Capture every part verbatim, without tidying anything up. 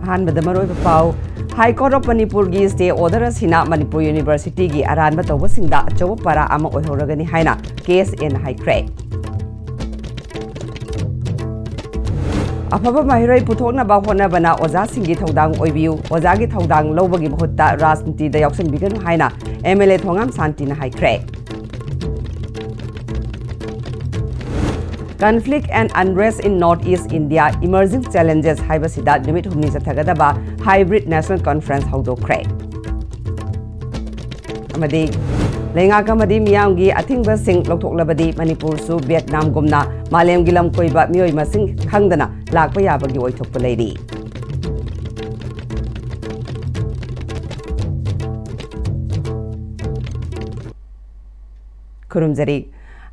ꯑꯍꯥꯟꯕꯗ ꯃꯔꯨꯑꯣꯏꯕ ꯄꯥꯎ꯫ High Court of Manipurꯒꯤ stay order ꯑꯁꯤꯅ ꯃꯅꯤꯄꯨꯔ Universityꯒꯤ ꯑꯔꯥꯟꯕ ꯇꯧꯕꯁꯤꯡꯗ ꯑꯆꯧꯕ ꯄꯔꯥ ꯑꯃ ꯑꯣꯏꯍꯧꯔꯒꯅꯤ ꯍꯥꯏꯅ KSAꯅ ꯍꯥꯏꯈ꯭ꯔꯦ꯫ ꯑꯐꯕ ꯃꯍꯩꯔꯣꯏ ꯄꯨꯊꯣꯛꯅꯕ ꯍꯣꯠꯅꯕꯅ ꯑꯣꯖꯥꯁꯤꯡꯒꯤ ꯊꯧꯗꯥꯡ ꯑꯣꯏꯕꯤꯌꯨ꯫ ꯑꯣꯖꯥꯒꯤ ꯊꯧꯗꯥꯡ ꯂꯧꯕꯒꯤ ꯃꯍꯨꯠꯇ ꯔꯥꯖꯅꯤꯇꯤꯗ ꯌꯥꯎꯁꯤꯟꯕꯤꯒꯅꯨ ꯍꯥꯏꯅ MLA ꯊꯣꯉꯥꯝ ꯁꯥꯟꯇꯤꯅ ꯍꯥꯏꯈ꯭ꯔꯦ꯫ Conflict and Unrest in North East India, Emerging Challenges ꯍꯥꯏꯕꯁꯤꯗ ꯅꯨꯃꯤꯠ ꯍꯨꯝꯅꯤ ꯆꯠꯊꯒꯗꯕ Hybrid National Conference ꯍꯧꯗꯣꯛꯈ꯭ꯔꯦ꯫ ꯑꯃꯗꯤ ꯂꯩꯉꯥꯛ ꯑꯃꯗꯤ ꯃꯤꯌꯥꯝꯒꯤ ꯑꯊꯤꯡꯕꯁꯤꯡ ꯂꯧꯊꯣꯛꯂꯕꯗꯤ ꯃꯅꯤꯄꯨꯔꯁꯨ ꯚꯤꯌꯦꯠꯅꯥꯝꯒꯨꯝꯅ ꯃꯥꯂꯦꯝꯒꯤ ꯂꯝ ꯀꯣꯏꯕ ꯃꯤꯑꯣꯏ ꯃꯁꯤꯡ ꯈꯪꯗꯅ ꯂꯥꯛꯄ ꯌꯥꯕꯒꯤ ꯑꯣꯏꯊꯣꯛꯄ ꯂꯩꯔꯤ꯫ ꯈꯨꯔꯨꯝꯖꯔꯤ꯫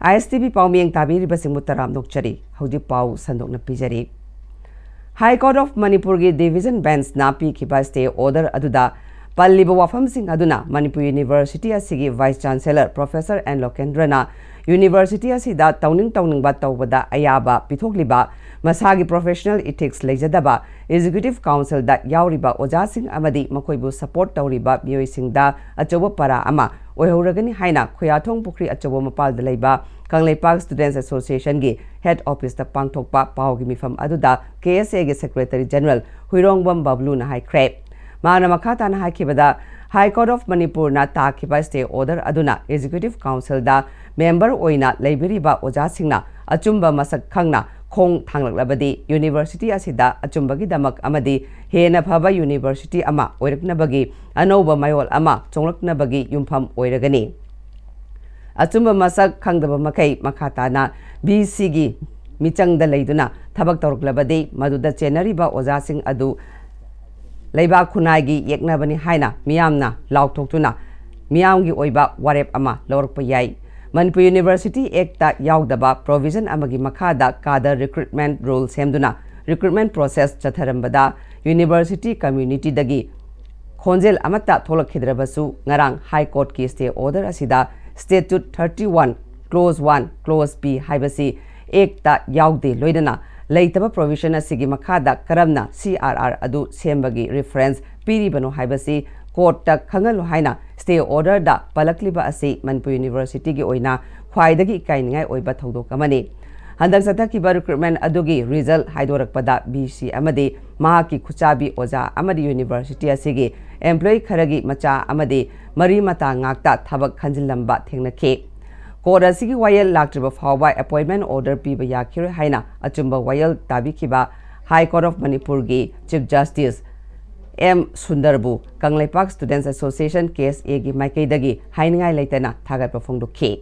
ISTV ꯄꯥꯎꯃꯤꯌꯦꯡ ꯇꯥꯕꯤꯔꯤꯕꯁꯤꯡꯕꯨ ꯇꯔꯥꯝꯅ ꯑꯣꯛꯆꯔꯤ꯫ ꯍꯧꯖꯤꯛ ꯄꯥꯎ ꯁꯟꯗꯣꯛꯅ ꯄꯤꯖꯔꯤ꯫ High Court of ꯃꯅꯤꯄꯨꯔꯒꯤ Division Benchꯅ ꯄꯤꯈꯤꯕ stay order ꯑꯗꯨꯗ ꯄꯜꯂꯤꯕ ꯋꯥꯐꯝꯁꯤꯡ ꯑꯗꯨꯅ ꯃꯅꯤꯄꯨꯔ University ꯑꯁꯤꯒꯤ Vice Chancellor Professor N ꯂꯣꯀꯦꯟꯗ꯭ꯔꯅ University ꯑꯁꯤꯗ ꯇꯧꯅꯤꯡ ꯇꯧꯅꯤꯡꯕ ꯇꯧꯕꯗ ꯑꯌꯥꯕ ꯄꯤꯊꯣꯛꯂꯤꯕ, ꯃꯁꯥꯒꯤ professional ethics ꯂꯩꯖꯗꯕ, Executive Councilꯗ ꯌꯥꯎꯔꯤꯕ ꯑꯣꯖꯥꯁꯤꯡ ꯑꯃꯗꯤ ꯃꯈꯣꯏꯕꯨ support ꯇꯧꯔꯤꯕ ꯃꯤꯑꯣꯏꯁꯤꯡꯗ ꯑꯆꯧꯕ ꯄꯔꯥ ꯑꯃ ꯑꯣꯏꯍꯧꯔꯒꯅꯤ ꯍꯥꯏꯅ ꯈꯨꯌꯥꯊꯣꯡ ꯄꯨꯈ꯭ꯔꯤ ꯑꯆꯧꯕ ꯃꯄꯥꯜꯗ ꯂꯩꯕ ꯀꯪꯂꯩꯄꯥꯛ Students Associationꯒꯤ head officeꯇ ꯄꯥꯡꯊꯣꯛꯄ ꯄꯥꯎꯒꯤ ꯃꯤꯐꯝ ꯑꯗꯨꯗ KSAꯒꯤ Secretary General ꯍꯨꯏꯔꯣꯡꯕꯝ ꯕꯕꯂꯨꯅ ꯍꯥꯏꯈ꯭ꯔꯦ꯫ ꯃꯥꯅ ꯃꯈꯥ ꯇꯥꯅ ꯍꯥꯏꯈꯤꯕꯗ, High Court of ꯃꯅꯤꯄꯨꯔꯅ ꯇꯥꯈꯤꯕ stay order ꯑꯗꯨꯅ Executive Councilꯗ member ꯑꯣꯏꯅ ꯂꯩꯕꯤꯔꯤꯕ ꯑꯣꯖꯥꯁꯤꯡꯅ ꯑꯆꯨꯝꯕ ꯃꯁꯛ ꯈꯪꯅ ꯈꯣꯡ ꯊꯥꯡꯂꯛꯂꯕꯗꯤ University ꯑꯁꯤꯗ ꯑꯆꯨꯝꯕꯒꯤꯗꯃꯛ ꯑꯃꯗꯤ ꯍꯦꯟꯅ ꯐꯕ University ꯑꯃ ꯑꯣꯏꯔꯛꯅꯕꯒꯤ ꯑꯅꯧꯕ ꯃꯌꯣꯜ ꯑꯃ ꯆꯣꯡꯂꯛꯅꯕꯒꯤ ꯌꯨꯝꯐꯝ ꯑꯣꯏꯔꯒꯅꯤ꯫ ꯑꯆꯨꯝꯕ ꯃꯁꯛ ꯈꯪꯗꯕ ꯃꯈꯩ ꯃꯈꯥ ꯇꯥꯅ VCꯒꯤ ꯃꯤꯆꯪꯗ ꯂꯩꯗꯨꯅ ꯊꯕꯛ ꯇꯧꯔꯛꯂꯕꯗꯤ ꯃꯗꯨꯗ ꯆꯦꯟꯅꯔꯤꯕ ꯑꯣꯖꯥꯁꯤꯡ ꯑꯗꯨ ꯂꯩꯕꯥꯛ ꯈꯨꯟꯅꯥꯏꯒꯤ ꯌꯦꯛꯅꯕꯅꯤ ꯍꯥꯏꯅ ꯃꯤꯌꯥꯝꯅ ꯂꯥꯎꯊꯣꯛꯇꯨꯅ ꯃꯤꯌꯥꯝꯒꯤ ꯑꯣꯏꯕ ꯋꯥꯔꯦꯞ ꯑꯃ ꯂꯧꯔꯛꯄ ꯌꯥꯏ꯫ ꯃꯅꯤꯄꯨꯔ University Actꯇ ꯌꯥꯎꯗꯕ provision ꯑꯃꯒꯤ ꯃꯈꯥꯗ cadre recruitment rule ꯁꯦꯝꯗꯨꯅ recruitment process ꯆꯠꯊꯔꯝꯕꯗ University communityꯗꯒꯤ ꯈꯣꯟꯖꯦꯜ ꯑꯃꯠꯇ ꯊꯣꯛꯂꯛꯈꯤꯗ꯭ꯔꯕꯁꯨ, ꯉꯔꯥꯡ High Courtꯀꯤ stay order ꯑꯁꯤꯗ Statute thirty one, Clause one, Clause B ꯍꯥꯏꯕꯁꯤ Actꯇ ꯌꯥꯎꯗꯦ, ꯂꯣꯏꯅꯅ ꯂꯩꯇꯕ provision ꯑꯁꯤꯒꯤ ꯃꯈꯥꯗ ꯀꯔꯝꯅ C R R ꯑꯗꯨ ꯁꯦꯝꯕꯒꯤ reference ꯄꯤꯔꯤꯕꯅꯣ ꯍꯥꯏꯕꯁꯤ courtꯇ ꯈꯪꯍꯜꯂꯨ ꯍꯥꯏꯅ stay orderꯗ ꯄꯜꯂꯛꯂꯤꯕ ꯑꯁꯤ ꯃꯅꯤꯄꯨꯔ Universityꯒꯤ ꯑꯣꯏꯅ ꯈ꯭ꯋꯥꯏꯗꯒꯤ ꯏꯀꯥꯏꯅꯤꯡꯉꯥꯏ ꯑꯣꯏꯕ ꯊꯧꯗꯣꯛ ꯑꯃꯅꯤ꯫ ꯍꯟꯗꯛ ꯆꯠꯊꯈꯤꯕ recruitment ꯑꯗꯨꯒꯤ result ꯍꯥꯏꯗꯣꯔꯛꯄꯗ VC ꯑꯃꯗꯤ ꯃꯍꯥꯛꯀꯤ ꯈꯨꯠꯆꯥꯕꯤ ꯑꯣꯖꯥ ꯑꯃꯗꯤ University ꯑꯁꯤꯒꯤ employee ꯈꯔꯒꯤ ꯃꯆꯥ ꯑꯃꯗꯤ ꯃꯔꯤ ꯃꯇꯥ ꯉꯥꯛꯇ ꯊꯕꯛ ꯈꯟꯖꯤꯜꯂꯝꯕ ꯊꯦꯡꯅꯈꯤ꯫ Court ꯑꯁꯤꯒꯤ ꯋꯥꯌꯦꯜ ꯂꯥꯛꯇ꯭ꯔꯤꯕ ꯐꯥꯎꯕ appointment order ꯄꯤꯕ ꯌꯥꯈꯤꯔꯣꯏ ꯍꯥꯏꯅ ꯑꯆꯨꯝꯕ ꯋꯥꯌꯦꯜ ꯇꯥꯕꯤꯈꯤꯕ High Court of ꯃꯅꯤꯄꯨꯔꯒꯤ Chief Justice M ꯁꯨꯟꯗꯔꯕꯨ Kangleipak Students Association, KSAꯒꯤ ꯃꯥꯏꯀꯩꯗꯒꯤ ꯍꯥꯏꯅꯤꯡꯉꯥꯏ ꯂꯩꯇꯅ ꯊꯥꯒꯠꯄ ꯐꯣꯡꯗꯣꯛꯈꯤ꯫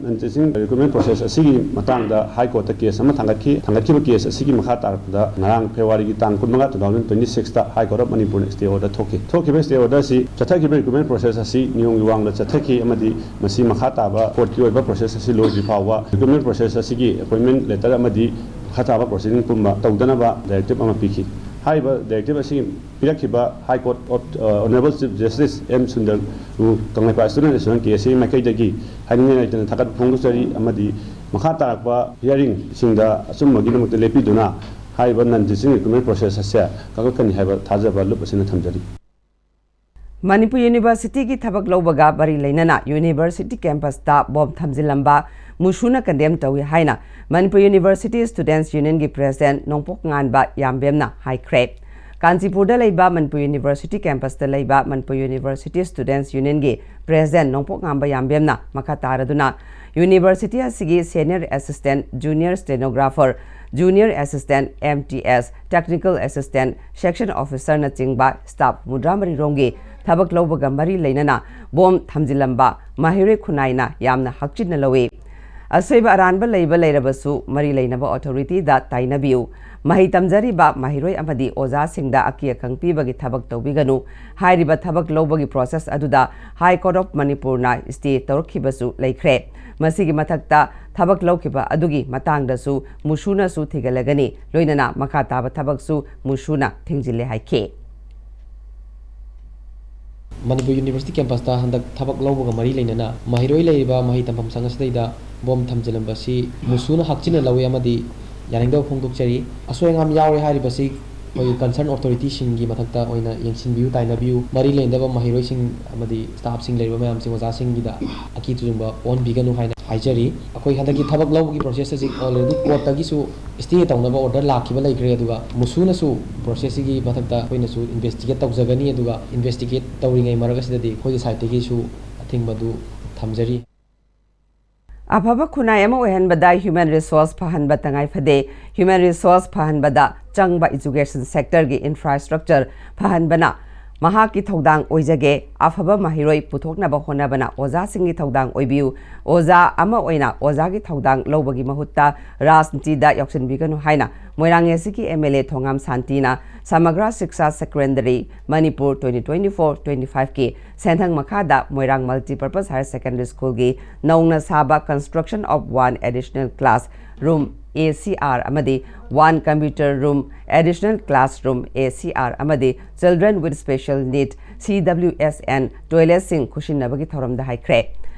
ꯅꯟ ꯇꯤꯆꯤꯡ ꯔꯤꯀ꯭ꯔꯨꯠꯃꯦꯟ ꯄ꯭ꯔꯣꯁꯦꯁ ꯑꯁꯤꯒꯤ ꯃꯇꯥꯡꯗ ꯍꯥꯏ ꯀꯣꯔꯠꯇ ꯀꯦꯁ ꯑꯃ ꯊꯥꯡꯒꯠꯈꯤ꯫ ꯊꯥꯡꯒꯠꯈꯤꯕ ꯀꯦꯁ ꯑꯁꯤꯒꯤ ꯃꯈꯥ ꯇꯥꯔꯛꯄꯗ ꯉꯔꯥꯡ February ꯒꯤ ꯇꯥꯡ ꯀꯨꯟꯃꯉꯥ, two thousand twenty six ꯇ ꯍꯥꯏ ꯀꯣꯔꯠ ꯑꯣꯐ ꯃꯅꯤꯄꯨꯔꯅ stay order ꯊꯣꯛꯈꯤ꯫ ꯊꯣꯛꯈꯤꯕ stay order ꯑꯁꯤ ꯆꯠꯊꯈꯤꯕ ꯔꯤꯀ꯭ꯔꯨꯠꯃꯦꯟ ꯄ꯭ꯔꯣꯁꯦꯁ ꯑꯁꯤ ꯅꯤꯌꯣꯝꯒꯤ ꯋꯥꯡꯃꯗ ꯆꯠꯊꯈꯤ ꯑꯃꯗꯤ ꯃꯁꯤ ꯃꯈꯥ ꯇꯥꯕ ꯀꯣꯔꯠꯀꯤ ꯑꯣꯏꯕ ꯄ꯭ꯔꯣꯁꯦꯁ ꯑꯁꯤ ꯂꯣꯏꯗ꯭ꯔꯤ ꯐꯥꯎꯕ ꯔꯤꯀ꯭ꯔꯨꯠꯃꯦꯟ ꯄ꯭ꯔꯣꯁꯦꯁ ꯑꯁꯤꯒꯤ ꯑꯦꯄꯣꯏꯟꯃꯦꯟ ꯂꯦꯇꯔ ꯑꯃꯗꯤ ꯃꯈꯥ ꯇꯥꯕ ꯄ꯭ꯔꯣꯁꯤꯗꯤꯡ ꯄꯨꯝꯕ ꯇꯧꯗꯅꯕ ꯗꯥꯏꯔꯦꯛꯇꯤꯞ ꯑꯃ ꯄꯤꯈꯤ꯫ ꯍꯥꯏꯔꯤꯕ ꯗꯥꯏꯔꯦꯛꯇꯤꯞ ꯑꯁꯤ ꯄꯤꯔꯛꯈꯤꯕ high court of honourable chief justice M ꯁꯨꯟꯗꯔꯕꯨ Kangleipak student association, K S ꯑꯦꯒꯤ ꯃꯥꯏꯀꯩꯗꯒꯤ ꯍꯥꯏꯅꯤꯡꯉꯥꯏ ꯂꯩꯇꯅ ꯊꯥꯒꯠꯄ ꯐꯣꯡꯗꯣꯛꯆꯔꯤ ꯑꯃꯗꯤ ꯃꯈꯥ ꯇꯥꯔꯛꯄ ꯍꯤꯌꯥꯔꯤꯡꯁꯤꯡꯗ ꯑꯆꯨꯝꯕꯒꯤꯗꯃꯛꯇ ꯂꯦꯞꯄꯤꯗꯨꯅ ꯍꯥꯏꯔꯤꯕ ꯅꯟ ꯇꯤꯆꯤꯡ ꯔꯤꯀ꯭ꯔꯨꯠꯃꯦꯟ ꯄ꯭ꯔꯣꯁꯦꯁ ꯑꯁꯦ ꯀꯛꯂꯛꯀꯅꯤ ꯍꯥꯏꯕ ꯊꯥꯖꯕ ꯂꯨꯞ ꯑꯁꯤꯅ ꯊꯝꯖꯔꯤ꯫ ꯃꯅꯤꯄꯨꯔ Universityꯒꯤ ꯊꯕꯛ ꯂꯧꯕꯒ ꯃꯔꯤ ꯂꯩꯅꯅ University campusꯇ ꯕꯣꯝ ꯊꯝꯖꯤꯜꯂꯝꯕ ꯃꯨꯁꯨꯅ condemn ꯇꯧꯏ ꯍꯥꯏꯅ ꯃꯅꯤꯄꯨꯔ University Students Unionꯒꯤ President ꯅꯣꯡꯄꯣꯛ ꯉꯥꯟꯕ ꯌꯥꯝꯕꯦꯝꯅ ꯍꯥꯏꯈ꯭ꯔꯦ꯫ ꯀꯥꯟꯆꯤꯄꯨꯔꯗ ꯂꯩꯕ ꯃꯅꯤꯄꯨꯔ University campusꯇ ꯂꯩꯕ ꯃꯅꯤꯄꯨꯔ University Students Unionꯒꯤ President ꯅꯣꯡꯄꯣꯛ ꯉꯥꯟꯕ ꯌꯥꯝꯕꯦꯝꯅ ꯃꯈꯥ ꯇꯥꯔꯗꯨꯅ University ꯑꯁꯤꯒꯤ Senior Assistant, Junior Stenographer, Junior Assistant, M T S, Technical Assistant, Section Officerꯅꯆꯤꯡꯕ staff ꯍꯨꯝꯐꯨꯇꯔꯥ ꯃꯔꯤ ꯔꯣꯝꯒꯤ ꯊꯕꯛ ꯂꯧꯕꯒ ꯃꯔꯤ ꯂꯩꯅꯅ ꯕꯣꯝ ꯊꯝꯖꯤꯜꯂꯝꯕ ꯃꯍꯩꯔꯣꯏ ꯈꯨꯟꯅꯥꯏꯅ ꯌꯥꯝꯅ ꯍꯛꯆꯤꯟꯅ ꯂꯧꯏ꯫ ꯑꯁꯣꯏꯕ ꯑꯔꯥꯟꯕ ꯂꯩꯕ ꯂꯩꯔꯕꯁꯨ ꯃꯔꯤ ꯂꯩꯅꯕ authorityꯗ ꯇꯥꯏꯅꯕꯤꯌꯨ꯫ ꯃꯍꯩ ꯇꯝꯖꯔꯤꯕ ꯃꯍꯩꯔꯣꯏ ꯑꯃꯗꯤ ꯑꯣꯖꯥꯁꯤꯡꯗ ꯑꯀꯤ ꯑꯈꯪ ꯄꯤꯕꯒꯤ ꯊꯕꯛ ꯇꯧꯕꯤꯒꯅꯨ꯫ ꯍꯥꯏꯔꯤꯕ ꯊꯕꯛ ꯂꯧꯕꯒꯤ process ꯑꯗꯨꯗ High Court of ꯃꯅꯤꯄꯨꯔꯅ stay ꯇꯧꯔꯛꯈꯤꯕꯁꯨ ꯂꯩꯈ꯭ꯔꯦ꯫ ꯃꯁꯤꯒꯤ ꯃꯊꯛꯇ ꯊꯕꯛ ꯂꯧꯈꯤꯕ ꯑꯗꯨꯒꯤ ꯃꯇꯥꯡꯗꯁꯨ ꯃꯨꯁꯨꯅꯁꯨ ꯊꯤꯒꯠꯂꯒꯅꯤ, ꯂꯣꯏꯅꯅ ꯃꯈꯥ ꯇꯥꯕ ꯊꯕꯛꯁꯨ ꯃꯨꯁꯨꯅ ꯊꯤꯡꯖꯤꯜꯂꯦ ꯍꯥꯏꯈꯤ꯫ ꯃꯅꯤꯄꯨꯔ ꯌꯨꯅꯤꯚꯔꯁꯤꯇꯤ ꯀꯦꯝꯄꯁꯇ ꯍꯟꯗꯛ ꯊꯕꯛ ꯂꯧꯕꯒ ꯃꯔꯤ ꯂꯩꯅꯅ ꯃꯍꯩꯔꯣꯏ ꯂꯩꯔꯤꯕ ꯃꯍꯩ ꯇꯝꯐꯝ ꯁꯪ ꯑꯁꯤꯗꯩꯗ ꯕꯣꯝ ꯊꯝꯖꯤꯜꯂꯝꯕ ꯑꯁꯤ ꯃꯨꯁꯨꯅ ꯍꯛꯆꯤꯟꯅ ꯂꯧꯏ ꯑꯃꯗꯤ ꯌꯥꯅꯤꯡꯗꯕ ꯐꯣꯡꯗꯣꯛꯆꯔꯤ꯫ ꯑꯁꯣꯏ ꯑꯉꯥꯝ ꯌꯥꯎꯔꯦ ꯍꯥꯏꯔꯤꯕꯁꯤ ꯑꯩꯈꯣꯏꯒꯤ ꯀꯟꯁꯔꯟ ꯑꯣꯊꯣꯔꯤꯇꯤꯁꯤꯡꯒꯤ ꯃꯊꯛꯇ ꯑꯣꯏꯅ ꯌꯦꯡꯁꯤꯟꯕꯤꯌꯨ, ꯇꯥꯏꯅꯕꯤꯌꯨ꯫ ꯃꯔꯤ ꯂꯩꯅꯗꯕ ꯃꯍꯩꯔꯣꯏꯁꯤꯡ ꯑꯃꯗꯤ ꯁ꯭ꯇꯥꯐꯁꯤꯡ ꯂꯩꯔꯤꯕ ꯃꯌꯥꯝꯁꯤꯡ, ꯑꯣꯖꯥꯁꯤꯡꯒꯤꯗ ꯑꯀꯤ ꯇꯨꯖꯨꯡꯕ ꯑꯣꯟꯕꯤꯒꯅꯨ ꯍꯥꯏꯅ ꯍꯥꯏꯖꯔꯤ꯫ ꯑꯩꯈꯣꯏ ꯍꯟꯗꯛꯀꯤ ꯊꯕꯛ ꯂꯧꯕꯒꯤ ꯄ꯭ꯔꯣꯁꯦꯁ ꯑꯁꯤ ꯑꯣꯜꯔꯦꯗꯤ ꯀꯣꯔꯠꯇꯒꯤꯁꯨ ꯁ꯭ꯇꯦ ꯇꯧꯅꯕ ꯑꯣꯔꯗꯔ ꯂꯥꯛꯈꯤꯕ ꯂꯩꯈ꯭ꯔꯦ, ꯑꯗꯨꯒ ꯃꯨꯁꯨꯅꯁꯨ ꯄ꯭ꯔꯣꯁꯦꯁꯁꯤꯒꯤ ꯃꯊꯛꯇ ꯑꯩꯈꯣꯏꯅꯁꯨ ꯏꯟꯚꯦꯁꯇꯤꯒꯦꯠ ꯇꯧꯖꯒꯅꯤ, ꯑꯗꯨꯒ ꯏꯟꯚꯦꯁꯇꯤꯒꯦꯠ ꯇꯧꯔꯤꯉꯩ ꯃꯔꯛ ꯑꯁꯤꯗꯗꯤ ꯑꯩꯈꯣꯏꯒꯤ ꯁꯥꯏꯠꯇꯒꯤꯁꯨ ꯑꯊꯤꯡꯕꯗꯨ ꯊꯝꯖꯔꯤ꯫ ꯑꯐꯕ ꯈꯨꯟꯅꯥꯏ ꯑꯃ ꯑꯣꯏꯍꯟꯕꯗ ꯍ꯭ꯌꯨꯃꯦꯟ ꯔꯤꯁꯣꯔꯁ ꯐꯍꯟꯕ ꯇꯉꯥꯏ ꯐꯗꯦ꯫ ꯍ꯭ꯌꯨꯃꯦꯟ ꯔꯤꯁꯣꯔꯁ ꯐꯍꯟꯕꯗ ꯆꯪꯕ ꯏꯖꯨꯀꯦꯁꯟ ꯁꯦꯛꯇꯔꯒꯤ ꯏꯟꯐ꯭ꯔꯥꯁ꯭ꯇ꯭ꯔꯛꯆꯔ ꯐꯍꯟꯕꯅ ꯃꯍꯥꯛꯀꯤ ꯊꯧꯗꯥꯡ ꯑꯣꯏꯖꯒꯦ꯫ ꯑꯐꯕ ꯃꯍꯩꯔꯣꯏ ꯄꯨꯊꯣꯛꯅꯕ ꯍꯣꯠꯅꯕꯅ ꯑꯣꯖꯥꯁꯤꯡꯒꯤ ꯊꯧꯗꯥꯡ ꯑꯣꯏꯕꯤꯌꯨ꯫ ꯑꯣꯖꯥ ꯑꯃ ꯑꯣꯏꯅ ꯑꯣꯖꯥꯒꯤ ꯊꯧꯗꯥꯡ ꯂꯧꯕꯒꯤ ꯃꯍꯨꯠꯇ ꯔꯥꯖꯅꯤꯇꯤꯗ ꯌꯥꯎꯁꯤꯟꯕꯤꯒꯅꯨ ꯍꯥꯏꯅ ꯃꯣꯏꯔꯥꯡ ꯑꯦ ꯁꯤꯒꯤ ꯑꯦꯝ ꯑꯦꯜ ꯑꯦ ꯊꯣꯉꯥꯝ ꯁꯥꯟꯇꯤꯅ Samagra Shiksha secondary Manipur twenty twenty four twenty ꯐꯥꯏꯚꯀꯤ ꯁꯦꯟꯊꯪ ꯃꯈꯥꯗ ꯃꯣꯏꯔꯥꯡ ꯃꯜꯇꯤꯄꯔꯄꯁ ꯍꯥꯌꯔ ꯁꯦꯀꯦꯟꯗꯔꯤ ꯁ꯭ꯀꯨꯜꯒꯤ ꯅꯧꯅ ꯁꯥꯕ construction of one additional class room, A C R, ꯑꯃꯗꯤ one computer room, additional classroom, A C R, ꯑꯃꯗꯤ Children with Special Need, C W S N, toiletꯁꯤꯡ ꯈꯨꯠꯁꯤꯟꯅꯕꯒꯤ ꯊꯧꯔꯝꯗ ꯍꯥꯏꯈ꯭ꯔꯦ꯫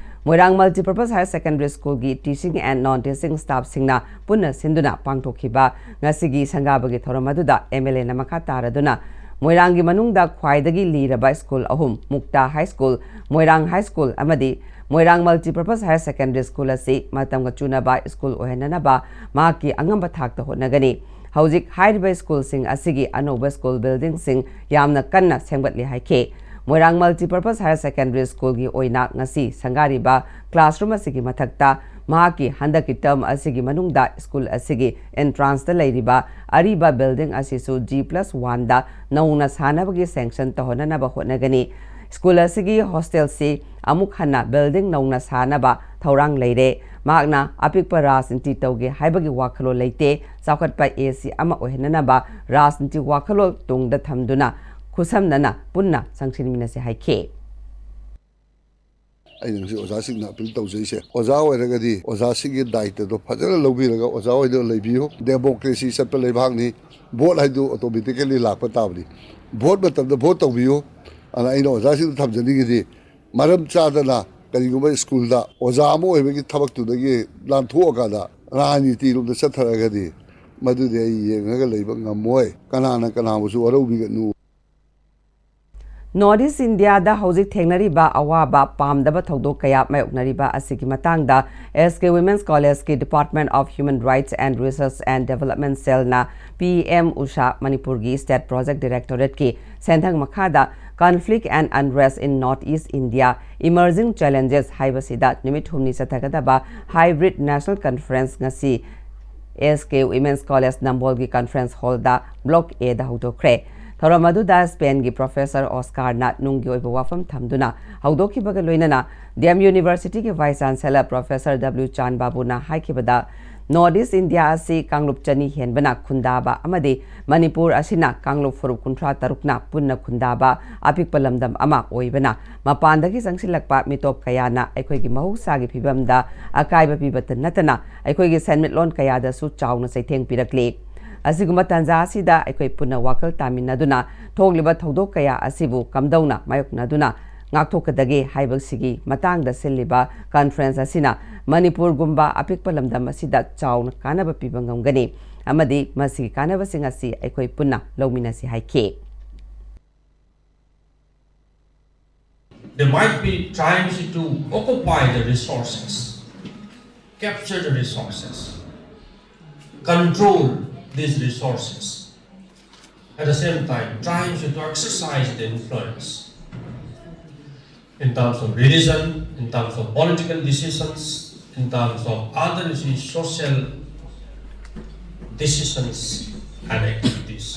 ꯃꯣꯏꯔꯥꯡ ꯃꯜꯇꯤꯄꯔꯄꯁ ꯍꯥꯌꯔ ꯁꯦꯀꯦꯟꯗꯔꯤ ꯁ꯭ꯀꯨꯜꯒꯤ teaching and non teaching staffꯁꯤꯡꯅ ꯄꯨꯟꯅ ꯁꯤꯟꯗꯨꯅ ꯄꯥꯡꯊꯣꯛꯈꯤꯕ ꯉꯁꯤꯒꯤ ꯁꯪꯒꯥꯕꯒꯤ ꯊꯧꯔꯝ ꯑꯗꯨꯗ ꯑꯦꯝ ꯑꯦꯜ ꯑꯦꯅ ꯃꯈꯥ ꯇꯥꯔꯗꯨꯅ ꯃꯣꯏꯔꯥꯡꯒꯤ ꯃꯅꯨꯡꯗ ꯈ꯭ꯋꯥꯏꯗꯒꯤ ꯂꯤꯔꯕ ꯁ꯭ꯀꯨꯜ ꯑꯍꯨꯝ, ꯃꯨꯛꯇꯥ ꯍꯥꯏ ꯁ꯭ꯀꯨꯜ, ꯃꯣꯏꯔꯥꯡ ꯍꯥꯏ ꯁ꯭ꯀꯨꯜ ꯑꯃꯗꯤ ꯃꯣꯏꯔꯥꯡ ꯃꯜꯇꯤꯄꯔꯄꯁ ꯍꯥꯌꯔ ꯁꯦꯀꯦꯟꯗꯔꯤ ꯁ꯭ꯀꯨꯜ ꯑꯁꯤ ꯃꯇꯝꯒ ꯆꯨꯅꯕ ꯁ꯭ꯀꯨꯜ ꯑꯣꯏꯍꯟꯅꯅꯕ ꯃꯍꯥꯛꯀꯤ ꯑꯉꯝꯕ ꯊꯥꯛꯇ ꯍꯣꯠꯅꯒꯅꯤ꯫ ꯍꯧꯖꯤꯛ ꯍꯥꯏꯔꯤꯕ ꯁ꯭ꯀꯨꯜꯁꯤꯡ ꯑꯁꯤꯒꯤ ꯑꯅꯧꯕ ꯁ꯭ꯀꯨꯜ ꯕꯤꯜꯗꯤꯡꯁꯤꯡ ꯌꯥꯝꯅ ꯀꯟꯅ ꯁꯦꯝꯒꯠꯂꯤ ꯍꯥꯏꯈꯤ꯫ ꯃꯣꯏꯔꯥꯡ ꯃꯜꯇꯤꯄꯔꯄꯁ ꯍꯥꯌꯔ ꯁꯦꯀꯦꯟꯗꯔꯤ ꯁ꯭ꯀꯨꯜꯒꯤ ꯑꯣꯏꯅ ꯉꯁꯤ ꯁꯪꯒꯥꯔꯤꯕ ꯀ꯭ꯂꯥꯁꯔꯨꯝ ꯑꯁꯤꯒꯤ ꯃꯊꯛꯇ ꯃꯍꯥꯛꯀꯤ ꯍꯟꯗꯛꯀꯤ ꯇꯔꯝ ꯑꯁꯤꯒꯤ ꯃꯅꯨꯡꯗ ꯁ꯭ꯀꯨꯜ ꯑꯁꯤꯒꯤ ꯑꯦꯟꯇ꯭ꯔꯥꯟꯁꯇ ꯂꯩꯔꯤꯕ ꯑꯔꯤꯕ ꯕꯤꯜꯗꯤꯡ ꯑꯁꯤꯁꯨ G plus oneꯗ ꯅꯧꯅ ꯁꯥꯅꯕꯒꯤ ꯁꯦꯡꯁꯟ ꯇꯧꯍꯟꯅꯅꯕ ꯍꯣꯠꯅꯒꯅꯤ꯫ ꯁ꯭ꯀꯨꯜ ꯑꯁꯤꯒꯤ ꯍꯣꯁꯇꯦꯜꯁꯤ ꯑꯃꯨꯛ ꯍꯟꯅ ꯕꯤꯜꯗꯤꯡ ꯅꯧꯅ ꯁꯥꯅꯕ ꯊꯧꯔꯥꯡ ꯂꯩꯔꯦ꯫ ꯃꯍꯥꯛꯅ ꯑꯄꯤꯛꯄ ꯔꯥꯖꯅꯤꯇꯤ ꯇꯧꯒꯦ ꯍꯥꯏꯕꯒꯤ ꯋꯥꯈꯜꯂꯣꯟ ꯂꯩꯇꯦ꯫ ꯆꯥꯎꯈꯠꯄ ꯑꯦ ꯁꯤ ꯑꯃ ꯑꯣꯏꯍꯟꯅꯅꯕ ꯔꯥꯖꯅꯤꯇꯤ ꯋꯥꯈꯜꯂꯣꯟ ꯇꯨꯡꯗ ꯊꯝꯗꯨꯅ ꯈꯨꯠꯁꯝꯅꯅ ꯄꯨꯟꯅ ꯆꯪꯁꯤꯟꯃꯤꯟꯅꯁꯤ ꯍꯥꯏꯈꯤ꯫ ꯑꯩꯅ ꯉꯁꯤ ꯑꯣꯖꯥꯁꯤꯡꯅ ꯑꯄꯤꯜ ꯇꯧꯖꯩꯁꯦ, ꯑꯣꯖꯥ ꯑꯣꯏꯔꯒꯗꯤ ꯑꯣꯖꯥꯁꯤꯡꯒꯤ ꯗꯥꯏꯇꯗꯣ ꯐꯖꯅ ꯂꯧꯕꯤꯔꯒ ꯑꯣꯖꯥ ꯑꯣꯏꯗꯨꯅ ꯂꯩꯕꯤꯌꯨ꯫ ꯗꯦꯃꯣꯀ꯭ꯔꯦꯁꯤ ꯆꯠꯄ ꯂꯩꯕꯥꯛꯅꯤ꯫ ꯚꯣꯠ ꯍꯥꯏꯗꯨ ꯑꯣꯇꯣꯃꯦꯇꯤꯀꯦꯜꯂꯤ ꯂꯥꯛꯄ ꯇꯥꯕꯅꯤ꯫ ꯚꯣꯠ ꯃꯇꯝꯗ ꯚꯣꯠ ꯇꯧꯕꯤꯌꯨ꯫ ꯑꯗꯨꯅ ꯑꯩꯅ ꯑꯣꯖꯥꯁꯤꯡꯗ ꯊꯝꯖꯅꯤꯡꯉꯤꯗꯤ, ꯃꯔꯝ ꯆꯥꯗꯅ ꯀꯔꯤꯒꯨꯝꯕ ꯁ꯭ꯀꯨꯜꯗ ꯑꯣꯖꯥ ꯑꯃ ꯑꯣꯏꯕꯒꯤ ꯊꯕꯛꯇꯨꯗꯒꯤ ꯂꯥꯟꯊꯣꯛꯑꯀꯥꯟꯗ ꯔꯥꯖꯅꯤꯇꯤꯔꯣꯝꯗ ꯆꯠꯊꯔꯒꯗꯤ, ꯃꯗꯨꯗꯤ ꯑꯩ ꯌꯦꯡꯉꯒ ꯂꯩꯕ ꯉꯝꯃꯣꯏ꯫ ꯀꯅꯥꯅ ꯀꯅꯥꯕꯨꯁꯨ ꯋꯥꯔꯧꯕꯤꯒꯅꯨ꯫ ꯅꯣꯔꯠ ꯏꯁ ꯏꯟꯗꯤꯌꯥꯗ ꯍꯧꯖꯤꯛ ꯊꯦꯡꯅꯔꯤꯕ ꯑꯋꯥꯕ, ꯄꯥꯝꯗꯕ ꯊꯧꯗꯣꯛ ꯀꯌꯥ ꯃꯥꯌꯣꯛꯅꯔꯤꯕ ꯑꯁꯤꯒꯤ ꯃꯇꯥꯡꯗ ꯑꯦꯁ ꯀꯦ ꯋꯤꯃꯦꯟꯁ ꯀꯣꯂꯦꯖꯀꯤ Department of Human Rights and Research and Development Cellꯅ ꯄꯤ ꯑꯦꯝ ꯎꯁꯥ, ꯃꯅꯤꯄꯨꯔꯒꯤ State Project Directorateꯀꯤ ꯁꯦꯟꯊꯪ ꯃꯈꯥꯗ Conflict and Unrest in North East India, Emerging Challenges ꯍꯥꯏꯕꯁꯤꯗ ꯅꯨꯃꯤꯠ ꯍꯨꯝꯅꯤ ꯆꯠꯊꯒꯗꯕ Hybrid National Conference ꯉꯁꯤ ꯑꯦꯁ K women's college ꯅꯝꯕꯣꯜꯒꯤ conference hallꯗ Block Aꯗ ꯍꯧꯗꯣꯛꯈ꯭ꯔꯦ꯫ ꯊꯧꯔꯝ ꯑꯗꯨꯗ ꯁ꯭ꯄꯦꯟꯒꯤ ꯄ꯭ꯔꯣꯐꯦꯁꯔ ꯑꯣꯁꯀꯥꯔꯅ ꯅꯨꯡꯒꯤ ꯑꯣꯏꯕ ꯋꯥꯐꯝ ꯊꯝꯗꯨꯅ ꯍꯧꯗꯣꯛꯈꯤꯕꯒ ꯂꯣꯏꯅꯅ ꯗꯤ ꯑꯦꯝ ꯌꯨꯅꯤꯚꯔꯁꯤꯇꯤꯒꯤ Vice Chancellor professor W Chan ꯕꯥꯕꯨꯅ ꯍꯥꯏꯈꯤꯕꯗ, ꯅꯣꯔꯠ ꯏꯁ ꯏꯟꯗꯤꯌꯥ ꯑꯁꯤ ꯀꯥꯡꯂꯨꯞ ꯆꯅꯤ ꯍꯦꯟꯕꯅ ꯈꯨꯟꯗꯥꯕ ꯑꯃꯗꯤ ꯃꯅꯤꯄꯨꯔ ꯑꯁꯤꯅ ꯀꯥꯡꯂꯨꯞ ꯐꯨꯔꯨꯞ ꯀꯨꯟꯊ꯭ꯔꯥ ꯇꯔꯨꯛꯅ ꯄꯨꯟꯅ ꯈꯨꯟꯗꯥꯕ ꯑꯄꯤꯛꯄ ꯂꯝꯗꯝ ꯑꯃ ꯑꯣꯏꯕꯅ, ꯃꯄꯥꯟꯗꯒꯤ ꯆꯪꯁꯤꯜꯂꯛꯄ ꯃꯤꯇꯣꯞ ꯀꯌꯥꯅ ꯑꯩꯈꯣꯏꯒꯤ ꯃꯍꯧꯁꯥꯒꯤ ꯐꯤꯕꯝꯗ ꯑꯀꯥꯏꯕ ꯄꯤꯕꯇ ꯅꯠꯇꯅ ꯑꯩꯈꯣꯏꯒꯤ ꯁꯦꯟꯃꯤꯠꯂꯣꯟ ꯀꯌꯥꯗꯁꯨ ꯆꯥꯎꯅ ꯆꯩꯊꯦꯡ ꯄꯤꯔꯛꯂꯤ꯫ ꯑꯁꯤꯒꯨꯝꯕ ꯇꯥꯟꯖꯥ ꯑꯁꯤꯗ ꯑꯩꯈꯣꯏ ꯄꯨꯟꯅ ꯋꯥꯈꯜ ꯇꯥꯃꯤꯟꯅꯗꯨꯅ ꯊꯣꯛꯂꯤꯕ ꯊꯧꯗꯣꯛ ꯀꯌꯥ ꯑꯁꯤꯕꯨ ꯀꯝꯗꯧꯅ ꯃꯥꯌꯣꯛꯅꯗꯨꯅ ꯉꯥꯛꯊꯣꯛꯀꯗꯒꯦ ꯍꯥꯏꯕꯁꯤꯒꯤ ꯃꯇꯥꯡꯗ ꯁꯤꯜꯂꯤꯕ conference ꯑꯁꯤꯅ ꯃꯅꯤꯄꯨꯔꯒꯨꯝꯕ ꯑꯄꯤꯛꯄ ꯂꯝꯗꯝ ꯑꯁꯤꯗ ꯆꯥꯎꯅ ꯀꯥꯟꯅꯕ ꯄꯤꯕ ꯉꯝꯒꯅꯤ ꯑꯃꯗꯤ ꯃꯁꯤꯒꯤ ꯀꯥꯟꯅꯕꯁꯤꯡ ꯑꯁꯤ ꯑꯩꯈꯣꯏ ꯄꯨꯟꯅ ꯂꯧꯃꯤꯟꯅꯁꯤ ꯍꯥꯏꯈꯤ꯫ They might be trying to occupy the resources, capture the resources, control these resources. At the same time, trying to exercise the influence in terms of religion, in terms of political decisions, in terms of other social decisions and activities.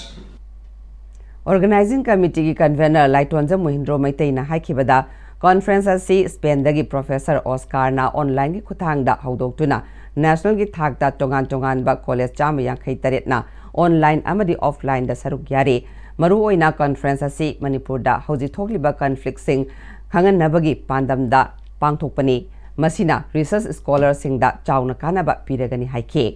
Organizing Committeeꯒꯤ convener ꯂꯥꯏꯇꯣꯟꯖꯝ ꯃꯣꯍꯤꯟꯗ꯭ꯔꯣ ꯃꯩꯇꯩꯅ ꯍꯥꯏꯈꯤꯕꯗ, conference ꯑꯁꯤ ꯁ꯭ꯄꯦꯟꯗꯒꯤ professor ꯑꯣꯁꯀꯥꯔꯅ online ꯒꯤ ꯈꯨꯠꯊꯥꯡꯗ ꯍꯧꯗꯣꯛꯇꯨꯅ national ꯒꯤ ꯊꯥꯛꯇ ꯇꯣꯉꯥꯟ ꯇꯣꯉꯥꯟꯕ college ꯆꯥꯝꯃ ꯌꯥꯡꯈꯩ ꯇꯔꯦꯠꯅ online ꯑꯃꯗꯤ offline ꯗ ꯁꯔꯨꯛ ꯌꯥꯔꯤ꯫ ꯃꯔꯨꯑꯣꯏꯅ conference ꯑꯁꯤ ꯃꯅꯤꯄꯨꯔꯗ ꯍꯧꯖꯤꯛ ꯊꯣꯛꯂꯤꯕ conflict ꯁꯤꯡ ꯈꯪꯍꯟꯅꯕꯒꯤ ꯄꯥꯟꯗꯝꯗ ꯄꯥꯡꯊꯣꯛꯄꯅꯤ꯫ ꯃꯁꯤꯅ research scholar ꯁꯤꯡꯗ ꯆꯥꯎꯅ ꯀꯥꯟꯅꯕ ꯄꯤꯔꯒꯅꯤ ꯍꯥꯏꯈꯤ꯫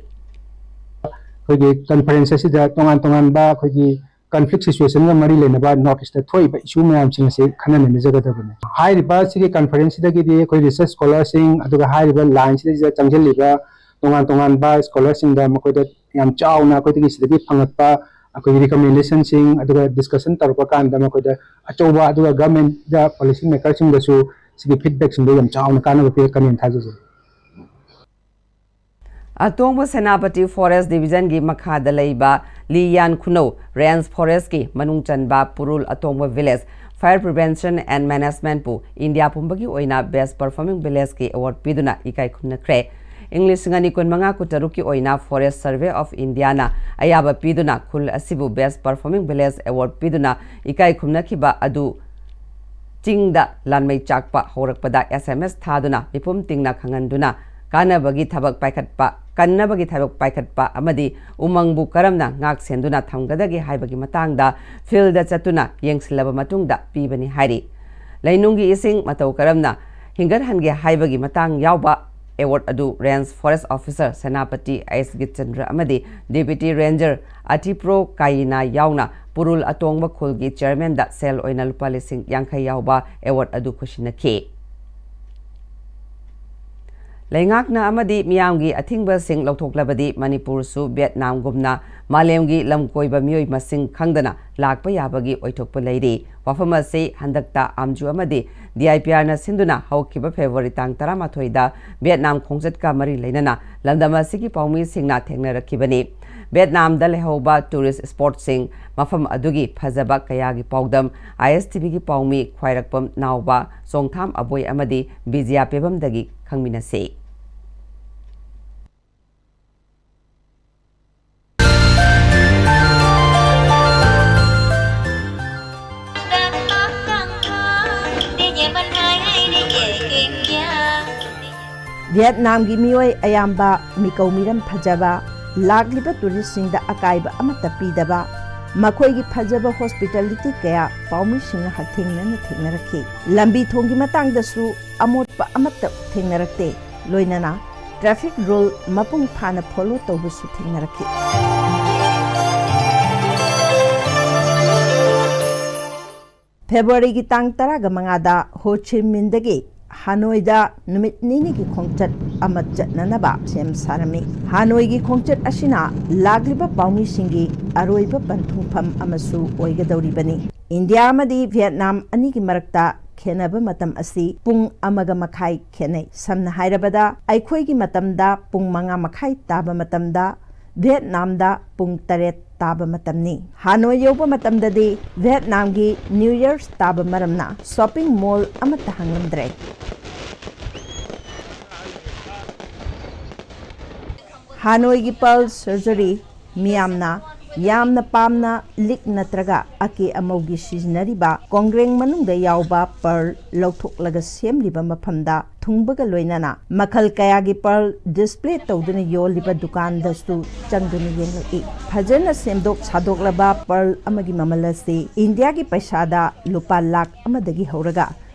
ꯑꯩꯈꯣꯏꯒꯤ conference ꯑꯁꯤꯗ ꯇꯣꯉꯥꯟ ꯇꯣꯉꯥꯟꯕ ꯑꯩꯈꯣꯏꯒꯤ ꯀꯟꯐ꯭ꯂꯤꯛ ꯁꯤꯆꯨꯋꯦꯁꯟꯒ ꯃꯔꯤ ꯂꯩꯅꯕ ꯅꯣꯔꯠ ꯏꯁꯇ ꯊꯣꯛꯏꯕ ꯏꯁꯨ ꯃꯌꯥꯝꯁꯤꯡ ꯑꯁꯤ ꯈꯟꯅ ꯅꯩꯅꯖꯒꯗꯕꯅꯤ꯫ ꯍꯥꯏꯔꯤꯕ ꯁꯤꯒꯤ ꯀꯟꯐꯔꯦꯟꯁꯁꯤꯗꯒꯤꯗꯤ ꯑꯩꯈꯣꯏ ꯔꯤꯁꯔꯁ ꯁ꯭ꯀꯣꯂꯔꯁꯤꯡ, ꯑꯗꯨꯒ ꯍꯥꯏꯔꯤꯕ ꯂꯥꯏꯟꯁꯤꯗꯩꯁꯤꯗ ꯆꯪꯁꯤꯜꯂꯤꯕ ꯇꯣꯉꯥꯟ ꯇꯣꯉꯥꯟꯕ ꯁ꯭ꯀꯣꯂꯔꯁꯤꯡꯗ ꯃꯈꯣꯏꯗ ꯌꯥꯝ ꯆꯥꯎꯅ ꯑꯩꯈꯣꯏꯗꯒꯤ ꯁꯤꯗꯒꯤ ꯐꯪꯉꯛꯄ ꯑꯩꯈꯣꯏꯒꯤ ꯔꯤꯀꯃꯦꯟꯗꯦꯁꯟꯁꯤꯡ, ꯑꯗꯨꯒ ꯗꯤꯁꯀꯁꯟ ꯇꯧꯔꯛꯄ ꯀꯥꯟꯗ ꯃꯈꯣꯏꯗ ꯑꯆꯧꯕ, ꯑꯗꯨꯒ ꯒꯚꯔꯟꯃꯦꯟꯠꯇ ꯄꯣꯂꯤꯁꯤ ꯃꯦꯀꯔꯁꯤꯡꯗꯁꯨ ꯁꯤꯒꯤ ꯐꯤꯗꯕꯦꯛꯁꯤꯡꯗꯣ ꯌꯥꯝ ꯆꯥꯎꯅ ꯀꯥꯟꯅꯕ ꯄꯤꯔꯛꯀꯅꯤꯅ ꯊꯥꯖꯖꯩ꯫ ꯑꯇꯣꯡꯕ ꯁꯦꯅꯥꯄꯇꯤ ꯐꯣꯔꯦꯁ ꯗꯤꯕꯤꯖꯟꯒꯤ ꯃꯈꯥꯗ ꯂꯩꯕ ꯂꯤꯌꯥꯟ ꯈꯨꯅꯧ ꯔꯦꯟꯖ ꯐꯣꯔꯦꯁ꯭ꯠꯀꯤ ꯃꯅꯨꯡ ꯆꯟꯕ Purul Atongba village fire prevention and ꯃꯦꯅꯦꯖꯃꯦꯟꯠꯄꯨ ꯏꯟꯗꯤꯌꯥ ꯄꯨꯝꯕꯒꯤ ꯑꯣꯏꯅ ꯕꯦꯁ꯭ꯠ ꯄꯔꯐꯣꯔꯃꯤꯡ ꯚꯤꯂꯦꯖꯀꯤ ꯑꯦꯋꯥꯔꯗ ꯄꯤꯗꯨꯅ ꯏꯀꯥꯏ ꯈꯨꯝꯅꯈ꯭ꯔꯦ꯫ ꯏꯪ ꯂꯤꯁꯤꯡ ꯑꯅꯤ ꯀꯨꯟꯃꯉꯥ ꯀꯨꯟꯇꯔꯨꯛꯀꯤ ꯑꯣꯏꯅ ꯐꯣꯔꯦꯁ꯭ꯠ ꯁꯔꯚꯦ ꯑꯣꯐ ꯏꯟꯗꯤꯌꯥꯅ ꯑꯌꯥꯕ ꯄꯤꯗꯨꯅ ꯈꯨꯜ ꯑꯁꯤꯕꯨ ꯕꯦꯁ꯭ꯠ ꯄꯔꯐꯣꯔꯃꯤꯡ ꯚꯤꯂꯦꯖ ꯑꯦꯋꯥꯔꯗ ꯄꯤꯗꯨꯅ ꯏꯀꯥꯏ ꯈꯨꯝꯅꯈꯤꯕ ꯑꯗꯨ ꯆꯤꯡꯗ ꯂꯥꯟꯃꯩ ꯆꯥꯛꯄ ꯍꯧꯔꯛꯄꯗ ꯑꯦꯁ ꯑꯦꯝ ꯑꯦꯁ ꯊꯥꯗꯨꯅ ꯃꯤꯄꯨꯝ ꯇꯤꯡꯅ ꯈꯪꯍꯟꯗꯨꯅ ꯀꯥꯟꯅꯕꯒꯤ ꯊꯕꯛ ꯄꯥꯏꯈꯠꯄ, ꯀꯟꯅꯕꯒꯤ ꯊꯕꯛ ꯄꯥꯏꯈꯠꯄ ꯑꯃꯗꯤ ꯎꯃꯪꯕꯨ ꯀꯔꯝꯅ ꯉꯥꯛ ꯁꯦꯟꯗꯨꯅ ꯊꯝꯒꯗꯒꯦ ꯍꯥꯏꯕꯒꯤ ꯃꯇꯥꯡꯗ ꯐꯤꯜꯗ ꯆꯠꯇꯨꯅ ꯌꯦꯡꯁꯤꯜꯂꯕ ꯃꯇꯨꯡꯗ ꯄꯤꯕꯅꯤ ꯍꯥꯏꯔꯤ꯫ ꯂꯩꯅꯨꯡꯒꯤ ꯏꯁꯤꯡ ꯃꯇꯧ ꯀꯔꯝꯅ ꯍꯤꯡꯒꯠꯍꯟꯒꯦ ꯍꯥꯏꯕꯒꯤ ꯃꯇꯥꯡ ꯌꯥꯎꯕ ꯑꯦꯋꯥꯔꯗ ꯑꯗꯨ ꯔꯦꯟꯖ ꯐꯣꯔꯦꯁ꯭ꯠ ꯑꯣꯐꯤꯁꯥꯔ ꯁꯦꯅꯥꯄꯇꯤ ꯑꯦꯁ ꯒꯤꯠꯆꯟꯗ꯭ꯔ ꯑꯃꯗꯤ ꯗꯦꯄ꯭ꯌꯨꯇꯤ ꯔꯦꯟꯖꯔ ꯑꯇꯤꯄ꯭ꯔꯣ ꯀꯥꯌꯤꯅꯥ ꯌꯥꯎꯅ ꯄꯨꯔꯨꯜ ꯑꯇꯣꯡꯕ ꯈꯨꯜꯒꯤ ꯆꯦꯌꯔꯃꯦꯟꯗ ꯁꯦꯜ ꯑꯣꯏꯅ ꯂꯨꯄꯥ ꯂꯤꯁꯤꯡ ꯌꯥꯡꯈꯩ ꯌꯥꯎꯕ ꯑꯦꯋꯥꯔꯗ ꯑꯗꯨ ꯈꯨꯠꯁꯤꯟꯅꯈꯤ꯫ ꯂꯩꯉꯥꯛꯅ ꯑꯃꯗꯤ ꯃꯤꯌꯥꯝꯒꯤ ꯑꯊꯤꯡꯕꯁꯤꯡ ꯂꯧꯊꯣꯛꯂꯕꯗꯤ ꯃꯅꯤꯄꯨꯔꯁꯨ ꯚꯤꯌꯦꯠꯅꯥꯝꯒꯨꯝꯅ ꯃꯥꯂꯦꯝꯒꯤ ꯂꯝꯀꯣꯏꯕ ꯃꯤꯑꯣꯏ ꯃꯁꯤꯡ ꯈꯪꯗꯅ ꯂꯥꯛꯄ ꯌꯥꯕꯒꯤ ꯑꯣꯏꯊꯣꯛꯄ ꯂꯩꯔꯤ꯫ ꯋꯥꯐꯝ ꯑꯁꯤ ꯍꯟꯗꯛꯇ ꯑꯥꯝꯖꯨ ꯑꯃꯗꯤ ꯗꯤ ꯑꯥꯏ ꯄꯤ ꯑꯥꯔꯅ ꯁꯤꯟꯗꯨꯅ ꯍꯧꯈꯤꯕ ꯐꯦꯕ꯭ꯔꯨꯋꯥꯔꯤ ꯇꯥꯡ ꯇꯔꯥꯃꯥꯊꯣꯏꯗ ꯚꯤꯌꯦꯠꯅꯥꯝ ꯈꯣꯡꯆꯠꯀ ꯃꯔꯤ ꯂꯩꯅꯅ ꯂꯝꯗꯝ ꯑꯁꯤꯒꯤ ꯄꯥꯎꯃꯤꯁꯤꯡꯅ ꯊꯦꯡꯅꯔꯛꯈꯤꯕꯅꯤ꯫ ꯚꯤꯌꯦꯠꯅꯥꯝꯗ ꯂꯩꯍꯧꯕ ꯇꯨꯔꯤꯁ꯭ꯠ ꯁ꯭ꯄꯣꯠꯁꯤꯡ, ꯃꯐꯝ ꯑꯗꯨꯒꯤ ꯐꯖꯕ ꯀꯌꯥꯒꯤ ꯄꯥꯎꯗꯝ ꯑꯥꯏ ꯑꯦꯁ ꯇꯤ ꯚꯤꯒꯤ ꯄꯥꯎꯃꯤ ꯈ꯭ꯋꯥꯏꯔꯥꯛꯄꯝ ꯅꯥꯎꯕ ꯆꯣꯡꯊꯥꯝ ꯑꯕꯣꯏ ꯑꯃꯗꯤ ꯕꯤꯖꯤꯌꯥ ꯄꯦꯕꯝꯗꯒꯤ ꯈꯪꯃꯤꯟꯅꯁꯤ꯫ ꯚꯤꯌꯦꯠꯅꯥꯝꯒꯤ ꯃꯤꯑꯣꯏ ꯑꯌꯥꯝꯕ ꯃꯤꯀꯧ ꯃꯤꯔꯝ ꯐꯖꯕ, ꯂꯥꯛꯂꯤꯕ ꯇꯨꯔꯤꯁꯁꯤꯡꯗ ꯑꯀꯥꯏꯕ ꯑꯃꯠꯇ ꯄꯤꯗꯕ, ꯃꯈꯣꯏꯒꯤ ꯐꯖꯕ ꯍꯣꯁꯄꯤꯇꯥꯂꯤꯇꯤ ꯀꯌꯥ ꯄꯥꯎꯃꯤꯁꯤꯡꯅ ꯍꯛꯊꯦꯡꯅꯅ ꯊꯦꯡꯅꯔꯛꯈꯤ꯫ ꯂꯝꯕꯤ ꯊꯣꯡꯒꯤ ꯃꯇꯥꯡꯗꯁꯨ ꯑꯃꯣꯠꯄ ꯑꯃꯠꯇ ꯊꯦꯡꯅꯔꯛꯇꯦ꯫ ꯂꯣꯏꯅꯅ ꯇ꯭ꯔꯥꯐꯤꯛ ꯔꯨꯜ ꯃꯄꯨꯡ ꯐꯥꯅ ꯐꯣꯂꯣ ꯇꯧꯕꯁꯨ ꯊꯦꯡꯅꯔꯛꯈꯤ꯫ ꯐꯦꯕ꯭ꯔꯨꯋꯥꯔꯤꯒꯤ ꯇꯥꯡ ꯇꯔꯥꯒ ꯃꯉꯥꯗ ꯍꯣ ꯆꯤ ꯃꯤꯟꯗꯒꯤ ꯍꯥꯅꯣꯏꯗ ꯅꯨꯃꯤꯠ ꯅꯤꯅꯤꯒꯤ ꯈꯣꯡꯆꯠ ꯑꯃ ꯆꯠꯅꯅꯕ ꯁꯦꯝ ꯁꯥꯔꯝꯃꯤ꯫ ꯍꯥꯅꯣꯏꯒꯤ ꯈꯣꯡꯆꯠ ꯑꯁꯤꯅ ꯂꯥꯛꯂꯤꯕ ꯄꯥꯎꯃꯤꯁꯤꯡꯒꯤ ꯑꯔꯣꯏꯕ ꯄꯟꯊꯨꯡꯐꯝ ꯑꯃꯁꯨ ꯑꯣꯏꯒꯗꯧꯔꯤꯕꯅꯤ꯫ ꯏꯟꯗꯤꯌꯥ ꯑꯃꯗꯤ ꯚꯤꯌꯦꯠꯅꯥꯝ ꯑꯅꯤꯒꯤ ꯃꯔꯛꯇ ꯈꯦꯟꯅꯕ ꯃꯇꯝ ꯑꯁꯤ ꯄꯨꯡ ꯑꯃꯒ ꯃꯈꯥꯏ ꯈꯦꯟꯅꯩ꯫ ꯁꯝꯅ ꯍꯥꯏꯔꯕꯗ, ꯑꯩꯈꯣꯏꯒꯤ ꯃꯇꯝꯗ ꯄꯨꯡ ꯃꯉꯥ ꯃꯈꯥꯏ ꯇꯥꯕ ꯃꯇꯝꯗ ꯚꯤꯌꯦꯠꯅꯥꯝꯗ ꯄꯨꯡ ꯇꯔꯦꯠ ꯇꯥꯕ ꯃꯇꯝꯅꯤ꯫ ꯍꯥꯅꯣꯏ ꯌꯧꯕ ꯃꯇꯝꯗꯗꯤ ꯚꯤꯌꯦꯠꯅꯥꯝꯒꯤ ꯅ꯭ꯌꯨ ꯌꯔꯁ ꯇꯥꯕ ꯃꯔꯝꯅ ꯁꯣꯄꯤꯡ ꯃꯣꯜ ꯑꯃꯠꯇ ꯍꯥꯡꯂꯝꯗ꯭ꯔꯦ꯫ ꯍꯥꯅꯣꯏꯒꯤ ꯄꯔꯜ ꯁꯔꯖꯔꯤ ꯃꯤꯌꯥꯝꯅ ꯌꯥꯝꯅ ꯄꯥꯝꯅ ꯂꯤꯛ ꯅꯠꯇ꯭ꯔꯒ ꯑꯀꯦ ꯑꯃꯧꯒꯤ ꯁꯤꯖꯤꯟꯅꯔꯤꯕ ꯀꯣꯡꯒ꯭ꯔꯦꯡ ꯃꯅꯨꯡꯗ ꯌꯥꯎꯕ ꯄꯔꯜ ꯂꯧꯊꯣꯛꯂꯒ ꯁꯦꯝꯂꯤꯕ ꯃꯐꯝꯗ ꯊꯨꯡꯕꯒ ꯂꯣꯏꯅꯅ ꯃꯈꯜ ꯀꯌꯥꯒꯤ ꯄꯔꯜ ꯗꯤꯁꯄ꯭ꯂꯦ ꯇꯧꯗꯨꯅ ꯌꯣꯜꯂꯤꯕ ꯗꯨꯀꯥꯟꯗꯁꯨ ꯆꯪꯗꯨꯅ ꯌꯦꯡꯂꯛꯏ꯫ ꯐꯖꯅ ꯁꯦꯝꯗꯣꯛ ꯁꯥꯗꯣꯛꯂꯕ ꯄꯔꯜ ꯑꯃꯒꯤ ꯃꯃꯜ ꯑꯁꯤ ꯏꯟꯗꯤꯌꯥꯒꯤ ꯄꯩꯁꯥꯗ ꯂꯨꯄꯥ ꯂꯥꯈ ꯑꯃꯗꯒꯤ ꯍꯧꯔꯒ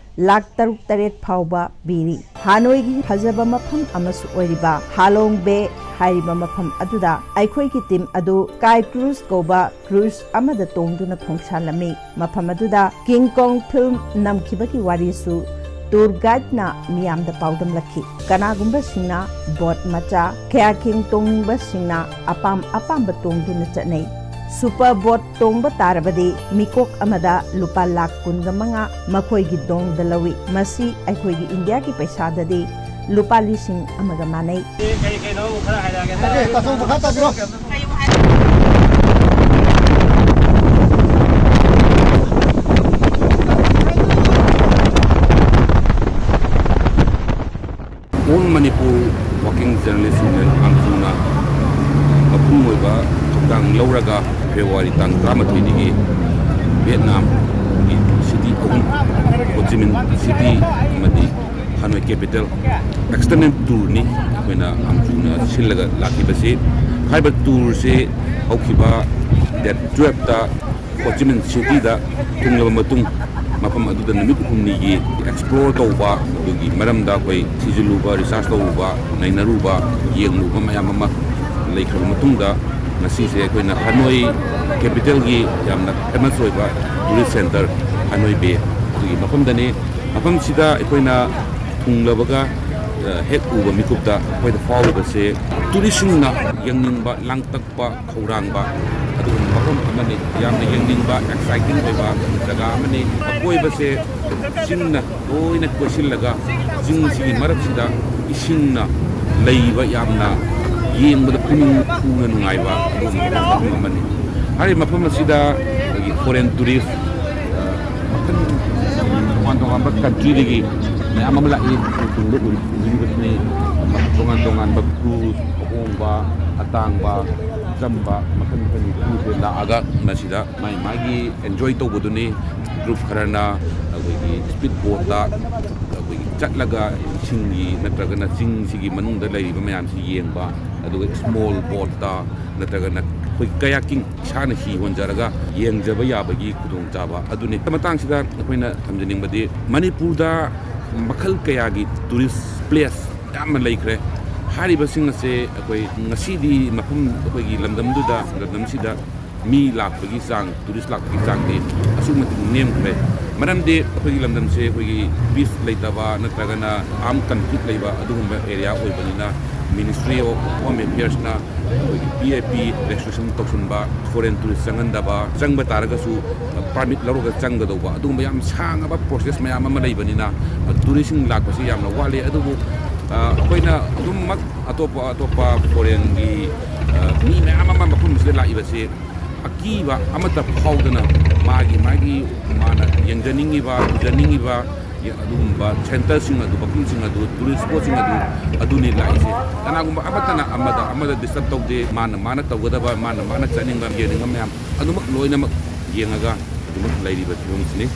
ꯂꯥꯈ ꯇꯔꯨꯛ ꯇꯔꯦꯠ ꯐꯥꯎꯕ ꯄꯤꯔꯤ꯫ ꯍꯥꯅꯣꯏꯒꯤ ꯐꯖꯕ ꯃꯐꯝ ꯑꯃꯁꯨ ꯑꯣꯏꯔꯤꯕ ꯍꯥꯂꯣꯡ ꯕꯦ ꯍꯥꯏꯔꯤꯕ ꯃꯐꯝ ꯑꯗꯨꯗ ꯑꯩꯈꯣꯏꯒꯤ ꯇꯤꯝ ꯑꯗꯨ ꯀꯥꯏ ꯀ꯭ꯔꯨꯖ ꯀꯧꯕ ꯀ꯭ꯔꯨꯖ ꯑꯃꯗ ꯇꯣꯡꯗꯨꯅ ꯈꯣꯡꯁꯥꯜꯂꯝꯃꯤ꯫ ꯃꯐꯝ ꯑꯗꯨꯗ ꯀꯤꯡ ꯀꯣꯡ ꯐꯤꯜꯝ ꯅꯝꯈꯤꯕꯒꯤ ꯋꯥꯔꯤꯁꯨ ꯇꯨꯔ ꯒꯥꯏꯗꯅ ꯃꯤꯌꯥꯝꯗ ꯄꯥꯎꯗꯝꯂꯛꯈꯤ꯫ ꯀꯅꯥꯒꯨꯝꯕꯁꯤꯡꯅ ꯕꯣꯠ ꯃꯆꯥ, ꯀꯌꯥꯀꯤꯡ ꯇꯣꯡꯅꯤꯡꯕꯁꯤꯡꯅ ꯑꯄꯥꯝ ꯑꯄꯥꯝꯕ ꯇꯣꯡꯗꯨꯅ ꯆꯠꯅꯩ꯫ ꯁꯨꯄꯔ ꯕꯣꯠ ꯇꯣꯡꯕ ꯇꯥꯔꯕꯗꯤ ꯃꯤꯀꯣꯛ ꯑꯃꯗ ꯂꯨꯄꯥ ꯂꯥꯈ ꯀꯨꯟꯒ ꯃꯉꯥ ꯃꯈꯣꯏꯒꯤ ꯗꯣꯡꯗ ꯂꯧꯏ꯫ ꯃꯁꯤ ꯑꯩꯈꯣꯏꯒꯤ ꯏꯟꯗꯤꯌꯥꯒꯤ ꯄꯩꯁꯥꯗꯗꯤ ꯂꯨꯄꯥ ꯂꯤꯁꯤꯡ ꯑꯃꯒ ꯃꯥꯟꯅꯩ꯫ ꯀꯩ ꯀꯩꯅꯣ ꯑꯃꯨꯛ ꯈꯔ ꯍꯥꯏꯔꯛꯑꯒꯦ꯫ ꯑꯣꯀꯦ, ꯇꯥꯆꯧ, ꯃꯈꯥ ꯇꯥꯕꯤꯔꯣ꯫ All Manipur Working Journalist Union, ꯑꯥꯝꯆꯨꯅ ꯃꯄꯨꯡ ꯑꯣꯏꯕ ꯊꯧꯗꯥꯡ ꯂꯧꯔꯒ ꯐꯦꯕ꯭ꯔꯨꯋꯥꯔꯤ ꯇꯥꯡ ꯇꯔꯥꯃꯥꯊꯣꯏꯗꯒꯤ ꯚꯤꯌꯦꯠꯅꯥꯝꯒꯤ ꯁꯤꯇꯤ ꯑꯍꯨꯝ, ꯍꯣ ꯆꯤ ꯃꯤꯟ ꯁꯤꯇꯤ ꯑꯃꯗꯤ ꯍꯥꯅꯣꯏ ꯀꯦꯄꯤꯇꯦꯜ, ꯑꯦꯛꯁꯇꯔꯅꯦꯜ ꯇꯨꯔꯅꯤ ꯑꯩꯈꯣꯏꯅ ꯑꯥꯝꯆꯨꯅ ꯁꯤꯜꯂꯒ ꯂꯥꯛꯈꯤꯕꯁꯤ꯫ ꯍꯥꯏꯔꯤꯕ ꯇꯨꯔꯁꯤ ꯍꯧꯈꯤꯕ ꯗꯦꯠ ꯇꯨꯌꯦꯜꯞꯇ ꯍꯣ ꯆꯤ ꯃꯤꯟ ꯁꯤꯇꯤꯗ ꯊꯨꯡꯂꯕ ꯃꯇꯨꯡ, ꯃꯐꯝ ꯑꯗꯨꯗ ꯅꯨꯃꯤꯠ ꯍꯨꯝꯅꯤꯒꯤ ꯑꯦꯛꯁꯄ꯭ꯂꯣꯔ ꯇꯧꯕ, ꯑꯗꯨꯒꯤ ꯃꯔꯝꯗ ꯑꯩꯈꯣꯏ ꯊꯤꯖꯤꯜꯂꯨꯕ, ꯔꯤꯁꯥꯔꯆ ꯇꯧꯔꯨꯕ, ꯅꯩꯅꯔꯨꯕ, ꯌꯦꯡꯂꯨꯕ ꯃꯌꯥꯝ ꯑꯃ ꯂꯩꯈ꯭ꯔꯕ ꯃꯇꯨꯡꯗ, ꯉꯁꯤꯁꯦ ꯑꯩꯈꯣꯏꯅ ꯍꯅꯣꯏ capital ꯒꯤ ꯌꯥꯝꯅ famous ꯑꯣꯏꯕ tourist centre ꯍꯅꯣꯏ Bay ꯑꯗꯨꯒꯤ ꯃꯐꯝꯗꯅꯤ꯫ ꯃꯐꯝꯁꯤꯗ ꯑꯩꯈꯣꯏꯅ ꯊꯨꯡꯂꯕꯒ, ꯑ, ꯍꯦꯛ ꯎꯕ ꯃꯤꯀꯨꯞꯇ ꯑꯩꯈꯣꯏꯗ ꯐꯥꯎꯔꯤꯕꯁꯦ tourist ꯁꯤꯡꯅ ꯌꯦꯡꯅꯤꯡꯕ, ꯂꯥꯡꯇꯛꯄ, ꯈꯧꯔꯥꯡꯕ ꯑꯗꯨꯒꯨꯝꯕ ꯃꯐꯝ ꯑꯃꯅꯤ꯫ ꯌꯥꯝꯅ ꯌꯦꯡꯅꯤꯡꯕ, exciting ꯑꯣꯏꯕ ꯖꯒꯥ ꯑꯃꯅꯤ꯫ ꯑꯀꯣꯏꯕꯁꯦ ꯆꯤꯡꯅ ꯂꯣꯏꯅ ꯀꯣꯏꯁꯤꯜꯂꯒ, ꯆꯤꯡꯁꯤꯒꯤ ꯃꯔꯛꯁꯤꯗ ꯏꯁꯤꯡꯅ ꯂꯩꯕ, ꯌꯥꯝꯅ ꯌꯦꯡꯕꯗ ꯄꯨꯛꯅꯤꯡ ꯍꯨꯅ ꯅꯨꯡꯉꯥꯏꯕ ꯑꯗꯨꯒꯨꯝꯕ ꯃꯐꯝ ꯑꯃꯅꯤ꯫ ꯍꯥꯏꯔꯤꯕ ꯃꯐꯝ ꯑꯁꯤꯗ ꯑꯩꯈꯣꯏꯒꯤ foreign tourist, ꯑ, ꯃꯈꯜ ꯇꯣꯉꯥꯟ ꯇꯣꯉꯥꯟꯕ country ꯗꯒꯤ ꯃꯌꯥꯝ ꯑꯃ ꯂꯥꯛꯏ꯫ ꯇꯨꯡꯗ ꯎꯔꯤ-, ꯎꯕꯤꯔꯤꯕꯁꯤꯅꯤ꯫ ꯇꯣꯉꯥꯟ ꯇꯣꯉꯥꯟꯕ crew, ꯑꯍꯣꯡꯕ, ꯑꯇꯥꯡꯕ, ꯑꯆꯝꯕ, ꯃꯈꯜ ꯃꯈꯜꯒꯤ crew ꯁꯦ ꯂꯥꯛꯑꯒ ꯃꯁꯤꯗ ꯃꯥꯏ ꯃꯥꯒꯤ enjoy ꯇꯧꯕꯗꯨꯅꯤ꯫ Group ꯈꯔꯅ ꯑꯩꯈꯣꯏꯒꯤ speed boat ꯇ ꯑꯩꯈꯣꯏꯒꯤ ꯆꯠꯂꯒ ꯏꯁꯤꯡꯒꯤ ꯅꯠꯇ꯭ꯔꯒꯅ ꯆꯤꯡꯁꯤꯒꯤ ꯃꯅꯨꯡꯗ ꯂꯩꯔꯤꯕ ꯃꯌꯥꯝꯁꯤ ꯌꯦꯡꯕ, ꯑꯗꯨꯒ small boat ꯇ ꯅꯠꯇ꯭ꯔꯒꯅ ꯑꯩꯈꯣꯏ kayaking, ꯏꯁꯥꯅ ꯍꯤ ꯍꯣꯟꯖꯔꯒ ꯌꯦꯡꯖꯕ ꯌꯥꯕꯒꯤ ꯈꯨꯗꯣꯡꯆꯥꯕ ꯑꯗꯨꯅꯤ꯫ ꯃꯇꯥꯡꯁꯤꯗ ꯑꯩꯈꯣꯏꯅ ꯊꯝꯖꯅꯤꯡꯕꯗꯤ, ꯃꯅꯤꯄꯨꯔꯗ ꯃꯈꯜ ꯀꯌꯥꯒꯤ tourist place ꯌꯥꯝꯅ ꯂꯩꯈ꯭ꯔꯦ꯫ ꯍꯥꯏꯔꯤꯕꯁꯤꯡ ꯑꯁꯦ ꯑꯩꯈꯣꯏ ꯉꯁꯤꯗꯤ ꯃꯐꯝ, ꯑꯩꯈꯣꯏꯒꯤ ꯂꯝꯗꯝꯗꯨꯗ, ꯂꯝꯗꯝꯁꯤꯗ ꯃꯤ ꯂꯥꯛꯄꯒꯤ ꯆꯥꯡ, tourist ꯂꯥꯛꯄꯒꯤ ꯆꯥꯡꯗꯤ ꯑꯁꯨꯛꯀꯤ ꯃꯇꯤꯛ ꯅꯦꯝꯈ꯭ꯔꯦ꯫ ꯃꯔꯝꯗꯤ ꯑꯩꯈꯣꯏꯒꯤ ꯂꯝꯗꯝꯁꯦ ꯑꯩꯈꯣꯏꯒꯤ peace ꯂꯩꯇꯕ ꯅꯠꯇ꯭ꯔꯒꯅ armed conflict ꯂꯩꯕ ꯑꯗꯨꯒꯨꯝꯕ area ꯑꯣꯏꯕꯅꯤꯅ, Ministry of Home Affairs ꯅ ꯑꯩꯈꯣꯏꯒꯤ VIP registration ꯇꯧꯁꯤꯟꯕ, foreign tourist ꯆꯪꯍꯟꯗꯕ, ꯆꯪꯕ ꯇꯥꯔꯒꯁꯨ permit ꯂꯧꯔꯒ ꯆꯪꯒꯗꯧꯕ, ꯑꯗꯨꯒꯨꯝꯕ ꯌꯥꯝ ꯁꯥꯡꯉꯕ process ꯃꯌꯥꯝ ꯑꯃ ꯂꯩꯕꯅꯤꯅ, tourist ꯁꯤꯡ ꯂꯥꯛꯄꯁꯤ ꯌꯥꯝꯅ ꯋꯥꯠꯂꯤ꯫ ꯑꯗꯨꯕꯨ, ꯑ, ꯑꯩꯈꯣꯏꯅ ꯑꯗꯨꯝꯃꯛ ꯑꯇꯣꯞꯄ ꯑꯇꯣꯞꯄ foreign ꯒꯤ, ꯑ, ꯃꯤ ꯃꯌꯥꯝ ꯑꯃ ꯃꯐꯝꯁꯤꯗ ꯂꯥꯛꯏꯕꯁꯤ ꯑꯀꯤꯕ ꯑꯃꯠꯇ ꯐꯥꯎꯗꯅ, ꯃꯥꯒꯤ ꯃꯥꯒꯤ ꯃꯥꯅ ꯌꯦꯡꯖꯅꯤꯡꯉꯤꯕ, ꯎꯖꯅꯤꯡꯉꯤꯕ, ꯑꯗꯨꯒꯨꯝꯕ centre ꯁꯤꯡ ꯑꯗꯨ, ꯃꯐꯝꯁꯤꯡ ꯑꯗꯨ, tourist spot ꯁꯤꯡ ꯑꯗꯨ, ꯑꯗꯨꯅꯤ ꯂꯥꯛꯏꯁꯦ꯫ ꯀꯅꯥꯒꯨꯝꯕ ꯑꯃꯠꯇꯅ ꯑꯃꯗ, ꯑꯃꯗ disturb ꯇꯧꯗꯦ꯫ ꯃꯥꯅ, ꯃꯥꯅ ꯇꯧꯒꯗꯕ, ꯃꯥꯅ, ꯃꯥꯅ ꯆꯠꯅꯤꯡꯕ, ꯌꯦꯡꯅꯤꯡꯕ ꯃꯌꯥꯝ ꯑꯗꯨꯃꯛ ꯂꯣꯏꯅꯃꯛ ꯌꯦꯡꯉꯒ ꯑꯗꯨꯃꯛ ꯂꯩꯔꯤꯕ ꯐꯤꯕꯝꯁꯤꯅꯤ꯫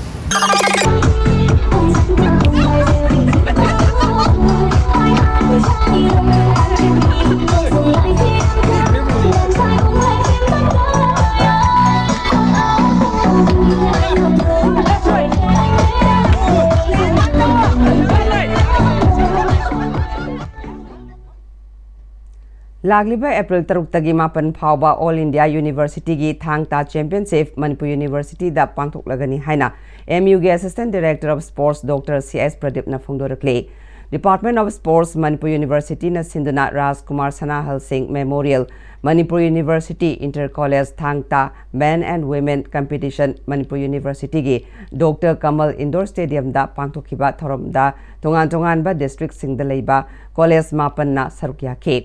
ꯂꯥꯛꯂꯤꯕ ꯑꯦꯄ꯭ꯔꯤꯜ ꯇꯔꯨꯛꯇꯒꯤ ꯃꯥꯄꯟ ꯐꯥꯎꯕ All India Universityꯒꯤ ꯊꯥꯡ ꯇꯥ Championship ꯃꯅꯤꯄꯨꯔ Universityꯗ ꯄꯥꯡꯊꯣꯛꯂꯒꯅꯤ ꯍꯥꯏꯅ MUꯒꯤ Assistant Director of Sports Doctor C S ꯄ꯭ꯔꯗꯤꯞꯅ ꯐꯣꯡꯗꯣꯔꯛꯂꯤ꯫ Department of Sports Manipur Universityꯅ ꯁꯤꯟꯗꯨꯅ ꯔꯥꯖꯀꯨꯃꯥꯔ ꯁꯅꯥꯍꯜ ꯁꯤꯡ Memorial Manipur University Inter College ꯊꯥꯡ ꯇꯥ Men and Women Competition Manipur Universityꯒꯤ Doctor Kamal Indoor Stadiumꯗ ꯄꯥꯡꯊꯣꯛꯈꯤꯕ ꯊꯧꯔꯝꯗ ꯇꯣꯉꯥꯟ ꯇꯣꯉꯥꯟꯕ districtꯁꯤꯡꯗ ꯂꯩꯕ college ꯃꯥꯄꯟꯅ ꯁꯔꯨꯛ ꯌꯥꯈꯤ꯫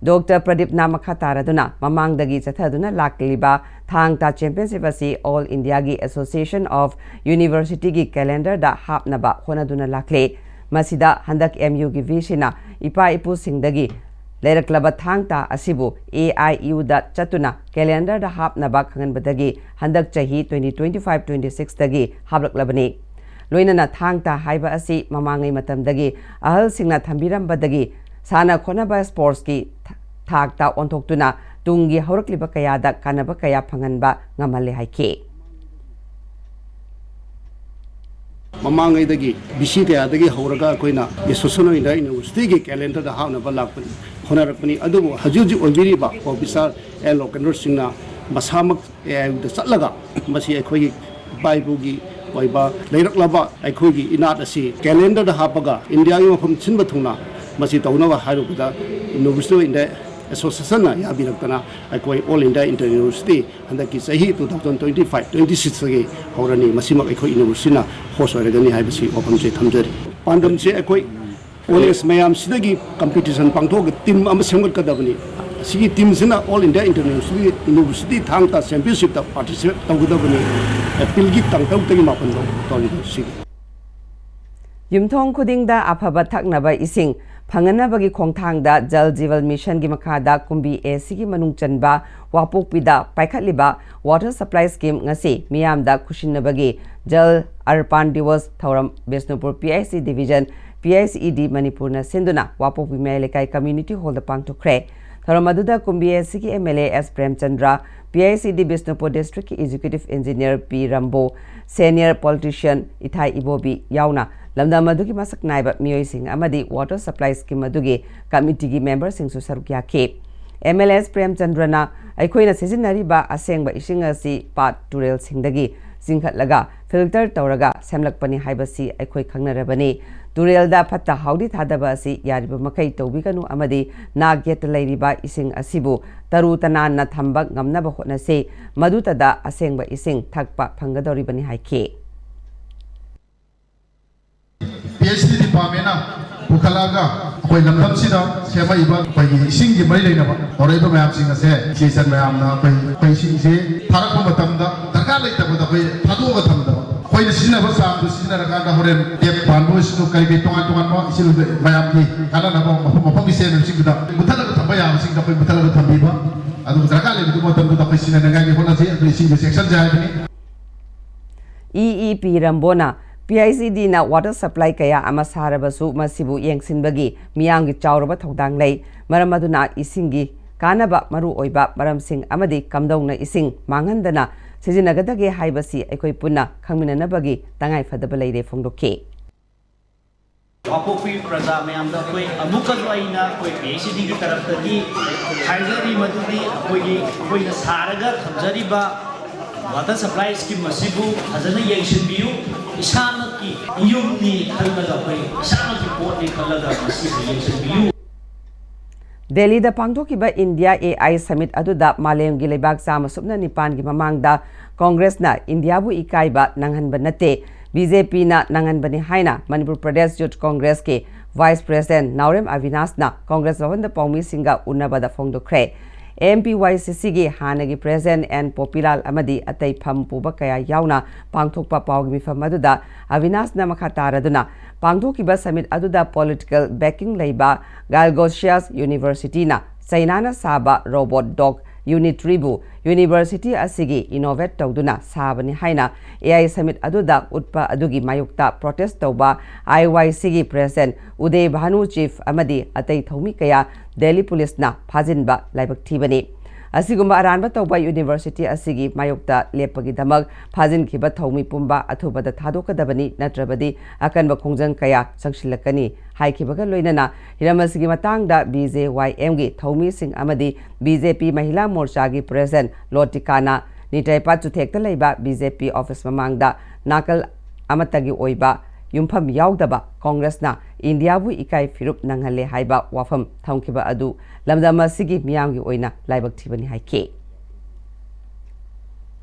Doctor ꯄ꯭ꯔꯗꯤꯞꯅ ꯃꯈꯥ ꯇꯥꯔꯗꯨꯅ ꯃꯃꯥꯡꯗꯒꯤ ꯆꯠꯊꯗꯨꯅ ꯂꯥꯛꯂꯤꯕ ꯊꯥꯡ ꯇꯥ Championship ꯑꯁꯤ All Indiaꯒꯤ Association of Universityꯒꯤ calendarꯗ ꯍꯥꯞꯅꯕ ꯍꯣꯠꯅꯗꯨꯅ ꯂꯥꯛꯂꯦ꯫ ꯃꯁꯤꯗ ꯍꯟꯗꯛ MUꯒꯤ VCꯅ ꯏꯄꯥ ꯏꯄꯨꯁꯤꯡꯗꯒꯤ ꯂꯩꯔꯛꯂꯕ ꯊꯥꯡ ꯇꯥ ꯑꯁꯤꯕꯨ AIUꯗ ꯆꯠꯇꯨꯅ calendarꯗ ꯍꯥꯞꯅꯕ ꯈꯪꯍꯟꯕꯗꯒꯤ ꯍꯟꯗꯛ ꯆꯍꯤ twenty twenty five twenty sixꯇꯒꯤ ꯍꯥꯞꯂꯛꯂꯕꯅꯤ꯫ ꯂꯣꯏꯅꯅ ꯊꯥꯡ ꯇꯥ ꯍꯥꯏꯕ ꯑꯁꯤ ꯃꯃꯥꯡꯉꯩ ꯃꯇꯝꯗꯒꯤ ꯑꯍꯜꯁꯤꯡꯅ ꯊꯝꯕꯤꯔꯝꯕꯗꯒꯤ ꯁꯥꯟꯅ ꯈꯣꯠꯅꯕ sportsꯀꯤ ꯊꯥꯛꯇ ꯑꯣꯟꯊꯣꯛꯇꯨꯅ ꯇꯨꯡꯒꯤ ꯍꯧꯔꯛꯂꯤꯕ ꯀꯌꯥꯗ ꯀꯥꯟꯅꯕ ꯀꯌꯥ ꯐꯪꯍꯟꯕ ꯉꯝꯍꯜꯂꯦ ꯍꯥꯏꯈꯤ꯫ ꯃꯃꯥꯡꯉꯩꯗꯒꯤ VC ꯀꯌꯥꯗꯒꯤ ꯍꯧꯔꯒ ꯑꯩꯈꯣꯏꯅ Association of India Universityꯒꯤ calendarꯗ ꯍꯥꯞꯅꯕ ꯂꯥꯛꯄꯅꯤ, ꯍꯣꯠꯅꯔꯛꯄꯅꯤ꯫ ꯑꯗꯨꯕꯨ ꯍꯧꯖꯤꯛ ꯍꯧꯖꯤꯛ ꯑꯣꯏꯕꯤꯔꯤꯕ Professor ꯑꯦꯟ ꯂꯣꯀꯦꯟꯗ꯭ꯔ ꯁꯤꯡꯅ ꯃꯁꯥꯃꯛ AIUꯗ ꯆꯠꯂꯒ ꯃꯁꯤ ꯑꯩꯈꯣꯏꯒꯤ ꯏꯄꯥ ꯏꯄꯨꯒꯤ ꯑꯣꯏꯕ ꯂꯩꯔꯛꯂꯕ ꯑꯩꯈꯣꯏꯒꯤ ꯏꯅꯥꯠ ꯑꯁꯤ calendarꯗ ꯍꯥꯞꯄꯒ Indiaꯒꯤ ꯃꯐꯝ ꯁꯤꯟꯕ ꯊꯨꯡꯅ ꯃꯁꯤ ꯇꯧꯅꯕ ꯍꯥꯏꯔꯨꯕꯗ University of India Associationꯅ ꯌꯥꯕꯤꯔꯛꯇꯅ ꯑꯩꯈꯣꯏ All India Inter University ꯍꯟꯗꯛꯀꯤ ꯆꯍꯤ two thousand twenty five twenty sixꯇꯒꯤ ꯍꯧꯔꯅꯤ꯫ ꯃꯁꯤꯃꯛ ꯑꯩꯈꯣꯏ Universityꯅ host ꯑꯣꯏꯔꯒꯅꯤ ꯍꯥꯏꯕꯁꯤ ꯋꯥꯐꯝꯁꯦ ꯊꯝꯖꯔꯤ꯫ ꯄꯥꯟꯗꯝꯁꯦ ꯑꯩꯈꯣꯏ college ꯃꯌꯥꯝꯁꯤꯗꯒꯤ competition ꯄꯥꯡꯊꯣꯛꯑꯒ team ꯑꯃ ꯁꯦꯝꯒꯠꯀꯗꯕꯅꯤ꯫ ꯑꯁꯤꯒꯤ teamꯁꯤꯅ All India Inter University University ꯊꯥꯡ ꯇꯥ Championshipꯇ participate ꯇꯧꯒꯗꯕꯅꯤ꯫ ꯑꯦꯄ꯭ꯔꯤꯜꯒꯤ ꯇꯥꯡ ꯇꯔꯨꯛꯇꯒꯤ ꯃꯥꯄꯟ ꯐꯥꯎ ꯇꯧꯔꯤꯕ ꯁꯤꯒꯤ꯫ ꯌꯨꯝꯊꯣꯡ ꯈꯨꯗꯤꯡꯗ ꯑꯐꯕ ꯊꯛꯅꯕ ꯏꯁꯤꯡ ꯐꯪꯍꯟꯅꯕꯒꯤ ꯈꯣꯡꯊꯥꯡꯗ Jal Jeevan Missionꯒꯤ ꯃꯈꯥꯗ ꯀꯨꯝꯕꯤ ACꯒꯤ ꯃꯅꯨꯡ ꯆꯟꯕ ꯋꯥꯄꯣꯛꯄꯤꯗ ꯄꯥꯏꯈꯠꯂꯤꯕ water supply scheme ꯉꯁꯤ ꯃꯤꯌꯥꯝꯗ ꯈꯨꯠꯁꯤꯟꯅꯕꯒꯤ Jal Arpan Diwas ꯊꯧꯔꯝ ꯕꯤꯁꯅꯨꯄꯨꯔ PIC Division, PICED ꯃꯅꯤꯄꯨꯔꯅ ꯁꯤꯟꯗꯨꯅ ꯋꯥꯄꯣꯛꯄꯤ ꯃꯌꯥꯏ ꯂꯩꯀꯥꯏ community hallꯗ ꯄꯥꯡꯊꯣꯛꯈ꯭ꯔꯦ꯫ ꯊꯧꯔꯝ ꯑꯗꯨꯗ ꯀꯨꯝꯕꯤ ACꯒꯤ MLA ꯑꯦꯁ Premchandra, PICED Bishnupur districtꯀꯤ executive engineer ꯄꯤ ꯔꯝꯕꯣ, senior politician ꯏꯊꯥꯏ ꯏꯕꯣꯕꯤ ꯌꯥꯎꯅ ꯂꯝꯗꯝ ꯑꯗꯨꯒꯤ ꯃꯁꯛ ꯅꯥꯏꯕ ꯃꯤꯑꯣꯏꯁꯤꯡ ꯑꯃꯗꯤ water supply scheme ꯑꯗꯨꯒꯤ committeeꯒꯤ memberꯁꯤꯡꯁꯨ ꯁꯔꯨꯛ ꯌꯥꯈꯤ꯫ ꯑꯦꯝ ꯑꯦꯜ ꯑꯦꯁ ꯄ꯭ꯔꯦꯝꯆꯟꯗ꯭ꯔꯅ, "ꯑꯩꯈꯣꯏꯅ ꯁꯤꯖꯤꯟꯅꯔꯤꯕ ꯑꯁꯦꯡꯕ ꯏꯁꯤꯡ ꯑꯁꯤ ꯄꯥꯠ ꯇꯨꯔꯦꯜꯁꯤꯡꯗꯒꯤ ꯆꯤꯡꯈꯠꯂꯒ ꯐꯤꯜꯇꯔ ꯇꯧꯔꯒ ꯁꯦꯝꯂꯛꯄꯅꯤ ꯍꯥꯏꯕꯁꯤ ꯑꯩꯈꯣꯏ ꯈꯪꯅꯔꯕꯅꯤ꯫ ꯇꯨꯔꯦꯜꯗ ꯐꯠꯇ ꯍꯥꯎꯗꯤ ꯊꯥꯗꯕ ꯑꯁꯤ ꯌꯥꯔꯤꯕ ꯃꯈꯩ ꯇꯧꯕꯤꯒꯅꯨ ꯑꯃꯗꯤ ꯅꯥꯛ ꯌꯦꯠꯇ ꯂꯩꯔꯤꯕ ꯏꯁꯤꯡ ꯑꯁꯤꯕꯨ ꯇꯔꯨ ꯇꯅꯥꯟꯅ ꯊꯝꯕ ꯉꯝꯅꯕ ꯍꯣꯠꯅꯁꯤ꯫ ꯃꯗꯨꯇꯗ ꯑꯁꯦꯡꯕ ꯏꯁꯤꯡ ꯊꯛꯄ ꯐꯪꯒꯗꯧꯔꯤꯕꯅꯤ" ꯍꯥꯏꯈꯤ꯫ ꯄꯤ ꯑꯩꯆ ꯗꯤ ꯗꯤꯄꯥꯔꯠꯃꯦꯟꯅ ꯄꯨꯈꯠꯂꯛꯑꯒ ꯑꯩꯈꯣꯏ ꯂꯝꯗꯝꯁꯤꯗ ꯁꯦꯝꯃꯛꯏꯕ ꯑꯩꯈꯣꯏꯒꯤ ꯏꯁꯤꯡꯒꯤ ꯃꯔꯤ ꯂꯩꯅꯕ ꯇꯧꯔꯛꯏꯕ ꯃꯌꯥꯝꯁꯤꯡ ꯑꯁꯦ ꯏꯆꯦ ꯏꯆꯟ ꯃꯌꯥꯝꯅ ꯑꯩꯈꯣꯏ ꯑꯩꯈꯣꯏ ꯏꯁꯤꯡꯁꯦ ꯊꯥꯔꯛꯄ ꯃꯇꯝꯗ ꯗꯔꯀꯥꯔ ꯂꯩꯇꯕꯗ ꯑꯩꯈꯣꯏ ꯊꯥꯗꯣꯛꯑꯒ ꯊꯝꯗꯕ, ꯑꯩꯈꯣꯏꯅ ꯁꯤꯖꯤꯟꯅꯕ ꯆꯥꯡꯗꯣ ꯁꯤꯖꯤꯟꯅꯔꯀꯥꯟꯗ ꯍꯣꯔꯦꯟ ꯇꯦꯞ ꯄꯥꯟꯕ ꯑꯣꯏꯁꯅꯨ, ꯀꯔꯤ ꯀꯔꯤ ꯇꯣꯉꯥꯟ ꯇꯣꯉꯥꯟꯕ ꯏꯁꯤꯡ ꯃꯌꯥꯝꯒꯤ ꯀꯥꯟꯅꯅꯕ ꯃꯐꯝ ꯃꯐꯝꯒꯤ ꯁꯦꯝꯃꯤꯕꯁꯤꯡꯗꯨꯗ ꯃꯨꯠꯊꯠꯂꯒ ꯊꯝꯕ ꯌꯥꯕꯁꯤꯡꯗꯣ ꯑꯩꯈꯣꯏ ꯃꯨꯠꯊꯠꯂꯒ ꯊꯝꯕꯤꯕ, ꯑꯗꯨꯒ ꯗꯔꯀꯥꯔ ꯂꯩꯕꯗꯨ ꯃꯇꯝꯗꯨꯗ ꯑꯩꯈꯣꯏ ꯁꯤꯖꯤꯟꯅꯅꯤꯡꯉꯥꯏꯒꯤ ꯍꯣꯠꯅꯁꯤ꯫ ꯑꯗꯨ ꯏꯁꯤꯡꯁꯦ ꯆꯦꯛꯁꯤꯟꯁꯦ ꯍꯥꯏꯕꯅꯤ꯫ ꯏ ꯏ ꯄꯤ ꯔꯝꯕꯣꯅ, "P H E ꯗꯤꯅ water supply ꯀꯌꯥ ꯑꯃ ꯁꯥꯔꯕꯁꯨ ꯃꯁꯤꯕꯨ ꯌꯦꯡꯁꯤꯟꯕꯒꯤ ꯃꯤꯌꯥꯝꯒꯤ ꯆꯥꯎꯔꯕ ꯊꯧꯗꯥꯡ ꯂꯩ꯫ ꯃꯔꯝ ꯑꯗꯨꯅ ꯏꯁꯤꯡꯒꯤ ꯀꯥꯟꯅꯕ, ꯃꯔꯨ ꯑꯣꯏꯕ ꯃꯔꯝꯁꯤꯡ ꯑꯃꯗꯤ ꯀꯝꯗꯧꯅ ꯏꯁꯤꯡ ꯃꯥꯡꯍꯟꯗꯅ ꯁꯤꯖꯤꯟꯅꯒꯗꯒꯦ ꯍꯥꯏꯕꯁꯤ ꯑꯩꯈꯣꯏ ꯄꯨꯟꯅ ꯈꯪꯃꯤꯟꯅꯅꯕꯒꯤ ꯇꯉꯥꯏ ꯐꯗꯕ ꯂꯩꯔꯦ" ꯐꯣꯡꯗꯣꯛꯈꯤ꯫ ꯀꯥꯡꯄꯣꯛꯄꯤ ꯄ꯭ꯔꯖꯥ ꯃꯌꯥꯝꯗ ꯑꯩꯈꯣꯏ ꯑꯃꯨꯛꯀꯁꯨ ꯑꯩꯅ ꯑꯩꯈꯣꯏ ꯄꯤ ꯑꯩꯆ ꯏ ꯗꯤꯒꯤ ꯇꯔꯞꯇꯒꯤ ꯍꯥꯏꯖꯔꯤ ꯃꯗꯨꯗꯤ ꯑꯩꯈꯣꯏꯒꯤ ꯑꯩꯈꯣꯏꯅ ꯁꯥꯔꯒ ꯊꯝꯖꯔꯤꯕ ꯋꯥꯇꯔ ꯁꯄ꯭ꯂꯥꯏ ꯁ꯭ꯀꯤꯝ ꯑꯁꯤꯕꯨ ꯐꯖꯅ ꯌꯦꯡꯁꯤꯟꯕꯤꯌꯨ꯫ ꯏꯁꯥꯃꯛꯀꯤ ꯌꯨꯝꯅꯤ ꯈꯜꯂꯒ, ꯑꯩꯈꯣꯏ ꯏꯁꯥꯃꯛꯀꯤ ꯄꯣꯠꯅꯤ ꯈꯜꯂꯒ ꯃꯁꯤꯕꯨ ꯌꯦꯡꯁꯤꯟꯕꯤꯌꯨ꯫ ꯗꯦꯜꯂꯤꯗ ꯄꯥꯡꯊꯣꯛꯈꯤꯕ ꯏꯟꯗꯤꯌꯥ ꯑꯦ ꯑꯥꯏ ꯁꯃꯤꯠ ꯑꯗꯨꯗ ꯃꯥꯂꯦꯝꯒꯤ ꯂꯩꯕꯥꯛ ꯆꯥꯝꯃ ꯁꯨꯞꯅ ꯅꯤꯄꯥꯟꯒꯤ ꯃꯃꯥꯡꯗ ꯀꯣꯡꯒ꯭ꯔꯦꯁꯅ ꯏꯟꯗꯤꯌꯥꯕꯨ ꯏꯀꯥꯏꯕ ꯅꯪꯍꯟꯕ ꯅꯠꯇꯦ, ꯕꯤ ꯖꯦ ꯄꯤꯅ ꯅꯪꯍꯟꯕꯅꯤ ꯍꯥꯏꯅ ꯃꯅꯤꯄꯨꯔ ꯄ꯭ꯔꯗꯦꯁ ꯌꯨꯊ ꯀꯣꯡꯒ꯭ꯔꯦꯁꯀꯤ ꯚꯥꯏꯁ ꯄ꯭ꯔꯦꯁꯤꯗꯦꯟꯠ ꯅꯥꯎꯔꯦꯝ ꯑꯕꯤꯅꯥꯁꯅ ꯀꯣꯡꯒ꯭ꯔꯦꯁ ꯚꯕꯟꯗ ꯄꯥꯎꯃꯤꯁꯤꯡꯒ ꯎꯅꯕꯗ ꯐꯣꯡꯗꯣꯛꯈ꯭ꯔꯦ꯫ ꯑꯦꯝ ꯄꯤ ꯋꯥꯏ ꯁꯤ ꯁꯤꯒꯤ ꯍꯥꯟꯅꯒꯤ ꯄ꯭ꯔꯦꯁꯤꯗꯦꯟꯠ ꯑꯦꯟ ꯄꯣꯄꯤꯂꯥꯜ ꯑꯃꯗꯤ ꯑꯇꯩ ꯐꯝ ꯄꯨꯕ ꯀꯌꯥ ꯌꯥꯎꯅ ꯄꯥꯡꯊꯣꯛꯄ ꯄꯥꯎꯒꯤ ꯃꯤꯐꯝ ꯑꯗꯨꯗ ꯑꯕꯤꯅꯥꯁꯅ ꯃꯈꯥ ꯇꯥꯔꯗꯨꯅ, ꯄꯥꯡꯊꯣꯛꯈꯤꯕ ꯁꯃꯤꯠ ꯑꯗꯨꯗ ꯄꯣꯂꯤꯇꯤꯀꯦꯜ ꯕꯦꯀꯤꯡ ꯂꯩꯕ ꯒꯥꯜꯒꯣꯁꯤꯌꯥꯁ ꯌꯨꯅꯤꯚꯔꯁꯤꯇꯤꯅ ꯆꯩꯅꯥꯅ ꯁꯥꯕ ꯔꯣꯕꯣꯠ ꯗꯣꯒ ꯌꯨꯅꯤꯇ꯭ꯔꯤꯕꯨ ꯌꯨꯅꯤꯚꯔꯁꯤꯇꯤ ꯑꯁꯤꯒꯤ ꯏꯅꯣꯚꯦꯠ ꯇꯧꯗꯨꯅ ꯁꯥꯕꯅꯤ ꯍꯥꯏꯅ ꯑꯦ ꯑꯥꯏ ꯁꯃꯤꯠ ꯑꯗꯨꯗ ꯎꯠꯄ ꯑꯗꯨꯒꯤ ꯃꯥꯌꯣꯛꯇ ꯄ꯭ꯔꯣꯇꯦꯁ ꯇꯧꯕ ꯑꯥꯏ ꯋꯥꯏ ꯁꯤꯒꯤ ꯄ꯭ꯔꯦꯁꯤꯗꯦꯟꯠ ꯎꯗꯦ ꯚꯥꯅꯨ ꯆꯤꯐ ꯑꯃꯗꯤ ꯑꯇꯩ ꯊꯧꯃꯤ ꯀꯌꯥ ꯗꯦꯜꯂꯤ ꯄꯨꯂꯤꯁꯅ ꯐꯥꯖꯤꯟꯕ ꯂꯥꯏꯕꯛ ꯊꯤꯕꯅꯤ꯫ ꯑꯁꯤꯒꯨꯝꯕ ꯑꯔꯥꯟꯕ ꯇꯧꯕ ꯌꯨꯅꯤꯚꯔꯁꯤꯇꯤ ꯑꯁꯤꯒꯤ ꯃꯥꯌꯣꯛꯇ ꯂꯦꯞꯄꯒꯤꯗꯃꯛ ꯐꯥꯖꯤꯟꯈꯤꯕ ꯊꯧꯃꯤ ꯄꯨꯝꯕ ꯑꯊꯨꯕꯗ ꯊꯥꯗꯣꯛꯀꯗꯕꯅꯤ, ꯅꯠꯇ꯭ꯔꯕꯗꯤ ꯑꯀꯟꯕ ꯈꯣꯡꯖꯪ ꯀꯌꯥ ꯆꯪꯁꯤꯜꯂꯛꯀꯅꯤ ꯍꯥꯏꯈꯤꯕꯒ ꯂꯣꯏꯅꯅ ꯍꯤꯔꯝ ꯑꯁꯤꯒꯤ ꯃꯇꯥꯡꯗ ꯕꯤ ꯖꯦ ꯋꯥꯏ ꯑꯦꯝꯒꯤ ꯊꯧꯃꯤꯁꯤꯡ ꯑꯃꯗꯤ ꯕꯤ ꯖꯦ ꯄꯤ ꯃꯍꯤꯂꯥ ꯃꯣꯔꯆꯥꯒꯤ ꯄ꯭ꯔꯦꯁꯤꯗꯦꯟꯠ ꯂꯣꯇꯤꯀꯥꯅ ꯅꯤꯇꯩꯄꯥꯠ ꯆꯨꯊꯦꯛꯇ ꯂꯩꯕ ꯕꯤ ꯖꯦ ꯄꯤ ꯑꯣꯐꯤꯁ ꯃꯃꯥꯡꯗ ꯅꯥꯀꯜ ꯑꯃꯠꯇꯒꯤ ꯑꯣꯏꯕ ꯌꯨꯝꯐꯝ ꯌꯥꯎꯗꯕ ꯀꯣꯡꯒ꯭ꯔꯦꯁꯅ ꯏꯟꯗꯤꯌꯥꯕꯨ ꯏꯀꯥꯏ ꯐꯤꯔꯨꯞ ꯅꯪꯍꯜꯂꯦ ꯍꯥꯏꯕ ꯋꯥꯐꯝ ꯊꯝꯈꯤꯕ ꯑꯗꯨ ꯂꯝꯗꯝ ꯑꯁꯤꯒꯤ ꯃꯤꯌꯥꯝꯒꯤ ꯑꯣꯏꯅ ꯂꯥꯏꯕꯛ ꯊꯤꯕꯅꯤ ꯍꯥꯏꯈꯤ꯫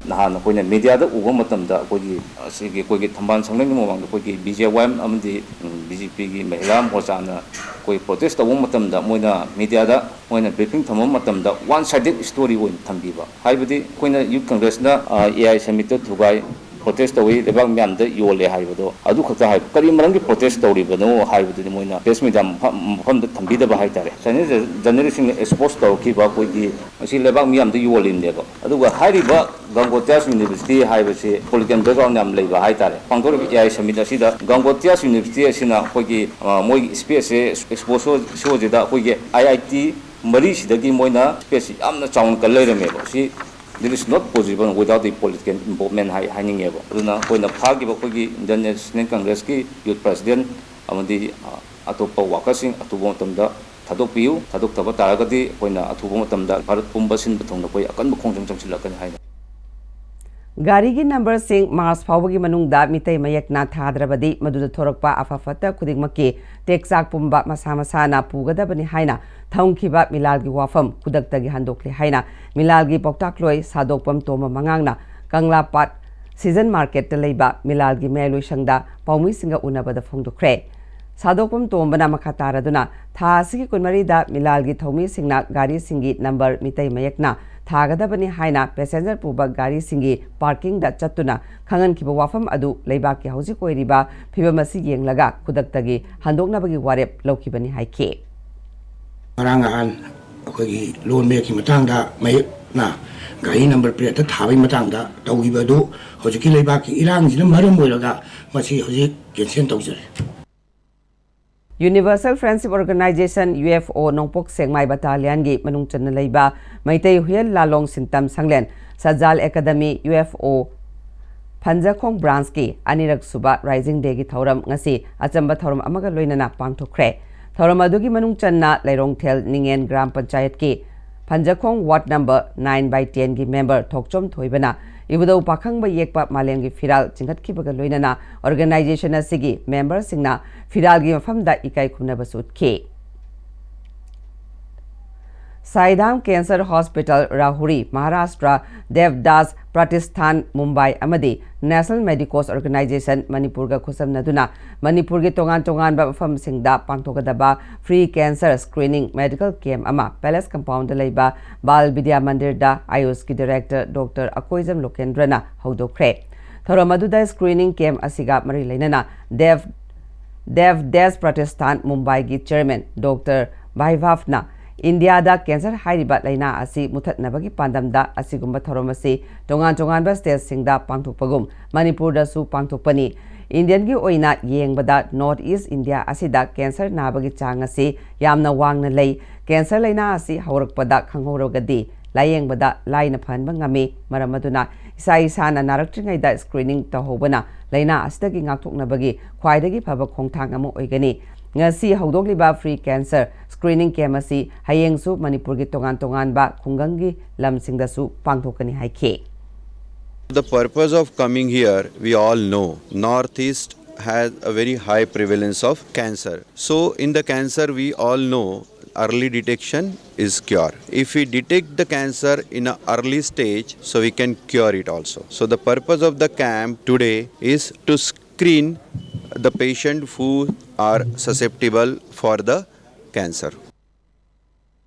ꯅꯍꯥꯟ ꯑꯩꯈꯣꯏꯅ ꯃꯦꯗꯤꯌꯥꯗ ꯎꯕ ꯃꯇꯝꯗ ꯑꯩꯈꯣꯏꯒꯤ ꯑꯁꯤꯒꯤ ꯑꯩꯈꯣꯏꯒꯤ ꯊꯝꯕꯥꯜ ꯁꯪꯂꯦꯟꯒꯤ ꯃꯃꯥꯡꯗ ꯑꯩꯈꯣꯏꯒꯤ ꯕꯤ ꯖꯦ ꯋꯥꯏ ꯑꯦꯝ ꯑꯃꯗꯤ ꯕꯤ ꯖꯦ ꯄꯤꯒꯤ ꯃꯍꯤꯂꯥ ꯃꯣꯔꯆꯥꯅ ꯑꯩꯈꯣꯏ ꯄ꯭ꯔꯣꯇꯦꯁ ꯇꯧꯕ ꯃꯇꯝꯗ ꯃꯣꯏꯅ ꯃꯦꯗꯤꯌꯥꯗ ꯃꯣꯏꯅ ꯕ꯭ꯔꯤꯐꯤꯡ ꯊꯝꯕ ꯃꯇꯝꯗ ꯋꯥꯟ ꯁꯥꯏꯗꯦꯠ ꯁ꯭ꯇꯣꯔꯤ ꯑꯣꯏꯅ ꯊꯝꯕꯤꯕ ꯍꯥꯏꯕꯗꯤ ꯑꯩꯈꯣꯏꯅ ꯌꯨꯠ ꯀꯪꯒ꯭ꯔꯦꯁꯅ ꯑꯦ ꯑꯥꯏ ꯁꯃꯤꯠꯇ ꯊꯨꯒꯥꯏ ꯄ꯭ꯔꯣꯇꯦꯁ ꯇꯧꯏ ꯂꯩꯕꯥꯛ ꯃꯤꯌꯥꯝꯗ ꯌꯣꯜꯂꯦ ꯍꯥꯏꯕꯗꯣ ꯑꯗꯨ ꯈꯛꯇ ꯍꯥꯏꯕ ꯀꯔꯤ ꯃꯔꯝꯒꯤ ꯄ꯭ꯔꯣꯇꯦꯁ ꯇꯧꯔꯤꯕꯅꯣ ꯍꯥꯏꯕꯗꯨꯗꯤ ꯃꯣꯏꯅ ꯄ꯭ꯔꯦꯁ ꯃꯤꯗꯤꯌꯥ ꯃꯐꯝꯗ ꯊꯝꯕꯤꯗꯕ ꯍꯥꯏꯇꯥꯔꯦ꯫ ꯆꯥꯏꯅꯤꯁ ꯖꯔꯅꯦꯂꯤꯁꯁꯤꯡꯅ ꯑꯦꯛꯁꯄꯣꯖ ꯇꯧꯔꯛꯈꯤꯕ ꯑꯩꯈꯣꯏꯒꯤ ꯃꯁꯤ ꯂꯩꯕꯥꯛ ꯃꯤꯌꯥꯝꯗ ꯌꯣꯜꯂꯤꯕꯅꯦꯕ꯫ ꯑꯗꯨꯒ ꯍꯥꯏꯔꯤꯕ ꯒꯪꯒꯣꯇꯤꯌꯥꯁ ꯌꯨꯅꯤꯚꯔꯁꯤꯇꯤ ꯍꯥꯏꯕꯁꯤ ꯄꯣꯂꯤꯇꯤꯀꯦꯜ ꯕꯦꯛꯒ꯭ꯔꯥꯎꯟ ꯌꯥꯝ ꯂꯩꯕ ꯍꯥꯏꯇꯥꯔꯦ꯫ ꯄꯥꯡꯊꯣꯔꯛꯏꯕ ꯑꯦ ꯑꯥꯏ ꯁꯃꯤꯠ ꯑꯁꯤꯗ ꯒꯪꯒꯣꯇꯤꯌꯥꯁ ꯌꯨꯅꯤꯚꯔꯁꯤꯇꯤ ꯑꯁꯤꯅ ꯑꯩꯈꯣꯏꯒꯤ ꯃꯣꯏꯒꯤ ꯁ꯭ꯄꯦꯁꯁꯦ ꯑꯦꯛꯁꯄꯣ ꯁꯣꯁꯤꯗ ꯑꯩꯈꯣꯏꯒꯤ ꯑꯥꯏ ꯑꯥꯏ ꯇꯤ ꯃꯔꯤꯁꯤꯗꯒꯤ ꯃꯣꯏꯅ ꯁ꯭ꯄꯦꯁꯁꯤ ꯌꯥꯝꯅ ꯆꯥꯎꯅ ꯀꯜ ꯂꯩꯔꯝꯃꯦꯕ꯫ ꯁꯤ this is not possible without the political involvement ꯍꯥꯏ ꯍꯥꯏꯅꯤꯡꯉꯦꯕ꯫ ꯑꯗꯨꯅ ꯑꯩꯈꯣꯏꯅ ꯐꯥꯈꯤꯕ ꯑꯩꯈꯣꯏꯒꯤ ꯏꯟꯗꯤꯌꯟ ꯅꯦꯁꯅꯦꯜ ꯀꯪꯒ꯭ꯔꯦꯁꯀꯤ ꯌꯨꯠ ꯄ꯭ꯔꯁꯤꯗꯦꯟꯠ ꯑꯃꯗꯤ ꯑꯇꯣꯞꯄ ꯋꯥꯀꯔꯁꯤꯡ ꯑꯊꯨꯕ ꯃꯇꯝꯗ ꯊꯥꯗꯣꯛꯄꯤꯌꯨ꯫ ꯊꯥꯗꯣꯛꯇꯕ ꯇꯥꯔꯒꯗꯤ ꯑꯩꯈꯣꯏꯅ ꯑꯊꯨꯕ ꯃꯇꯝꯗ ꯚꯥꯔꯠ ꯄꯨꯝꯕ ꯁꯤꯟꯕ ꯊꯨꯡꯅ ꯑꯩꯈꯣꯏ ꯑꯀꯟꯕ ꯈꯣꯡꯖꯪ ꯆꯪꯁꯤꯜꯂꯛꯀꯅꯤ ꯍꯥꯏꯅ ꯒꯥꯔꯤꯒꯤ ꯅꯝꯕꯔꯁꯤꯡ ꯃꯥꯔꯆ ꯐꯥꯎꯕꯒꯤ ꯃꯅꯨꯡꯗ ꯃꯤꯇꯩ ꯃꯌꯦꯛꯅ ꯊꯥꯗ꯭ꯔꯕꯗꯤ ꯃꯗꯨꯗ ꯊꯣꯔꯛꯄ ꯑꯐ ꯐꯠꯇ ꯈꯨꯗꯤꯡꯃꯛꯀꯤ ꯇꯦꯛꯆꯥꯛ ꯄꯨꯝꯕ ꯃꯁꯥ ꯃꯁꯥꯅ ꯄꯨꯒꯗꯕꯅꯤ ꯍꯥꯏꯅ ꯊꯝꯈꯤꯕ ꯃꯤꯂꯥꯜꯒꯤ ꯋꯥꯐꯝ ꯈꯨꯗꯛꯇꯒꯤ ꯍꯟꯗꯣꯛꯂꯦ ꯍꯥꯏꯅ ꯃꯤꯂꯥꯜꯒꯤ ꯄꯥꯎꯇꯥꯛꯂꯣꯏ ꯁꯥꯗꯣꯛꯄꯝ ꯇꯣꯝꯕ ꯃꯉꯥꯡꯅ ꯀꯪꯂꯥꯄꯥꯠ ꯁꯤꯖꯟ ꯃꯥꯔꯀꯦꯠꯇ ꯂꯩꯕ ꯃꯤꯂꯥꯜꯒꯤ ꯃꯌꯥꯏꯂꯣꯏꯁꯪꯗ ꯄꯥꯎꯃꯤꯁꯤꯡꯒ ꯎꯅꯕꯗ ꯐꯣꯡꯗꯣꯛꯈ꯭ꯔꯦ꯫ ꯁꯥꯗꯣꯛꯄꯝ ꯇꯣꯝꯕꯅ ꯃꯈꯥ ꯇꯥꯔꯗꯨꯅ ꯊꯥ ꯑꯁꯤꯒꯤ ꯀꯨꯟꯃꯔꯤꯗ ꯃꯤꯂꯥꯜꯒꯤ ꯊꯧꯃꯤꯁꯤꯡꯅ ꯒꯥꯔꯤꯁꯤꯡꯒꯤ ꯅꯝꯕꯔ ꯃꯤꯇꯩ ꯃꯌꯦꯛꯅ ꯊꯥꯒꯗꯕꯅꯤ ꯍꯥꯏꯅ ꯄꯦꯁꯦꯟꯖꯔ ꯄꯨꯕ ꯒꯥꯔꯤꯁꯤꯡꯒꯤ ꯄꯥꯔꯀꯤꯡꯗ ꯆꯠꯇꯨꯅ ꯈꯪꯍꯟꯈꯤꯕ ꯋꯥꯐꯝ ꯑꯗꯨ ꯂꯩꯕꯥꯛꯀꯤ ꯍꯧꯖꯤꯛ ꯑꯣꯏꯔꯤꯕ ꯐꯤꯕꯝ ꯑꯁꯤ ꯌꯦꯡꯂꯒ ꯈꯨꯗꯛꯇꯒꯤ ꯍꯟꯗꯣꯛꯅꯕꯒꯤ ꯋꯥꯔꯦꯞ ꯂꯧꯈꯤꯕꯅꯤ ꯍꯥꯏꯈꯤ꯫ ꯉꯔꯥꯡ ꯅꯍꯥꯟ ꯑꯩꯈꯣꯏꯒꯤ ꯂꯣꯟ ꯃꯦꯞꯀꯤ ꯃꯇꯥꯡꯗ ꯃꯌꯦꯛꯅ ꯒꯥꯔꯤ ꯅꯝꯕꯔ ꯄ꯭ꯂꯦꯠꯇ ꯊꯥꯕꯒꯤ ꯃꯇꯥꯡꯗ ꯇꯧꯈꯤꯕ ꯑꯗꯨ ꯍꯧꯖꯤꯛꯀꯤ ꯂꯩꯕꯥꯛꯀꯤ ꯏꯔꯥꯡꯁꯤꯅ ꯃꯔꯝ ꯑꯣꯏꯔꯒ ꯃꯁꯤ ꯍꯧꯖꯤꯛ cancel ꯇꯧꯖꯔꯦ꯫ Universal Friendship Organization, U F O, ꯅꯣꯡꯄꯣꯛ ꯁꯦꯛꯃꯥꯏ ꯕꯇꯥꯂꯤꯌꯟꯒꯤ ꯃꯅꯨꯡ ꯆꯟꯅ ꯂꯩꯕ ꯃꯩꯇꯩ ꯍꯨꯌꯦꯟ ꯂꯥꯂꯣꯡ ꯁꯤꯟꯇꯝ ꯁꯪꯂꯦꯟ, Sajal academy, U F O, Phanjakhong ꯕ꯭ꯔꯥꯟꯁꯀꯤ ꯑꯅꯤꯔꯛ ꯁꯨꯕ Rising Dayꯒꯤ ꯊꯧꯔꯝ ꯉꯁꯤ ꯑꯆꯝꯕ ꯊꯧꯔꯝ ꯑꯃꯒ ꯂꯣꯏꯅꯅ ꯄꯥꯡꯊꯣꯛꯈ꯭ꯔꯦ꯫ ꯊꯧꯔꯝ ꯑꯗꯨꯒꯤ ꯃꯅꯨꯡ ꯆꯟꯅ ꯂꯩꯔꯣꯡꯊꯦꯜ ꯅꯤꯡꯉꯦꯟ ꯒ꯭ꯔꯥꯝ ꯄꯟꯆꯥꯌꯠꯀꯤ ꯐꯟꯖꯈꯣꯡ ward number nine by tenꯒꯤ member ꯊꯣꯛꯆꯣꯝ ꯊꯣꯏꯕꯅ ꯏꯕꯨꯙꯧ ꯄꯥꯈꯪꯕ ꯌꯦꯛꯄ ꯃꯥꯂꯦꯝꯒꯤ ꯐꯤꯔꯥꯜ ꯆꯤꯡꯈꯠꯈꯤꯕꯒ ꯂꯣꯏꯅꯅ organization ꯑꯁꯤꯒꯤ memberꯁꯤꯡꯅ ꯐꯤꯔꯥꯜꯒꯤ ꯃꯐꯝꯗ ꯏꯀꯥꯏ ꯈꯨꯝꯅꯕꯁꯨ ꯎꯠꯈꯤ꯫ ꯁꯥꯏꯗꯥꯝ Cancer Hospital, ꯔꯥꯍꯨꯔꯤ, ꯃꯍꯥꯔꯥꯁꯇ꯭ꯔ, ꯗꯦꯕꯗꯥꯁ ꯄ꯭ꯔꯇꯤꯁꯊꯥꯟ, ꯃꯨꯝꯕꯥꯏ, ꯑꯃꯗꯤ National Medicos Organization, ꯃꯅꯤꯄꯨꯔꯒ ꯈꯨꯠꯁꯝꯅꯗꯨꯅ ꯃꯅꯤꯄꯨꯔꯒꯤ ꯇꯣꯉꯥꯟ ꯇꯣꯉꯥꯟꯕ ꯃꯐꯝꯁꯤꯡꯗ ꯄꯥꯡꯊꯣꯛꯀꯗꯕ free cancer screening medical camp ꯑꯃ Palace Compoundꯗ ꯂꯩꯕ ꯕꯥꯜ ꯕꯤꯗ꯭ꯌꯥ ꯃꯟꯗꯤꯔꯗ ꯑꯥꯌꯨꯁꯀꯤ director Doctor ꯑꯀꯣꯏꯖꯝ ꯂꯣꯀꯦꯟꯗ꯭ꯔꯅ ꯍꯧꯗꯣꯛꯈ꯭ꯔꯦ꯫ ꯊꯧꯔꯝ ꯑꯗꯨꯗ screening camp ꯑꯁꯤꯒ ꯃꯔꯤ ꯂꯩꯅꯅ ꯗꯦꯕ ꯗꯦꯕꯗꯥꯁ ꯄ꯭ꯔꯇꯤꯁꯊꯥꯟ, ꯃꯨꯝꯕꯥꯏꯒꯤ chairman Doctor ꯚꯥꯏꯚꯥꯚꯅ ꯏꯟꯗꯤꯌꯥꯗ cancer ꯍꯥꯏꯔꯤꯕ ꯂꯥꯏꯅꯥ ꯑꯁꯤ ꯃꯨꯊꯠꯅꯕꯒꯤ ꯄꯥꯟꯗꯝꯗ ꯑꯁꯤꯒꯨꯝꯕ ꯊꯧꯔꯝ ꯑꯁꯤ ꯇꯣꯉꯥꯟ ꯇꯣꯉꯥꯟꯕ stateꯁꯤꯡꯗ ꯄꯥꯡꯊꯣꯛꯄꯒꯨꯝ ꯃꯅꯤꯄꯨꯔꯗꯁꯨ ꯄꯥꯡꯊꯣꯛꯄꯅꯤ꯫ Indiaꯒꯤ ꯑꯣꯏꯅ ꯌꯦꯡꯕꯗ North East India ꯑꯁꯤꯗ cancer ꯅꯥꯕꯒꯤ ꯆꯥꯡ ꯑꯁꯤ ꯌꯥꯝꯅ ꯋꯥꯡꯅ ꯂꯩ꯫ Cancer ꯂꯥꯏꯅꯥ ꯑꯁꯤ ꯍꯧꯔꯛꯄꯗ ꯈꯪꯍꯧꯔꯒꯗꯤ ꯂꯥꯌꯦꯡꯕꯗ ꯂꯥꯏꯅ ꯐꯍꯟꯕ ꯉꯝꯃꯤ꯫ ꯃꯔꯝ ꯑꯗꯨꯅ ꯏꯁꯥ ꯏꯁꯥꯅ ꯅꯥꯔꯛꯇ꯭ꯔꯤꯉꯩꯗ screening ꯇꯧꯍꯧꯕꯅ ꯂꯥꯏꯅꯥ ꯑꯁꯤꯗꯒꯤ ꯉꯥꯛꯊꯣꯛꯅꯕꯒꯤ ꯈ꯭ꯋꯥꯏꯗꯒꯤ ꯐꯕ ꯈꯣꯡꯊꯥꯡ ꯑꯃ ꯑꯣꯏꯒꯅꯤ꯫ ꯉꯁꯤ ꯍꯧꯗꯣꯛꯂꯤꯕ free cancer screening camp ꯑꯁꯤ ꯍꯌꯦꯡꯁꯨ ꯃꯅꯤꯄꯨꯔꯒꯤ ꯇꯣꯉꯥꯟ ꯇꯣꯉꯥꯟꯕ ꯈꯨꯡꯒꯪꯒꯤ ꯂꯝꯁꯤꯡꯗꯁꯨ ꯄꯥꯡꯊꯣꯛꯀꯅꯤ ꯍꯥꯏꯈꯤ꯫ The purpose of coming here, we all know, Northeast has a very high prevalence of cancer. So, in the cancer, we all know early detection is cure. If we detect the cancer in an early stage, so we can cure it also. So, the purpose of the camp today is to screen the patient who are susceptible for the cancer.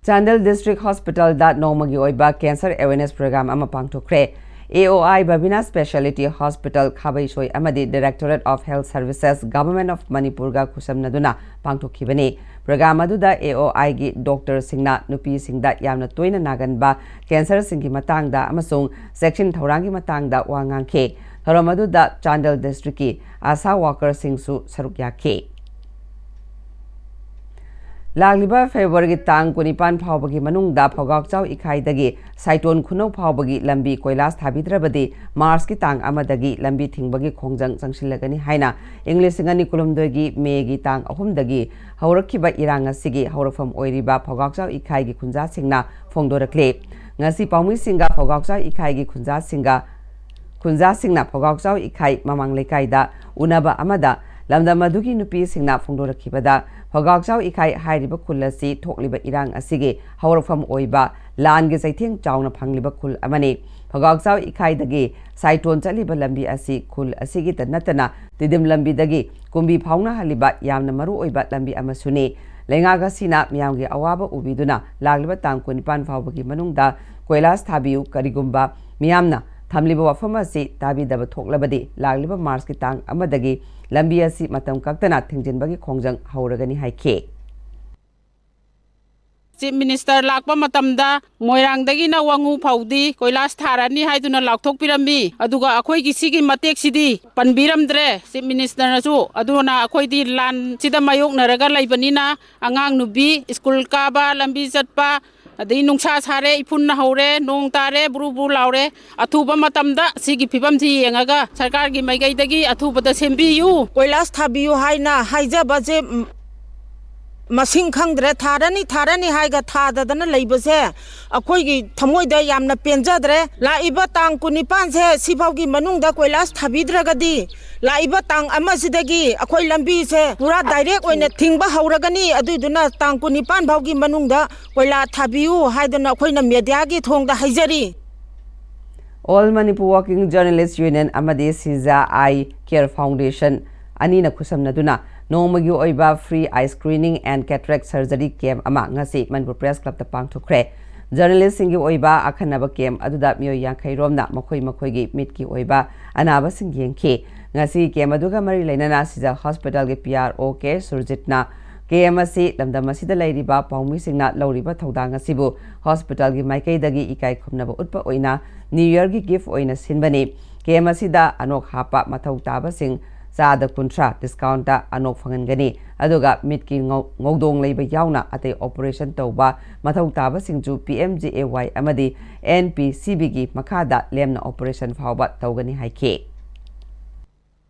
Chandel District Hospitalꯗ ꯅꯣꯡꯃꯒꯤ ꯑꯣꯏꯕ cancer awareness program ꯑꯃ ꯄꯥꯡꯊꯣꯛꯈ꯭ꯔꯦ꯫ A O I Babina Speciality Hospital ꯈꯥꯕꯩꯁꯣꯏ ꯑꯃꯗꯤ Directorate of Health Services, Government of ꯃꯅꯤꯄꯨꯔꯒ ꯈꯨꯠꯁꯝꯅꯗꯨꯅ ꯄꯥꯡꯊꯣꯛꯈꯤꯕꯅꯤ꯫ Program ꯑꯗꯨꯗ A O Iꯒꯤ doctorꯁꯤꯡꯅ ꯅꯨꯄꯤꯁꯤꯡꯗ ꯌꯥꯝꯅ ꯇꯣꯏꯅ ꯅꯥꯒꯟꯕ cancerꯁꯤꯡꯒꯤ ꯃꯇꯥꯡꯗ ꯑꯃꯁꯨꯡ ꯆꯦꯛꯁꯤꯟ ꯊꯧꯔꯥꯡꯒꯤ ꯃꯇꯥꯡꯗ ꯋꯥ ꯉꯥꯡꯈꯤ꯫ ꯊꯧꯔꯝ ꯑꯗꯨꯗ Chandel Districtꯀꯤ ASHA workerꯁꯤꯡꯁꯨ ꯁꯔꯨꯛ ꯌꯥꯈꯤ꯫ ꯂꯥꯛꯂꯤꯕ ꯐꯦꯕ꯭ꯔꯨꯋꯥꯔꯤꯒꯤ ꯇꯥꯡ ꯀꯨꯟꯅꯤꯄꯥꯟ ꯐꯥꯎꯕꯒꯤ ꯃꯅꯨꯡꯗ ꯐꯧꯒꯥꯛꯆꯥꯎ ꯏꯈꯥꯏꯗꯒꯤ ꯁꯥꯏꯇꯣꯟ ꯈꯨꯅꯧ ꯐꯥꯎꯕꯒꯤ ꯂꯝꯕꯤ ꯀꯣꯏꯂꯥꯁ ꯊꯥꯕꯤꯗ꯭ꯔꯕꯗꯤ ꯃꯥꯔꯆꯀꯤ ꯇꯥꯡ ꯑꯃꯗꯒꯤ ꯂꯝꯕꯤ ꯊꯤꯡꯕꯒꯤ ꯈꯣꯡꯖꯪ ꯆꯪꯁꯤꯜꯂꯒꯅꯤ ꯍꯥꯏꯅ ꯏꯪ ꯂꯤꯁꯤꯡ ꯑꯅꯤ ꯀꯨꯟꯍꯨꯝꯗꯣꯏꯒꯤ ꯃꯦꯒꯤ ꯇꯥꯡ ꯑꯍꯨꯝꯗꯒꯤ ꯍꯧꯔꯛꯈꯤꯕ ꯏꯔꯥꯡ ꯑꯁꯤꯒꯤ ꯍꯧꯔꯛꯐꯝ ꯑꯣꯏꯔꯤꯕ ꯐꯧꯒꯥꯛꯆꯥꯎ ꯏꯈꯥꯏꯒꯤ ꯈꯨꯟꯖꯥꯁꯤꯡꯅ ꯐꯣꯡꯗꯣꯔꯛꯂꯤ꯫ ꯉꯁꯤ ꯄꯥꯎꯃꯤꯁꯤꯡꯒ ꯐꯧꯒꯥꯛꯆꯥꯎ ꯏꯈꯥꯏꯒꯤ ꯈꯨꯟꯖꯥꯁꯤꯡꯒ ꯈꯨꯟꯖꯥꯁꯤꯡꯅ ꯐꯧꯒꯥꯛꯆꯥꯎ ꯏꯈꯥꯏ ꯃꯃꯥꯡ ꯂꯩꯀꯥꯏꯗ ꯎꯅꯕ ꯑꯃꯗ ꯂꯝꯗꯝ ꯑꯗꯨꯒꯤ ꯅꯨꯄꯤꯁꯤꯡꯅ ꯐꯣꯡꯗꯣꯔꯛꯈꯤꯕꯗ, ꯐꯧꯒꯥꯛꯆꯥꯎ ꯏꯈꯥꯏ ꯍꯥꯏꯔꯤꯕ ꯈꯨꯜ ꯑꯁꯤ ꯊꯣꯛꯂꯤꯕ ꯏꯔꯥꯡ ꯑꯁꯤꯒꯤ ꯍꯧꯔꯛꯐꯝ ꯑꯣꯏꯕ ꯂꯥꯟꯒꯤ ꯆꯩꯊꯦꯡ ꯆꯥꯎꯅ ꯐꯪꯂꯤꯕ ꯈꯨꯜ ꯑꯃꯅꯤ꯫ ꯐꯧꯒꯥꯛꯆꯥꯎ ꯏꯈꯥꯏꯗꯒꯤ ꯁꯥꯏꯇꯣꯟ ꯆꯠꯂꯤꯕ ꯂꯝꯕꯤ ꯑꯁꯤ ꯈꯨꯜ ꯑꯁꯤꯒꯤꯇ ꯅꯠꯇꯅ ꯇꯤꯗꯤꯝ ꯂꯝꯕꯤꯗꯒꯤ ꯀꯨꯝꯕꯤ ꯐꯥꯎꯅꯍꯜꯂꯤꯕ ꯌꯥꯝꯅ ꯃꯔꯨ ꯑꯣꯏꯕ ꯂꯝꯕꯤ ꯑꯃꯁꯨꯅꯤ꯫ ꯂꯩꯉꯥꯛ ꯑꯁꯤꯅ ꯃꯤꯌꯥꯝꯒꯤ ꯑꯋꯥꯕ ꯎꯕꯤꯗꯨꯅ ꯂꯥꯛꯂꯤꯕ ꯇꯥꯡ ꯀꯨꯟꯅꯤꯄꯥꯟ ꯐꯥꯎꯕꯒꯤ ꯃꯅꯨꯡꯗ ꯀꯣꯏꯂꯥꯁ ꯊꯥꯕꯤꯌꯨ, ꯀꯔꯤꯒꯨꯝꯕ ꯃꯤꯌꯥꯝꯅ ꯊꯝꯂꯤꯕ ꯋꯥꯐꯝ ꯑꯁꯤ ꯇꯥꯕꯤꯗꯕ ꯊꯣꯛꯂꯕꯗꯤ ꯂꯥꯛꯂꯤꯕ ꯃꯥꯔꯆꯀꯤ ꯇꯥꯡ ꯑꯃꯗꯒꯤ ꯂꯝꯕꯤ ꯑꯁꯤ ꯃꯇꯝ ꯀꯛꯇꯅ ꯊꯤꯡꯖꯤꯟꯕꯒꯤ ꯈꯣꯡꯖꯪ ꯍꯧꯔꯒꯅꯤ ꯍꯥꯏꯈꯤ꯫ ꯆꯤꯐ ꯃꯤꯅꯤꯁꯇꯔ ꯂꯥꯛꯄ ꯃꯇꯝꯗ ꯃꯣꯏꯔꯥꯡꯗꯒꯤꯅ ꯋꯥꯉꯨ ꯐꯥꯎꯗꯤ ꯀꯣꯏꯂꯥꯁ ꯊꯥꯔꯅꯤ ꯍꯥꯏꯗꯨꯅ ꯂꯥꯎꯊꯣꯛꯄꯤꯔꯝꯃꯤ꯫ ꯑꯗꯨꯒ ꯑꯩꯈꯣꯏꯒꯤ ꯁꯤꯒꯤ ꯃꯇꯦꯛꯁꯤꯗꯤ ꯄꯟꯕꯤꯔꯝꯗ꯭ꯔꯦ ꯆꯤꯐ ꯃꯤꯅꯤꯁꯇꯔꯅꯁꯨ꯫ ꯑꯗꯨꯅ ꯑꯩꯈꯣꯏꯗꯤ ꯂꯥꯟꯁꯤꯗ ꯃꯥꯌꯣꯛꯅꯔꯒ ꯂꯩꯕꯅꯤꯅ ꯑꯉꯥꯡ ꯅꯨꯕꯤ ꯁ꯭ꯀꯨꯜ ꯀꯥꯕ, ꯂꯝꯕꯤ ꯆꯠꯄ, ꯑꯗꯩ ꯅꯨꯡꯁꯥ ꯁꯥꯔꯦ, ꯏꯐꯨꯟꯅ ꯍꯧꯔꯦ, ꯅꯣꯡ ꯇꯥꯔꯦ, ꯕ꯭ꯔꯨ ꯕ꯭ꯔꯨ ꯂꯥꯎꯔꯦ꯫ ꯑꯊꯨꯕ ꯃꯇꯝꯗ ꯁꯤꯒꯤ ꯐꯤꯕꯝꯁꯤ ꯌꯦꯡꯉꯒ ꯁꯔꯀꯥꯔꯒꯤ ꯃꯥꯏꯀꯩꯗꯒꯤ ꯑꯊꯨꯕꯗ ꯁꯦꯝꯕꯤꯌꯨ꯫ ꯀꯣꯏꯂꯥꯁ ꯊꯥꯕꯤꯌꯨ ꯍꯥꯏꯅ ꯍꯥꯏꯖꯕꯁꯦ, ꯎꯝ, ꯃꯁꯤꯡ ꯈꯪꯗ꯭ꯔꯦ꯫ ꯊꯥꯔꯅꯤ, ꯊꯥꯔꯅꯤ ꯍꯥꯏꯒ ꯊꯥꯗꯗꯅ ꯂꯩꯕꯁꯦ ꯑꯩꯈꯣꯏꯒꯤ ꯊꯃꯣꯏꯗ ꯌꯥꯝꯅ ꯄꯦꯟꯖꯗ꯭ꯔꯦ꯫ ꯂꯥꯛꯏꯕ ꯇꯥꯡ ꯀꯨꯟꯅꯤꯄꯥꯟꯁꯦ ꯁꯤꯐꯥꯎꯒꯤ ꯃꯅꯨꯡꯗ ꯀꯣꯏꯂꯥꯁ ꯊꯥꯕꯤꯗ꯭ꯔꯒꯗꯤ ꯂꯥꯛꯏꯕ ꯇꯥꯡ ꯑꯃꯁꯤꯗꯒꯤ ꯑꯩꯈꯣꯏ ꯂꯝꯕꯤꯁꯦ ꯄꯨꯔꯥ ꯗꯥꯏꯔꯦꯛ ꯑꯣꯏꯅ ꯊꯤꯡꯕ ꯍꯧꯔꯒꯅꯤ꯫ ꯑꯗꯨꯏꯗꯨꯅ ꯇꯥꯡ ꯀꯨꯟꯅꯤꯄꯥꯟ ꯐꯥꯎꯒꯤ ꯃꯅꯨꯡꯗ ꯀꯣꯏꯂꯥ ꯊꯥꯕꯤꯌꯨ ꯍꯥꯏꯗꯅ ꯑꯩꯈꯣꯏꯅ ꯃꯦꯗꯤꯌꯥꯒꯤ ꯊꯣꯡꯗ ꯍꯥꯏꯖꯔꯤ꯫ All Manipur Working Journalist Union ꯑꯃꯗꯤ ꯁꯤꯖꯥ ꯑꯥꯏ ꯀꯦꯌꯔ ꯐꯥꯎꯟꯗꯦꯁꯟ ꯑꯅꯤꯅ ꯈꯨꯠꯁꯝꯅꯗꯨꯅ ꯅꯣꯡꯃꯒꯤ ꯑꯣꯏꯕ free eye screening and cataract surgery camp ꯑꯃ ꯉꯁꯤ ꯃꯅꯤꯄꯨꯔ ꯄ꯭ꯔꯦꯁ ꯀ꯭ꯂꯕꯇ ꯄꯥꯡꯊꯣꯛꯈ꯭ꯔꯦ꯫ ꯖꯔꯅꯦꯂꯤꯁꯁꯤꯡꯒꯤ ꯑꯣꯏꯕ ꯑꯈꯟꯅꯕ ꯀꯦꯝꯞ ꯑꯗꯨꯗ ꯃꯤꯑꯣꯏ ꯌꯥꯡꯈꯩ ꯔꯣꯝꯅ ꯃꯈꯣꯏ ꯃꯈꯣꯏꯒꯤ ꯃꯤꯠꯀꯤ ꯑꯣꯏꯕ ꯑꯅꯥꯕꯁꯤꯡ ꯌꯦꯡꯈꯤ꯫ ꯉꯁꯤ ꯀꯦꯝꯞ ꯑꯗꯨꯒ ꯃꯔꯤ ꯂꯩꯅꯅ ꯁꯤꯖꯥ ꯍꯣꯁꯄꯤꯇꯥꯜꯒꯤ ꯄꯤ ꯑꯥꯔ ꯑꯣ ꯀꯦ ꯁꯨꯔꯖꯤꯠꯅ ꯀꯦꯝꯞ ꯑꯁꯤ ꯂꯝꯗꯝ ꯑꯁꯤꯗ ꯂꯩꯔꯤꯕ ꯄꯥꯎꯃꯤꯁꯤꯡꯅ ꯂꯧꯔꯤꯕ ꯊꯧꯗꯥꯡ ꯑꯁꯤꯕꯨ ꯍꯣꯁꯄꯤꯇꯥꯜꯒꯤ ꯃꯥꯏꯀꯩꯗꯒꯤ ꯏꯀꯥꯏ ꯈꯨꯝꯅꯕ ꯎꯠꯄ ꯑꯣꯏꯅ ꯅ꯭ꯌꯨ ꯌꯔꯒꯤ ꯒꯤꯐ ꯑꯣꯏꯅ ꯁꯤꯟꯕꯅꯤ꯫ ꯀꯦꯝꯞ ꯑꯁꯤꯗ ꯑꯅꯣꯛ ꯍꯥꯞꯄ ꯃꯊꯧ ꯇꯥꯕꯁꯤꯡ ꯆꯥꯗ ꯀꯨꯟꯊ꯭ꯔꯥ ꯗꯤꯁꯀꯥꯎꯟꯗ ꯑꯅꯣꯛ ꯐꯪꯍꯟꯒꯅꯤ꯫ ꯑꯗꯨꯒ ꯃꯤꯠꯀꯤ ꯉꯧ-, ꯉꯧꯗꯣꯡ ꯂꯩꯕ ꯌꯥꯎꯅ ꯑꯇꯩ ꯑꯣꯄꯔꯦꯁꯟ ꯇꯧꯕ ꯃꯊꯧ ꯇꯥꯕꯁꯤꯡꯁꯨ ꯄꯤ ꯑꯦꯝ ꯖꯦ ꯑꯦ ꯋꯥꯏ ꯑꯃꯗꯤ ꯑꯦꯟ ꯄꯤ ꯁꯤ ꯕꯤꯒꯤ ꯃꯈꯥꯗ ꯂꯦꯝꯅ ꯑꯣꯄꯔꯦꯁꯟ ꯐꯥꯎꯕ ꯇꯧꯒꯅꯤ ꯍꯥꯏꯈꯤ꯫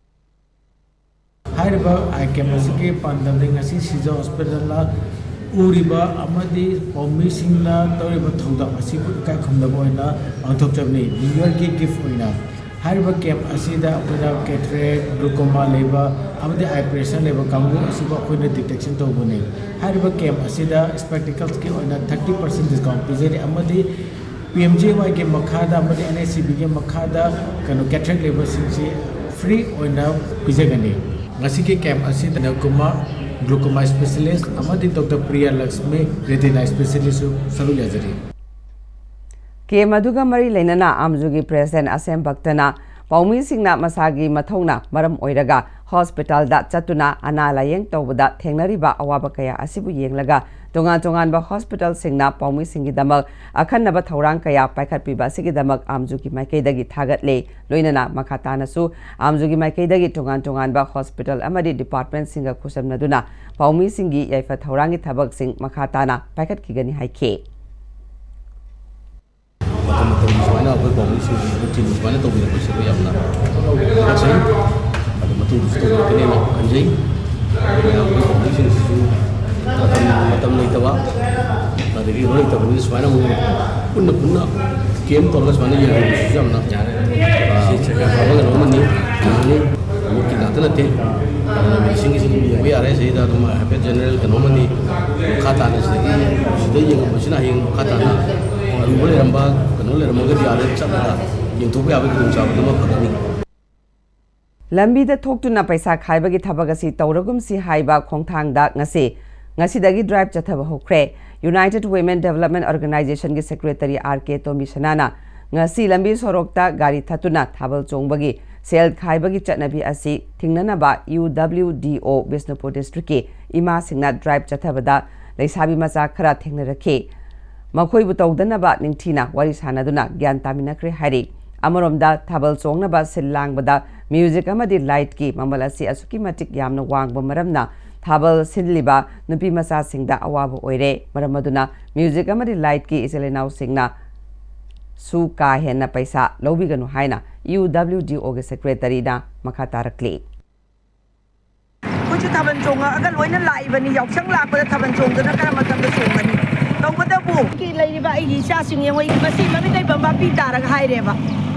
ꯍꯥꯏꯔꯤꯕ ꯑꯥꯏ ꯀꯦꯝ ꯑꯁꯤꯒꯤ ꯄꯥꯟꯗꯝꯗꯤ ꯉꯁꯤ ꯁꯤꯖ ꯍꯣꯁꯄꯤꯇꯥꯜꯅ ꯎꯔꯤꯕ ꯑꯃꯗꯤ ꯄꯥꯎꯃꯤꯁꯤꯡꯅ ꯇꯧꯔꯤꯕ ꯊꯧꯗꯥꯡ ꯑꯁꯤꯕꯨ ꯏꯀꯥꯏ ꯈꯨꯝꯅꯕ ꯑꯣꯏꯅ ꯄꯥꯡꯊꯣꯛꯆꯕꯅꯤ꯫ ꯅ꯭ꯌꯨ ꯌꯔꯒꯤ ꯒꯤꯐ ꯑꯣꯏꯅ ꯍꯥꯏꯔꯤꯕ ꯀꯦꯝ ꯑꯁꯤꯗ ꯑꯩꯈꯣꯏꯅ ꯀꯦꯇꯔꯦꯛ, ꯒ꯭ꯂꯨꯀꯣꯃꯥ ꯂꯩꯕ ꯑꯃꯗꯤ ꯑꯥꯏ ꯄ꯭ꯔꯦꯁꯔ ꯂꯩꯕ ꯀꯥꯡꯕꯨ ꯑꯁꯤꯕꯨ ꯑꯩꯈꯣꯏꯅ ꯗꯤꯇꯦꯛꯁꯟ ꯇꯧꯕꯅꯤ꯫ ꯍꯥꯏꯔꯤꯕ ꯀꯦꯝ ꯑꯁꯤꯗ ꯏꯁꯄꯦꯛꯇꯤꯀꯜꯁꯀꯤ ꯑꯣꯏꯅ ꯊꯥꯔꯇꯤ ꯄꯥꯔꯁꯦꯟ ꯗꯤꯁꯀꯥꯎꯟ ꯄꯤꯖꯔꯤ ꯑꯃꯗꯤ ꯄꯤ ꯑꯦꯝ ꯖꯦ ꯋꯥꯏꯒꯤ ꯃꯈꯥꯗ ꯑꯃꯗꯤ ꯑꯦꯟ ꯑꯦꯁ ꯁꯤ ꯕꯤꯒꯤ ꯃꯈꯥꯗ ꯀꯩꯅꯣ ꯀꯦꯇꯔꯦꯛ ꯂꯩꯕꯁꯤꯡꯁꯤ ꯐ꯭ꯔꯤ ꯑꯣꯏꯅ ꯄꯤꯖꯒꯅꯤ꯫ ꯉꯁꯤꯒꯤ ꯀꯦꯝ ꯑꯁꯤꯗ ꯒ꯭ꯂꯨꯀꯣꯃꯥ, ꯒ꯭ꯂꯨꯀꯣꯃꯥ ꯏꯁꯄꯦꯁꯤꯌꯦꯂꯤꯁ ꯑꯃꯗꯤ ꯗꯣꯛꯇꯔ ꯄ꯭ꯔꯤꯌꯥ ꯂꯛꯁꯃꯤ, ꯔꯦꯇꯤꯅꯥ ꯏꯁꯄꯦꯁꯤꯌꯦꯂꯤꯁꯁꯨ ꯁꯔꯨꯛ ꯌꯥꯖꯔꯤ꯫ ꯀꯦꯝ ꯑꯗꯨꯒ ꯃꯔꯤ ꯂꯩꯅꯅ ꯑꯥꯝꯖꯨꯒꯤ ꯄ꯭ꯔꯦꯁꯤꯗꯦꯟ ꯑꯁꯦꯝ ꯚꯛꯇꯅ ꯄꯥꯎꯃꯤꯁꯤꯡꯅ ꯃꯁꯥꯒꯤ ꯃꯊꯧꯅ ꯃꯔꯝ ꯑꯣꯏꯔꯒ ꯍꯣꯁꯄꯤꯇꯥꯜꯗ ꯆꯠꯇꯨꯅ ꯑꯅꯥ ꯂꯥꯌꯦꯡ ꯇꯧꯕꯗ ꯊꯦꯡꯅꯔꯤꯕ ꯑꯋꯥꯕ ꯀꯌꯥ ꯑꯁꯤꯕꯨ ꯌꯦꯡꯂꯒ ꯇꯣꯉꯥꯟ ꯇꯣꯉꯥꯟꯕ ꯍꯣꯁꯄꯤꯇꯥꯜꯁꯤꯡꯅ ꯄꯥꯎꯃꯤꯁꯤꯡꯒꯤꯗꯃꯛ ꯑꯈꯟꯅꯕ ꯊꯧꯔꯥꯡ ꯀꯌꯥ ꯄꯥꯏꯈꯠꯄꯤꯕ ꯑꯁꯤꯒꯤꯗꯃꯛ ꯑꯥꯝꯖꯨꯒꯤ ꯃꯥꯏꯀꯩꯗꯒꯤ ꯊꯥꯒꯠꯂꯦ꯫ ꯂꯣꯏꯅꯅ ꯃꯈꯥ ꯇꯥꯅꯁꯨ ꯑꯥꯝꯖꯨꯒꯤ ꯃꯥꯏꯀꯩꯗꯒꯤ ꯇꯣꯉꯥꯟ ꯇꯣꯉꯥꯟꯕ ꯍꯣꯁꯄꯤꯇꯥꯜ ꯑꯃꯗꯤ ꯗꯤꯄꯥꯔꯠꯃꯦꯟꯁꯤꯡꯒ ꯈꯨꯠꯁꯝꯅꯗꯨꯅ ꯄꯥꯎꯃꯤꯁꯤꯡꯒꯤ ꯌꯥꯏꯐ ꯊꯧꯔꯥꯡꯒꯤ ꯊꯕꯛꯁꯤꯡ ꯃꯈꯥ ꯇꯥꯅ ꯄꯥꯏꯈꯠꯈꯤꯒꯅꯤ ꯍꯥꯏꯈꯤ꯫ ꯃꯇꯝ ꯃꯇꯝꯒꯤ ꯁꯨꯃꯥꯏꯅ ꯑꯩꯈꯣꯏ ꯄꯥꯎꯃꯤꯁꯤꯡꯒꯤ ꯂꯨꯆꯤꯡ ꯁꯨꯃꯥꯏꯅ ꯇꯧꯕꯤꯔꯛꯄꯁꯦ ꯑꯩꯈꯣꯏ ꯌꯥꯝꯅ ꯊꯥꯒꯠꯆꯩ꯫ ꯑꯗꯣ ꯃꯇꯨꯡꯗꯁꯨ ꯇꯧꯕꯤꯔꯛꯀꯅꯦꯅ ꯈꯟꯖꯩ꯫ ꯑꯗꯨꯅ ꯑꯩꯈꯣꯏ ꯄꯥꯎꯃꯤꯁꯤꯡꯁꯤꯁꯨ ꯃꯇꯝ, ꯃꯇꯝ ꯂꯩꯇꯕ, ꯑꯗꯒꯤ ꯀꯩꯅꯣ ꯂꯩꯇꯕꯅꯤꯅ ꯁꯨꯃꯥꯏꯅ ꯑꯃꯨꯛ ꯄꯨꯟꯅ ꯄꯨꯟꯅ ꯀꯦꯝ ꯇꯧꯔꯒ ꯁꯨꯃꯥꯏꯅ ꯌꯦꯡꯍꯟꯕꯁꯤꯁꯨ ꯌꯥꯝꯅ, ꯑ, ꯌꯥꯝ ꯐꯕ ꯀꯩꯅꯣ ꯑꯃꯅꯤ꯫ ꯌꯦꯡꯍꯟꯅꯤꯡꯉꯤ꯫ ꯃꯤꯠꯀꯤ ꯉꯥꯛꯇ ꯅꯠꯇꯦ, ꯑꯗꯨꯅ ꯃꯤꯁꯤꯡꯒꯤꯁꯨ ꯑꯗꯨꯝ ꯌꯦꯡꯕ ꯌꯥꯔꯦ꯫ ꯁꯤꯗ ꯑꯗꯨꯝ ꯍꯥꯏꯐꯦꯠ ꯖꯦꯅꯔꯦꯜ ꯀꯩꯅꯣ ꯑꯃꯅꯤ꯫ ꯃꯈꯥ ꯇꯥꯅ ꯁꯤꯗꯒꯤ, ꯁꯤꯗ ꯌꯦꯡꯉꯝꯕꯁꯤꯅ ꯍꯌꯦꯡ ꯃꯈꯥ ꯇꯥꯅ ꯑꯔꯨꯕ ꯂꯩꯔꯝꯕ, ꯀꯩꯅꯣ ꯂꯩꯔꯝꯃꯒꯗꯤ ꯑꯥꯗ ꯆꯠꯂꯒ ꯌꯦꯡꯊꯣꯛꯄ ꯌꯥꯕꯒꯤ ꯈꯨꯗꯣꯡꯆꯥꯕꯗꯨꯃ ꯐꯪꯒꯅꯤ꯫ ꯂꯝꯕꯤꯗ ꯊꯣꯛꯇꯨꯅ ꯄꯩꯁꯥ ꯈꯥꯏꯕꯒꯤ ꯊꯕꯛ ꯑꯁꯤ ꯇꯧꯔꯒꯨꯝꯁꯤ ꯍꯥꯏꯕ ꯈꯣꯡꯊꯥꯡꯗ ꯉꯁꯤ, ꯉꯁꯤꯗꯒꯤ ꯗ꯭ꯔꯥꯏꯚ ꯆꯠꯊꯕ ꯍꯧꯈ꯭ꯔꯦ꯫ ꯌꯨꯅꯥꯏꯇꯦꯗ ꯋꯤꯃꯦꯟ ꯗꯦꯕꯂꯞꯃꯦꯟ ꯑꯣꯔꯒꯅꯥꯏꯖꯦꯁꯟꯒꯤ ꯁꯦꯀ꯭ꯔꯦꯇꯔꯤ ꯑꯥꯔ ꯀꯦ ꯇꯣꯝꯕꯤꯁꯅꯥꯅ ꯉꯁꯤ ꯂꯝꯕꯤ ꯁꯣꯔꯣꯛꯇ ꯒꯥꯔꯤ ꯊꯠꯇꯨꯅ ꯊꯥꯕꯜ ꯆꯣꯡꯕꯒꯤ ꯁꯦꯜ ꯈꯥꯏꯕꯒꯤ ꯆꯠꯅꯕꯤ ꯑꯁꯤ ꯊꯤꯡꯅꯅꯕ ꯌꯨ ꯗꯕ꯭ꯂꯤꯎ ꯗꯤ ꯑꯣ ꯕꯤꯁꯅꯨꯄꯨꯔ ꯗꯤꯁꯇ꯭ꯔꯤꯛꯀꯤ ꯏꯃꯥꯁꯤꯡꯅ ꯗ꯭ꯔꯥꯏꯚ ꯆꯠꯊꯕꯗ ꯂꯩꯁꯥꯕꯤ ꯃꯆꯥ ꯈꯔ ꯊꯦꯡꯅꯔꯛꯈꯤ꯫ ꯃꯈꯣꯏꯕꯨ ꯇꯧꯗꯅꯕ ꯅꯤꯡꯊꯤꯅ ꯋꯥꯔꯤ ꯁꯥꯟꯅꯗꯨꯅ ꯒ꯭ꯌꯥꯟ ꯇꯥꯃꯤꯟꯅꯈ꯭ꯔꯦ ꯍꯥꯏꯔꯤ꯫ ꯑꯃꯔꯣꯝꯗ, ꯊꯥꯕꯜ ꯆꯣꯡꯅꯕ ꯁꯤꯜ ꯂꯥꯡꯕꯗ ꯃ꯭ꯌꯨꯖꯤꯛ ꯑꯃꯗꯤ ꯂꯥꯏꯠꯀꯤ ꯃꯃꯜ ꯑꯁꯤ ꯑꯁꯨꯛꯀꯤ ꯃꯇꯤꯛ ꯌꯥꯝꯅ ꯋꯥꯡꯕ ꯃꯔꯝꯅ ꯊꯥꯕꯜ ꯁꯤꯜꯂꯤꯕ ꯅꯨꯄꯤ ꯃꯆꯥꯁꯤꯡꯗ ꯑꯋꯥꯕ ꯑꯣꯏꯔꯦ꯫ ꯃꯔꯝ ꯑꯗꯨꯅ ꯃ꯭ꯌꯨꯖꯤꯛ ꯑꯃꯗꯤ ꯂꯥꯏꯠꯀꯤ ꯏꯆꯤꯜ ꯏꯅꯥꯎꯁꯤꯡꯅ ꯁꯨ ꯀꯥ ꯍꯦꯟꯅ ꯄꯩꯁꯥ ꯂꯧꯕꯤꯒꯅꯨ ꯍꯥꯏꯅ ꯌꯨ ꯗꯕ꯭ꯂꯤꯎ ꯗꯤ ꯑꯣꯒꯤ ꯁꯦꯀ꯭ꯔꯦꯇꯔꯤꯅ ꯃꯈꯥ ꯇꯥꯔꯛꯂꯤ꯫ ꯑꯩꯈꯣꯏꯁꯨ ꯊꯥꯕꯜ ꯆꯣꯡꯉꯛꯑꯒ ꯂꯣꯏꯅ ꯂꯥꯛꯏꯕꯅꯤ꯫ ꯌꯥꯎꯁꯪ ꯂꯥꯛꯄꯗ ꯊꯥꯕꯜ ꯆꯣꯡꯗꯅ ꯀꯔꯝꯕ ꯃꯇꯝꯗ ꯆꯣꯡꯒꯅꯤ? ꯇꯧꯕꯇꯕꯨ ꯂꯩꯔꯤꯕ ꯑꯩꯒꯤ ꯏꯆꯥꯁꯤꯡ ꯌꯦꯡꯉꯣ, ꯃꯁꯤ ꯃꯃꯤꯠ ꯂꯩꯕꯝ ꯄꯥꯛꯄꯤ ꯇꯥꯔꯒ ꯍꯥꯏꯔꯦꯕ,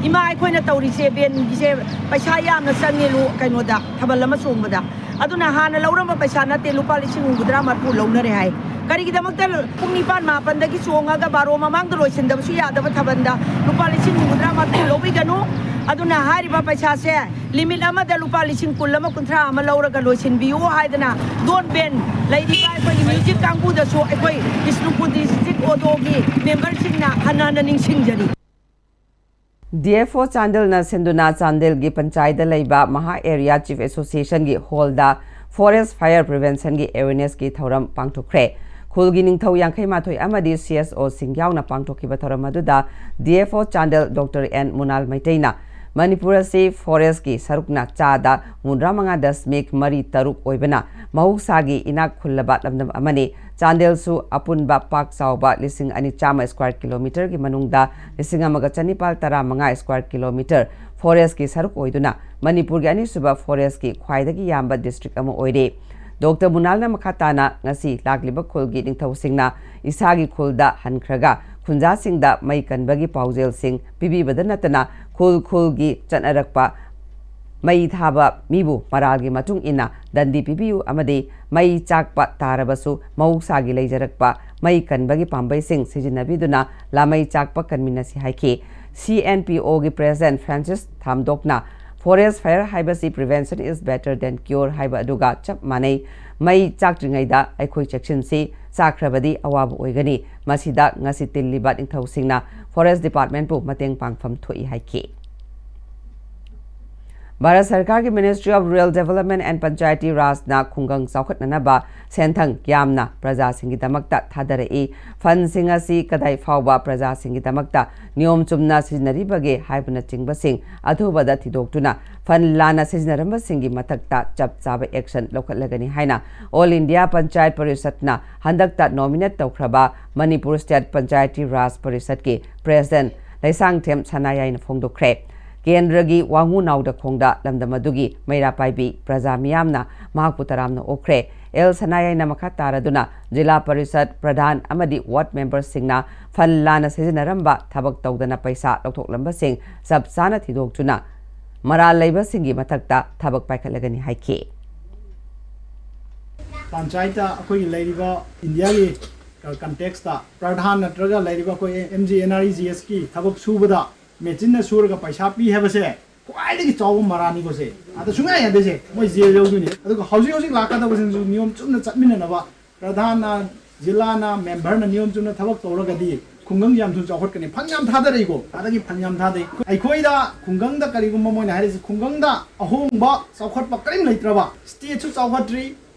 "ꯏꯃꯥ, ꯑꯩꯈꯣꯏꯅ ꯇꯧꯔꯤꯁꯦ ꯕꯦꯟꯒꯤꯁꯦ ꯄꯩꯁꯥ ꯌꯥꯝꯅ ꯆꯪꯉꯦ, ꯂꯨ-, ꯀꯩꯅꯣꯗ, ꯊꯥꯕꯜ ꯑꯃ ꯆꯣꯡꯕꯗ꯫ ꯑꯗꯨꯅ ꯍꯥꯟꯅ ꯂꯧꯔꯝꯕ ꯄꯩꯁꯥ ꯅꯠꯇꯦ, ꯂꯨꯄꯥ ꯂꯤꯁꯤꯡ ꯍꯨꯝꯐꯨꯇꯔꯥ ꯃꯔꯤꯐꯨ ꯂꯧꯅꯔꯦ" ꯍꯥꯏ꯫ ꯀꯔꯤꯒꯤꯗꯃꯛꯇ ꯄꯨꯡ ꯅꯤꯄꯥꯟ ꯃꯥꯄꯟꯗꯒꯤ ꯆꯣꯡꯉꯒ ꯕꯥꯔꯣ ꯃꯃꯥꯡꯗ ꯂꯣꯏꯁꯤꯟꯗꯕꯁꯨ ꯌꯥꯗꯕ ꯊꯥꯕꯜꯗ ꯂꯨꯄꯥ ꯂꯤꯁꯤꯡ ꯍꯨꯝꯐꯨꯇꯔꯥ ꯃꯔꯤꯐꯨ ꯂꯧꯕꯤꯒꯅꯨ? ꯑꯗꯨꯅ ꯍꯥꯏꯔꯤꯕ ꯄꯩꯁꯥꯁꯦ ꯂꯤꯃꯤꯠ ꯑꯃꯗ ꯂꯨꯄꯥ ꯂꯤꯁꯤꯡ ꯀꯨꯟ ꯑꯃ, ꯀꯨꯟꯊ꯭ꯔꯥ ꯑꯃ ꯂꯧꯔꯒ ꯂꯣꯏꯁꯤꯟꯕꯤꯌꯨ ꯍꯥꯏꯗꯅ ꯗꯣꯟ ꯕꯦꯟ ꯂꯩꯔꯤꯕ ꯑꯩꯈꯣꯏꯒꯤ ꯃ꯭ꯌꯨꯖꯤꯛ ꯀꯥꯡꯕꯨꯗꯁꯨ ꯑꯩꯈꯣꯏ ꯕꯤꯁꯅꯨꯄꯨꯔ ꯗꯤꯁꯇ꯭ꯔꯤꯛ ꯑꯣꯗꯣꯒꯤ ꯃꯦꯝꯕꯔꯁꯤꯡꯅ ꯍꯟꯅ ꯍꯟꯅ ꯅꯤꯡꯁꯤꯡꯖꯔꯤ꯫ ꯗꯤ ꯑꯦꯐ ꯑꯣ ꯆꯥꯟꯗꯦꯜꯅ ꯁꯤꯟꯗꯨꯅ ꯆꯥꯟꯗꯦꯜꯒꯤ ꯄꯟꯆꯥꯏꯗ ꯂꯩꯕ ꯃꯍꯥ ꯑꯦꯔꯤꯌꯥ ꯆꯤꯐ ꯑꯦꯁꯣꯁꯤꯌꯦꯁꯟꯒꯤ ꯍꯣꯜꯗ ꯐꯣꯔꯦꯁ ꯐꯥꯌꯔ ꯄ꯭ꯔꯤꯚꯦꯟꯁꯟꯒꯤ ꯑꯦꯋꯦꯔꯅꯦꯁꯀꯤ ꯊꯧꯔꯝ ꯄꯥꯡꯊꯣꯛꯈ꯭ꯔꯦ꯫ ꯈꯨꯜꯒꯤ ꯅꯤꯡꯊꯧ ꯌꯥꯡꯈꯩ ꯃꯥꯊꯣꯏ ꯑꯃꯗꯤ ꯁꯤ ꯑꯦꯁ ꯑꯣꯁꯤꯡ ꯌꯥꯎꯅ ꯄꯥꯡꯊꯣꯛꯈꯤꯕ ꯊꯧꯔꯝ ꯑꯗꯨꯗ D F O Chandel doctor N Munal ꯃꯩꯇꯩꯅ ꯃꯅꯤꯄꯨꯔ ꯑꯁꯤ ꯐꯣꯔꯦꯁꯀꯤ ꯁꯔꯨꯛꯅ ꯆꯥꯗ ꯃꯧꯗ꯭ꯔꯥ ꯃꯉꯥ ꯗꯁꯃꯤꯛ ꯃꯔꯤ ꯇꯔꯨꯛ ꯑꯣꯏꯕꯅ ꯃꯍꯧꯁꯥꯒꯤ ꯏꯅꯥꯛ ꯈꯨꯜꯂꯕ ꯂꯝꯗꯝ ꯑꯃꯅꯤ꯫ ꯆꯥꯟꯗꯦꯜꯁꯨ ꯑꯄꯨꯟꯕ ꯄꯥꯛ ꯆꯥꯎꯕ ꯂꯤꯁꯤꯡ ꯑꯅꯤ ꯆꯥꯝꯃ ꯁ꯭ꯀ꯭ꯋꯥꯔ ꯀꯤꯂꯣꯃꯤꯇꯔꯒꯤ ꯃꯅꯨꯡꯗ ꯂꯤꯁꯤꯡ ꯑꯃꯒ ꯆꯅꯤꯄꯥꯜ ꯇꯔꯥ ꯃꯉꯥ ꯁ꯭ꯀ꯭ꯋꯥꯔ ꯀꯤꯂꯣꯃꯤꯇꯔ ꯐꯣꯔꯦꯁꯀꯤ ꯁꯔꯨꯛ ꯑꯣꯏꯗꯨꯅ ꯃꯅꯤꯄꯨꯔꯒꯤ ꯑꯅꯤꯁꯨꯕ ꯐꯣꯔꯦꯁꯀꯤ ꯈ꯭ꯋꯥꯏꯗꯒꯤ ꯌꯥꯝꯕ ꯗꯤꯁꯇ꯭ꯔꯤꯛ ꯑꯃ ꯑꯣꯏꯔꯤ꯫ ꯗꯣꯛꯇꯔ ꯃꯨꯅꯥꯜꯅ ꯃꯈꯥ ꯇꯥꯅ ꯉꯁꯤ ꯂꯥꯛꯂꯤꯕ ꯈꯨꯜꯒꯤ ꯅꯤꯡꯊꯧꯁꯤꯡꯅ ꯏꯁꯥꯒꯤ ꯈꯨꯜꯗ ꯍꯟꯈ꯭ꯔꯒ ꯈꯨꯟꯖꯥꯁꯤꯡꯗ ꯃꯩ ꯀꯟꯕꯒꯤ ꯄꯥꯎꯖꯦꯜꯁꯤꯡ ꯄꯤꯕꯤꯕꯗ ꯅꯠꯇꯅ ꯈꯨꯜ ꯈꯨꯜꯒꯤ ꯆꯠꯅꯔꯛꯄ ꯃꯩ ꯊꯥꯕ ꯃꯤꯕꯨ ꯃꯔꯥꯜꯒꯤ ꯃꯇꯨꯡ ꯏꯟꯅ ꯗꯟꯗꯤ ꯄꯤꯕꯤꯌꯨ ꯑꯃꯗꯤ ꯃꯩ ꯆꯥꯛꯄ ꯇꯥꯔꯕꯁꯨ ꯃꯍꯧꯁꯥꯒꯤ ꯂꯩꯖꯔꯛꯄ ꯃꯩ ꯀꯟꯕꯒꯤ ꯄꯥꯝꯕꯩꯁꯤꯡ ꯁꯤꯖꯤꯟꯅꯕꯤꯗꯨꯅ ꯂꯥꯃꯩ ꯆꯥꯛꯄ ꯀꯟꯃꯤꯟꯅꯁꯤ ꯍꯥꯏꯈꯤ꯫ ꯁꯤ ꯑꯦꯟ ꯄꯤ ꯑꯣꯒꯤ ꯄ꯭ꯔꯦꯁꯤꯗꯦꯟꯠ ꯐ꯭ꯔꯥꯟꯁꯤꯁ ꯊꯥꯝꯗꯣꯛꯅ "Forest fire ꯍꯥꯏꯕꯁꯤ prevention is better than cure" ꯍꯥꯏꯕ ꯑꯗꯨꯒ ꯆꯞ ꯃꯥꯟꯅꯩ꯫ ꯃꯩ ꯆꯥꯛꯇ꯭ꯔꯤꯉꯩꯗ ꯑꯩꯈꯣꯏ ꯆꯦꯛꯁꯤꯟꯁꯤ, ꯆꯥꯛꯈ꯭ꯔꯕꯗꯤ ꯑꯋꯥꯕ ꯑꯣꯏꯒꯅꯤ꯫ ꯃꯁꯤꯗ ꯉꯁꯤ ꯇꯤꯜꯂꯤꯕ ꯅꯤꯡꯊꯧꯁꯤꯡꯅ ꯐꯣꯔꯦꯁ ꯗꯤꯄꯥꯔꯠꯃꯦꯟꯠꯄꯨ ꯃꯇꯦꯡ ꯄꯥꯡꯐꯝ ꯊꯣꯛꯏ ꯍꯥꯏꯈꯤ꯫ ꯚꯥꯔꯠ ꯁꯔꯀꯥꯔꯒꯤ Ministry of Rural Development and Panchayati Rajꯅ ꯈꯨꯡꯒꯪ ꯆꯥꯎꯈꯠꯅꯅꯕ ꯁꯦꯟꯊꯪ ꯌꯥꯝꯅ ꯄ꯭ꯔꯖꯥꯁꯤꯡꯒꯤꯗꯃꯛꯇ ꯊꯥꯗꯔꯛꯏ꯫ ꯐꯟꯁꯤꯡ ꯑꯁꯤ ꯀꯗꯥꯏ ꯐꯥꯎꯕ ꯄ꯭ꯔꯖꯥꯁꯤꯡꯒꯤꯗꯃꯛꯇ ꯅꯤꯌꯣꯝ ꯆꯨꯝꯅ ꯁꯤꯖꯤꯟꯅꯔꯤꯕꯒꯦ ꯍꯥꯏꯕꯅꯆꯤꯡꯕꯁꯤꯡ ꯑꯊꯨꯕꯗ ꯊꯤꯗꯣꯛꯇꯨꯅ ꯐꯟ ꯂꯥꯟꯅ ꯁꯤꯖꯤꯟꯅꯔꯝꯕꯁꯤꯡꯒꯤ ꯃꯊꯛꯇ ꯆꯞ ꯆꯥꯕ action ꯂꯧꯈꯠꯂꯒꯅꯤ ꯍꯥꯏꯅ All India Panchayat Parishadꯅ ꯍꯟꯗꯛꯇ nominate ꯇꯧꯈ꯭ꯔꯕ Manipur State Panchayati Raj Parishadꯀꯤ President Leishangthem ꯁꯅꯥꯌꯥꯏꯅ ꯐꯣꯡꯗꯣꯛꯈ꯭ꯔꯦ꯫ ꯀꯦꯟꯗ꯭ꯔꯒꯤ ꯋꯥꯉꯨ ꯅꯥꯎꯗ ꯈꯣꯡꯗ ꯂꯝꯗꯝ ꯑꯗꯨꯒꯤ ꯃꯩꯔꯥ ꯄꯥꯏꯕꯤ ꯄ꯭ꯔꯖꯥ ꯃꯤꯌꯥꯝꯅ ꯃꯍꯥꯛꯄꯨ ꯇꯔꯥꯝꯅ ꯑꯣꯛꯈ꯭ꯔꯦ꯫ ꯑꯦꯜ ꯁꯅꯥꯌꯥꯏꯅ ꯃꯈꯥ ꯇꯥꯔꯗꯨꯅ ꯖꯤꯂꯥ ꯄꯔꯤꯁꯗ ꯄ꯭ꯔꯙꯥꯟ ꯑꯃꯗꯤ ward memberꯁꯤꯡꯅ ꯐꯟ ꯂꯥꯟꯅ ꯁꯤꯖꯤꯟꯅꯔꯝꯕ, ꯊꯕꯛ ꯇꯧꯗꯅ ꯄꯩꯁꯥ ꯂꯧꯊꯣꯛꯂꯝꯕꯁꯤꯡ ꯆꯞ ꯆꯥꯅ ꯊꯤꯗꯣꯛꯇꯨꯅ ꯃꯔꯥꯜ ꯂꯩꯕꯁꯤꯡꯒꯤ ꯃꯊꯛꯇ ꯊꯕꯛ ꯄꯥꯏꯈꯠꯂꯒꯅꯤ ꯍꯥꯏꯈꯤ꯫ ꯄꯟꯆꯥꯌꯠꯇ ꯑꯩꯈꯣꯏꯒꯤ ꯂꯩꯔꯤꯕ ꯏꯟꯗꯤꯌꯥꯒꯤ ꯀꯟꯇꯦꯛꯁꯇ ꯄ꯭ꯔꯙꯥꯟ ꯅꯠꯇ꯭ꯔꯒ ꯂꯩꯔꯤꯕ ꯑꯩꯈꯣꯏ MGNREGSꯀꯤ ꯊꯕꯛ ꯁꯨꯕꯗ ꯃꯦꯆꯤꯟꯅ ꯁꯨꯔꯒ ꯄꯩꯁꯥ ꯄꯤ ꯍꯥꯏꯕꯁꯦ ꯈ꯭ꯋꯥꯏꯗꯒꯤ ꯆꯥꯎꯕ ꯃꯔꯥꯅꯤꯀꯣ ꯁꯦ꯫ ꯑꯗ ꯁꯨꯡꯌꯥ ꯌꯥꯗꯦ ꯁꯦ, ꯃꯣꯏ ꯖꯦꯜ ꯌꯧꯗꯣꯏꯅꯤ꯫ ꯑꯗꯨꯒ ꯍꯧꯖꯤꯛ ꯍꯧꯖꯤꯛ ꯂꯥꯛꯀꯗꯕꯁꯤꯡꯁꯨ ꯅꯤꯌꯣꯝ ꯆꯨꯝꯅ ꯆꯠꯃꯤꯟꯅꯅꯕ ꯄ꯭ꯔꯙꯥꯟꯅ, ꯖꯤꯂꯥꯅ, ꯃꯦꯝꯕꯔꯅ ꯅꯤꯌꯣꯝ ꯆꯨꯝꯅ ꯊꯕꯛ ꯇꯧꯔꯒꯗꯤ ꯈꯨꯡꯒꯪꯁꯦ ꯌꯥꯝ ꯊꯨꯅ ꯆꯥꯎꯈꯠꯀꯅꯤ꯫ ꯐꯟ ꯌꯥꯝ ꯊꯥꯗꯔꯛꯏꯀꯣ, ꯑꯗꯒꯤ ꯐꯟ ꯌꯥꯝ ꯊꯥꯗꯩ꯫ ꯑꯩꯈꯣꯏꯗ ꯈꯨꯡꯒꯪꯗ ꯀꯔꯤꯒꯨꯝꯕ ꯃꯣꯏꯅ ꯍꯥꯏꯔꯤꯁꯦ, ꯈꯨꯡꯒꯪꯗ ꯑꯍꯣꯡꯕ ꯆꯥꯎꯈꯠꯄ ꯀꯔꯤꯝ ꯂꯩꯇ꯭ꯔꯕ, stateꯁꯨ ꯆꯥꯎꯈꯠꯇ꯭ꯔꯤ,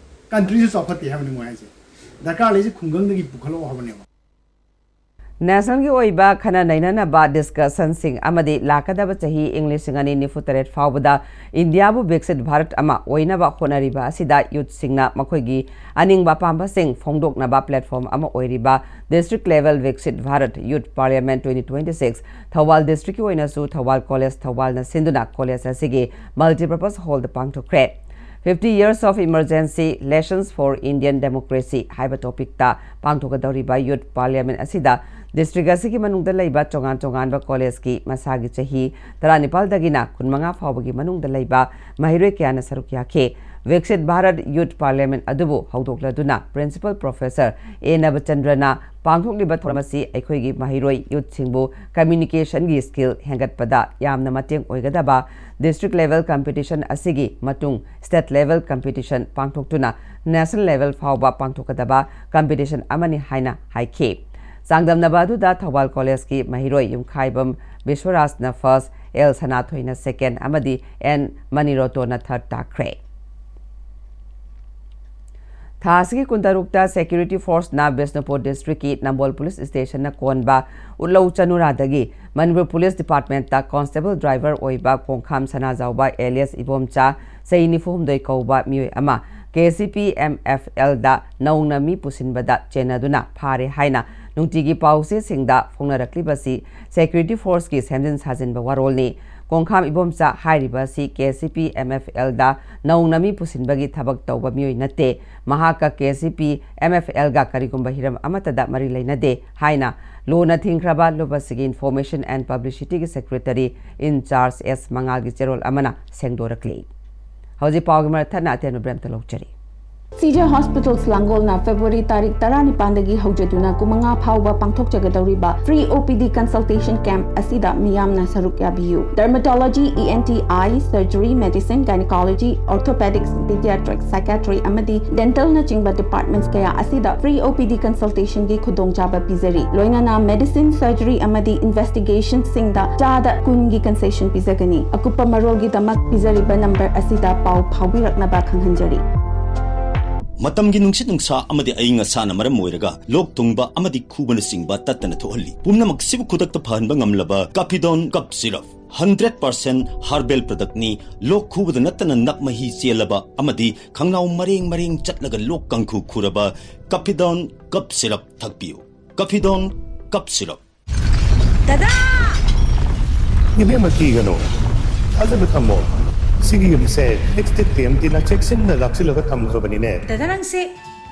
countryꯁꯨ ꯆꯥꯎꯈꯠꯇꯦ ꯍꯥꯏꯕꯅꯤ ꯃꯣꯏ ꯍꯥꯏꯁꯦ꯫ ꯗꯔꯀꯥꯔ ꯂꯩꯁꯦ ꯈꯨꯡꯒꯪꯗꯒꯤ ꯄꯨꯈꯠꯂꯛꯑꯣ ꯍꯥꯏꯕꯅꯦꯕ꯫ Nationalꯒꯤ ꯑꯣꯏꯕ ꯈꯟꯅ ꯅꯩꯅꯅꯕ discussionꯁꯤꯡ ꯑꯃꯗꯤ ꯂꯥꯛꯀꯗꯕ ꯆꯍꯤ ꯏꯪ ꯂꯤꯁꯤꯡ ꯑꯅꯤ ꯅꯤꯐꯨ ꯇꯔꯦꯠ ꯐꯥꯎꯕꯗ ꯏꯟꯗꯤꯌꯥꯕꯨ ꯕꯤꯛꯁꯤꯠ ꯚꯥꯔꯠ ꯑꯃ ꯑꯣꯏꯅꯕ ꯍꯣꯠꯅꯔꯤꯕ ꯑꯁꯤꯗ youthꯁꯤꯡꯅ ꯃꯈꯣꯏꯒꯤ ꯑꯅꯤꯡꯕ ꯑꯄꯥꯝꯕꯁꯤꯡ ꯐꯣꯡꯗꯣꯛꯅꯕ platform ꯑꯃ ꯑꯣꯏꯔꯤꯕ District Level Viksit Bharat Youth Parliament twenty twenty-six Thoubal districtꯀꯤ ꯑꯣꯏꯅꯁꯨ ꯊꯧꯕꯥꯜ College ꯊꯧꯕꯥꯜꯅ ꯁꯤꯟꯗꯨꯅ college ꯑꯁꯤꯒꯤ multipurpose hallꯗ ꯄꯥꯡꯊꯣꯛꯈ꯭ꯔꯦ꯫ Fifty Years of Emergency, Lessons for Indian Democracy ꯍꯥꯏꯕ topicꯇ ꯄꯥꯡꯊꯣꯛꯀꯗꯧꯔꯤꯕ Youth Parliament ꯑꯁꯤꯗ district ꯑꯁꯤꯒꯤ ꯃꯅꯨꯡꯗ ꯂꯩꯕ ꯇꯣꯉꯥꯟ ꯇꯣꯉꯥꯟꯕ collegeꯀꯤ ꯃꯁꯥꯒꯤ ꯆꯍꯤ ꯇꯔꯥꯅꯤꯄꯥꯜꯗꯒꯤꯅ ꯀꯨꯟꯃꯉꯥ ꯐꯥꯎꯕꯒꯤ ꯃꯅꯨꯡꯗ ꯂꯩꯕ ꯃꯍꯩꯔꯣꯏ ꯀꯌꯥꯅ ꯁꯔꯨꯛ ꯌꯥꯈꯤ꯫ Viksit Bharat Youth Parliament ꯑꯗꯨꯕꯨ ꯍꯧꯗꯣꯛꯂꯗꯨꯅ Principal Professor A ꯅꯕꯆꯟꯗ꯭ꯔꯅ ꯄꯥꯡꯊꯣꯛꯂꯤꯕ ꯊꯧꯔꯝ ꯑꯁꯤ ꯑꯩꯈꯣꯏꯒꯤ ꯃꯍꯩꯔꯣꯏ youthꯁꯤꯡꯕꯨ communicationꯒꯤ skill ꯍꯦꯟꯒꯠꯄꯗ ꯌꯥꯝꯅ ꯃꯇꯦꯡ ꯑꯣꯏꯒꯗꯕ district level competition ꯑꯁꯤꯒꯤ ꯃꯇꯨꯡ state level competition ꯄꯥꯡꯊꯣꯛꯇꯨꯅ national level ꯐꯥꯎꯕ ꯄꯥꯡꯊꯣꯛꯀꯗꯕ competition ꯑꯃꯅꯤ ꯍꯥꯏꯅ ꯍꯥꯏꯈꯤ꯫ ꯆꯥꯡꯗꯝꯅꯕ ꯑꯗꯨꯗ ꯊꯧꯕꯥꯜ Collegeꯀꯤ ꯃꯍꯩꯔꯣꯏ ꯌꯨꯝꯈꯥꯏꯕꯝ ꯕꯤꯁ꯭ꯋꯔꯥꯖꯅ first, ꯑꯦꯜ ꯁꯅꯥꯊꯣꯏꯅ ꯁꯦꯀꯦꯟ ꯑꯃꯗꯤ ꯑꯦꯟ ꯃꯅꯤꯔꯣꯇꯣꯅ ꯊꯥꯔꯠ ꯇꯥꯈ꯭ꯔꯦ꯫ ꯊꯥ ꯑꯁꯤꯒꯤ ꯀꯨꯟꯇꯔꯨꯛꯇ ꯁꯦꯀ꯭ꯌꯨꯔꯤꯇꯤ ꯐꯣꯔꯁꯅ ꯕꯤꯁꯅꯨꯄꯨꯔ ꯗꯤꯁꯇ꯭ꯔꯤꯛꯀꯤ ꯅꯝꯕꯣꯜ ꯄꯨꯂꯤꯁ ꯁ꯭ꯇꯦꯁꯟꯅ ꯀꯣꯟꯕ ꯎꯠꯂꯧ ꯆꯅꯨꯔꯥꯗꯒꯤ ꯃꯅꯤꯄꯨꯔ ꯄꯨꯂꯤꯁ ꯗꯤꯄꯥꯔꯠꯃꯦꯟꯠꯇ ꯀꯣꯟꯁꯇꯦꯕꯜ ꯗ꯭ꯔꯥꯏꯚꯔ ꯑꯣꯏꯕ ꯀꯣꯡꯈꯥꯝ ꯁꯅꯥꯖꯥꯎꯕ ꯑꯦꯂꯤꯌꯥꯁ ꯏꯕꯣꯝꯆꯥ, ꯆꯍꯤ ꯅꯤꯐꯨ ꯍꯨꯝꯗꯣꯏ ꯀꯧꯕ ꯃꯤꯑꯣꯏ ꯑꯃ K C P M F ꯑꯦꯜꯗ ꯅꯧꯅ ꯃꯤ ꯄꯨꯁꯤꯟꯕꯗ ꯆꯦꯟꯅꯗꯨꯅ ꯐꯥꯔꯦ ꯍꯥꯏꯅ ꯅꯨꯡꯇꯤꯒꯤ ꯄꯥꯎꯆꯦꯁꯤꯡꯗ ꯐꯣꯡꯅꯔꯛꯂꯤꯕꯁꯤ ꯁꯦꯀ꯭ꯌꯨꯔꯤꯇꯤ ꯐꯣꯔꯁꯀꯤ ꯁꯦꯝꯖꯤꯟ ꯁꯥꯖꯤꯟꯕ ꯋꯥꯔꯣꯜꯅꯤ꯫ ꯀꯣꯡꯈꯥꯝ ꯏꯕꯣꯝꯆꯥ ꯍꯥꯏꯔꯤꯕ ꯑꯁꯤ K C P M F ꯑꯦꯜꯗ ꯅꯧꯅ ꯃꯤ ꯄꯨꯁꯤꯟꯕꯒꯤ ꯊꯕꯛ ꯇꯧꯕ ꯃꯤꯑꯣꯏ ꯅꯠꯇꯦ꯫ ꯃꯍꯥꯛꯀ K C P M F ꯑꯦꯜꯒ ꯀꯔꯤꯒꯨꯝꯕ ꯍꯤꯔꯝ ꯑꯃꯠꯇꯗ ꯃꯔꯤ ꯂꯩꯅꯗꯦ ꯍꯥꯏꯅ ꯂꯨꯅ ꯊꯤꯡꯈ꯭ꯔꯕ ꯂꯨꯞ ꯑꯁꯤꯒꯤ ꯏꯟꯐꯣꯔꯃꯦꯁꯟ ꯑꯦꯟ ꯄꯕ꯭ꯂꯤꯁꯤꯇꯤꯒꯤ ꯁꯦꯀ꯭ꯔꯦꯇꯔꯤ ꯏꯟ ꯆꯥꯔꯖ ꯑꯦꯁ ꯃꯉꯥꯜꯒꯤ ꯆꯦꯔꯣꯜ ꯑꯃꯅ ꯁꯦꯡꯗꯣꯔꯛꯂꯤ꯫ ꯍꯧꯖꯤꯛ ꯄꯥꯎꯒꯤ ꯃꯔꯛ ꯊꯠꯅ ꯑꯇꯦꯟꯕ ꯕ꯭ꯔꯦꯛ ꯑꯃꯇ ꯂꯧꯖꯔꯤ꯫ ꯁꯤꯖꯦ ꯍꯣꯁꯄꯤꯇꯜꯁ ꯂꯥꯡꯒꯣꯜꯅ ꯐꯦꯕ꯭ꯔꯨꯋꯥꯔꯤ ꯇꯥꯔꯤꯛ ꯇꯔꯥꯅꯤꯄꯥꯟꯗꯒꯤ ꯍꯧꯖꯗꯨꯅ ꯀꯨꯟꯃꯉꯥ ꯐꯥꯎꯕ ꯄꯥꯡꯊꯣꯛꯆꯒꯗꯧꯔꯤꯕ ꯐ꯭ꯔꯤ ꯑꯣ ꯄꯤ ꯗꯤ ꯀꯟꯁꯜꯇꯦꯁꯟ ꯀꯦꯝꯞ ꯑꯁꯤꯗ ꯃꯤꯌꯥꯝꯅ ꯁꯔꯨꯛ ꯌꯥꯕꯤꯌꯨ꯫ ꯗꯔꯃꯥꯇꯣꯂꯣꯖꯤ, ꯏ ꯑꯦꯟ ꯇꯤ, ꯑꯥꯏ, ꯁꯔꯖꯔꯤ, ꯃꯦꯗꯤꯁꯤꯟ, ꯒꯥꯏꯅꯤꯀꯣꯂꯣꯖꯤ, ꯑꯣꯔꯊꯣꯄꯦꯗꯤꯛꯁ, ꯄꯤꯗꯤꯌꯥꯇ꯭ꯔꯤꯛꯁ, ꯁꯥꯏꯀ꯭ꯌꯥꯇ꯭ꯔꯤ ꯑꯃꯗꯤ ꯗꯦꯟꯇꯜꯅꯆꯤꯡꯕ ꯗꯤꯄꯥꯔꯠꯃꯦꯟꯠꯁ ꯀꯌꯥ ꯑꯁꯤꯗ ꯐ꯭ꯔꯤ ꯑꯣ ꯄꯤ ꯗꯤ ꯀꯟꯁꯜꯇꯦꯁꯟꯒꯤ ꯈꯨꯗꯣꯡꯆꯥꯕ ꯄꯤꯖꯔꯤ꯫ ꯂꯣꯏꯅꯅ ꯃꯦꯗꯤꯁꯤꯟ, ꯁꯔꯖꯔꯤ ꯑꯃꯗꯤ ꯏꯟꯚꯦꯁꯇꯤꯒꯦꯁꯟꯁꯤꯡꯗ ꯆꯥꯗ ꯀꯨꯟꯒꯤ ꯀꯟꯁꯦꯁꯟ ꯄꯤꯖꯒꯅꯤ꯫ ꯑꯀꯨꯞꯄ ꯃꯔꯣꯜꯒꯤꯗꯃꯛ ꯄꯤꯖꯔꯤꯕ ꯅꯝꯕꯔ ꯑꯁꯤꯗ ꯄꯥꯎ ꯐꯥꯎꯕꯤꯔꯛꯅꯕ ꯈꯪꯍꯟꯖꯔꯤ꯫ ꯃꯇꯝꯒꯤ ꯅꯨꯡꯁꯤꯠ ꯅꯨꯡꯁꯥ ꯑꯃꯗꯤ ꯑꯏꯪ ꯑꯁꯥꯅ ꯃꯔꯝ ꯑꯣꯏꯔꯒ ꯂꯣꯛ ꯊꯨꯡꯕ ꯑꯃꯗꯤ ꯈꯨꯕꯅꯆꯤꯡꯕ ꯇꯠꯇꯅ ꯊꯣꯛꯍꯜꯂꯤ꯫ ꯄꯨꯝꯅꯃꯛꯁꯤꯕꯨ ꯈꯨꯗꯛꯇ ꯐꯍꯟꯕ ꯉꯝꯂꯕ Kafidon cough syrup. Hundred percent herbal ꯄ꯭ꯔꯗꯛꯅꯤ꯫ ꯂꯣꯛ ꯈꯨꯕꯗ ꯅꯠꯇꯅ ꯅꯞ ꯃꯍꯤ ꯆꯦꯜꯂꯕ ꯑꯃꯗꯤ ꯈꯪꯅꯥꯎ ꯃꯔꯦꯡ ꯃꯔꯦꯡ ꯆꯠꯂꯒ ꯂꯣꯛ ꯀꯥꯡꯈꯨ ꯈꯨꯔꯕ ꯀꯥꯐꯤꯗꯣꯟ ꯀꯞ ꯁꯤꯔꯞ ꯊꯛꯄꯤꯌꯨ꯫ ꯀꯥꯐꯤꯗꯣꯟ cough syrup. ꯗꯗꯥ! ꯏꯕꯦꯝꯃ, ꯀꯤꯒꯅꯨ, ꯊꯥꯖꯕ ꯊꯝꯃꯣ꯫ ꯁꯤꯒꯤ ꯌꯨꯝꯁꯦ ꯑꯦꯛꯁ ꯇꯤꯛ ꯇꯤ ꯑꯦꯝ ꯇꯤꯅ ꯆꯦꯛꯁꯤꯟꯅ ꯂꯥꯛꯁꯤꯜꯂꯒ ꯊꯝꯈ꯭ꯔꯕꯅꯤꯅꯦ꯫ ꯗꯗꯥ, ꯅꯪꯁꯦ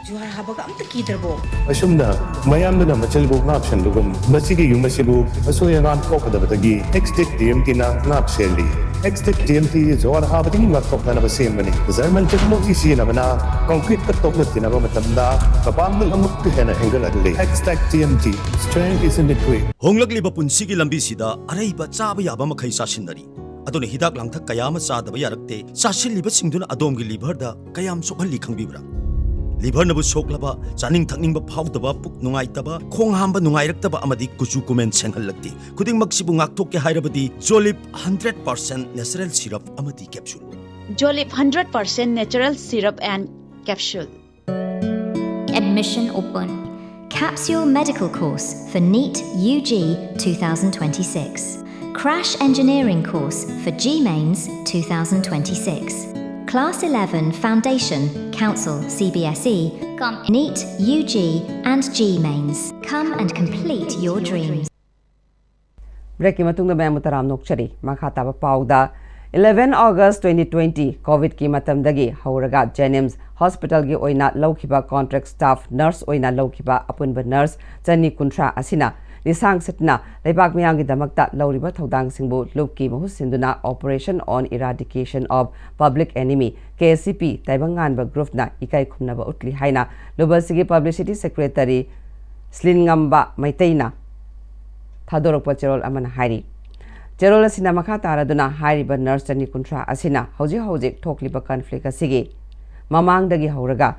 ꯖꯨꯍꯥꯔ ꯍꯥꯕꯒ ꯑꯝꯇ ꯀꯤꯗ꯭ꯔꯕꯣ? ꯑꯁꯨꯝꯅ ꯃꯌꯥꯝꯗꯨꯅ ꯃꯆꯤꯜꯕꯨ ꯉꯥꯛ ꯁꯦꯟꯕꯒꯨꯝ, ꯃꯁꯤꯒꯤ ꯌꯨꯝ ꯑꯁꯤꯕꯨ ꯑꯁꯣꯏ ꯑꯉꯥꯝ ꯊꯣꯛꯀꯗꯕꯗꯒꯤ ꯑꯦꯛꯁ ꯇꯤꯛ ꯇꯤ ꯑꯦꯝ ꯇꯤꯅ ꯉꯥꯛ ꯁꯦꯜꯂꯤ꯫ ꯑꯦꯛꯁ ꯇꯤꯛ ꯇꯤ ꯑꯦꯝ ꯇꯤ ꯖꯨꯍꯥꯔ ꯍꯥꯕꯗꯒꯤ ꯉꯥꯛꯊꯣꯛꯅꯅꯕ ꯁꯦꯝꯕꯅꯤ꯫ ꯖꯔꯃꯟ ꯇꯦꯛꯅꯣꯂꯣꯖꯤ ꯁꯤꯖꯤꯟꯅꯕꯅ ꯀꯪꯀ꯭ꯔꯤꯠꯀ ꯇꯣꯛꯅ ꯇꯤꯟꯅꯕ ꯃꯇꯝꯗ ꯃꯄꯥꯡꯒꯜ ꯑꯃꯨꯛꯀ ꯍꯦꯟꯅ ꯍꯦꯟꯒꯠꯍꯜꯂꯤ꯫ ꯑꯦꯛꯁ ꯇꯤꯛ T M T, strength is in the grit. ꯍꯣꯡꯂꯛꯂꯤꯕ ꯄꯨꯟꯁꯤꯒꯤ ꯂꯝꯕꯤꯁꯤꯗ ꯑꯔꯩꯕ ꯆꯥꯕ ꯌꯥꯕ ꯃꯈꯩ ꯆꯥꯁꯤꯟꯅꯔꯤ꯫ ꯑꯗꯨꯅ ꯍꯤꯗꯥꯛ ꯂꯥꯡꯊꯛ ꯀꯌꯥ ꯑꯃ ꯆꯥꯗꯕ ꯌꯥꯔꯛꯇꯦ꯫ ꯆꯥꯁꯤꯜꯂꯤꯕꯁꯤꯡꯗꯨꯅ ꯑꯗꯣꯝꯒꯤ ꯂꯤꯚꯔꯗ ꯀꯌꯥꯝ ꯁꯣꯛꯍꯜꯂꯤ ꯈꯪꯕꯤꯕ꯭ꯔꯥ? ꯂꯤꯚꯔꯅꯕꯨ ꯁꯣꯛꯂꯕ, ꯆꯥꯅꯤꯡ ꯊꯛꯅꯤꯡꯕ ꯐꯥꯎꯗꯕ, ꯄꯨꯛ ꯅꯨꯡꯉꯥꯏꯇꯕ, ꯈꯣꯡ ꯍꯥꯝꯕ ꯅꯨꯡꯉꯥꯏꯔꯛꯇꯕ ꯑꯃꯗꯤ ꯀꯨꯆꯨ ꯀꯨꯃꯦꯟ ꯁꯦꯡꯍꯜꯂꯛꯇꯦ꯫ ꯈꯨꯗꯤꯡꯃꯛꯁꯤꯕꯨ ꯉꯥꯛꯊꯣꯛꯀꯦ ꯍꯥꯏꯔꯕꯗꯤ ꯖꯣꯂꯤꯞ ꯍꯟꯗ꯭ꯔꯦꯠ ꯄꯥꯔꯁꯦꯟ ꯅꯦꯆꯔꯦꯜ ꯁꯤꯔꯞ ꯑꯃꯗꯤ capsule. Jolip hundred percent natural syrup and capsule. Admission open. Capsule medical course for NEET U G two thousand twenty-six. Crash engineering course for G Mains two thousand twenty-six. Class eleven Foundation, Council C B S E, cum NEET U G and G Mains. Come and complete your dreams. ꯕ꯭ꯔꯦꯛꯀꯤ ꯃꯇꯨꯡꯗ ꯃꯌꯥꯝꯕꯨ ꯇꯔꯥꯝꯅ ꯑꯣꯛꯆꯔꯤ꯫ ꯃꯈꯥ ꯇꯥꯕ ꯄꯥꯎꯗ, eleven August twenty twenty COVID-ꯀꯤ ꯃꯇꯝꯗꯒꯤ ꯍꯧꯔꯒ JNIMS hospital-ꯒꯤ ꯑꯣꯏꯅ ꯂꯧꯈꯤꯕ contract staff nurse ꯑꯣꯏꯅ ꯂꯧꯈꯤꯕ ꯑꯄꯨꯟꯕ nurse ꯆꯅꯤ ꯀꯨꯟꯊ꯭ꯔꯥ ꯑꯁꯤꯅ ꯂꯤꯁꯥꯡ ꯁꯤꯠꯅ ꯂꯩꯕꯥꯛ ꯃꯤꯌꯥꯝꯒꯤꯗꯃꯛꯇ ꯂꯧꯔꯤꯕ ꯊꯧꯗꯥꯡꯁꯤꯡꯕꯨ ꯂꯨꯞꯀꯤ ꯃꯍꯨꯠ ꯁꯤꯟꯗꯨꯅ Operation on Eradication of Public Enemy, K C P, ꯇꯥꯏꯕꯪ ꯉꯥꯟꯕ group-ꯅ ꯏꯀꯥꯏ ꯈꯨꯝꯅꯕ ꯎꯠꯂꯤ ꯍꯥꯏꯅ ꯂꯨꯕꯁꯤꯒꯤ publicity secretary ꯁ꯭ꯂꯤꯟꯉꯝꯕ ꯃꯩꯇꯩꯅ ꯊꯥꯗꯣꯔꯛꯄ ꯆꯦꯔꯣꯜ ꯑꯃꯅ ꯍꯥꯏꯔꯤ꯫ ꯆꯦꯔꯣꯜ ꯑꯁꯤꯅ ꯃꯈꯥ ꯇꯥꯔꯗꯨꯅ ꯍꯥꯏꯔꯤꯕ nurse ꯆꯅꯤ ꯀꯨꯟꯊ꯭ꯔꯥ ꯑꯁꯤꯅ ꯍꯧꯖꯤꯛ ꯍꯧꯖꯤꯛ ꯊꯣꯛꯂꯤꯕ conflict ꯑꯁꯤꯒꯤ ꯃꯃꯥꯡꯗꯒꯤ ꯍꯧꯔꯒ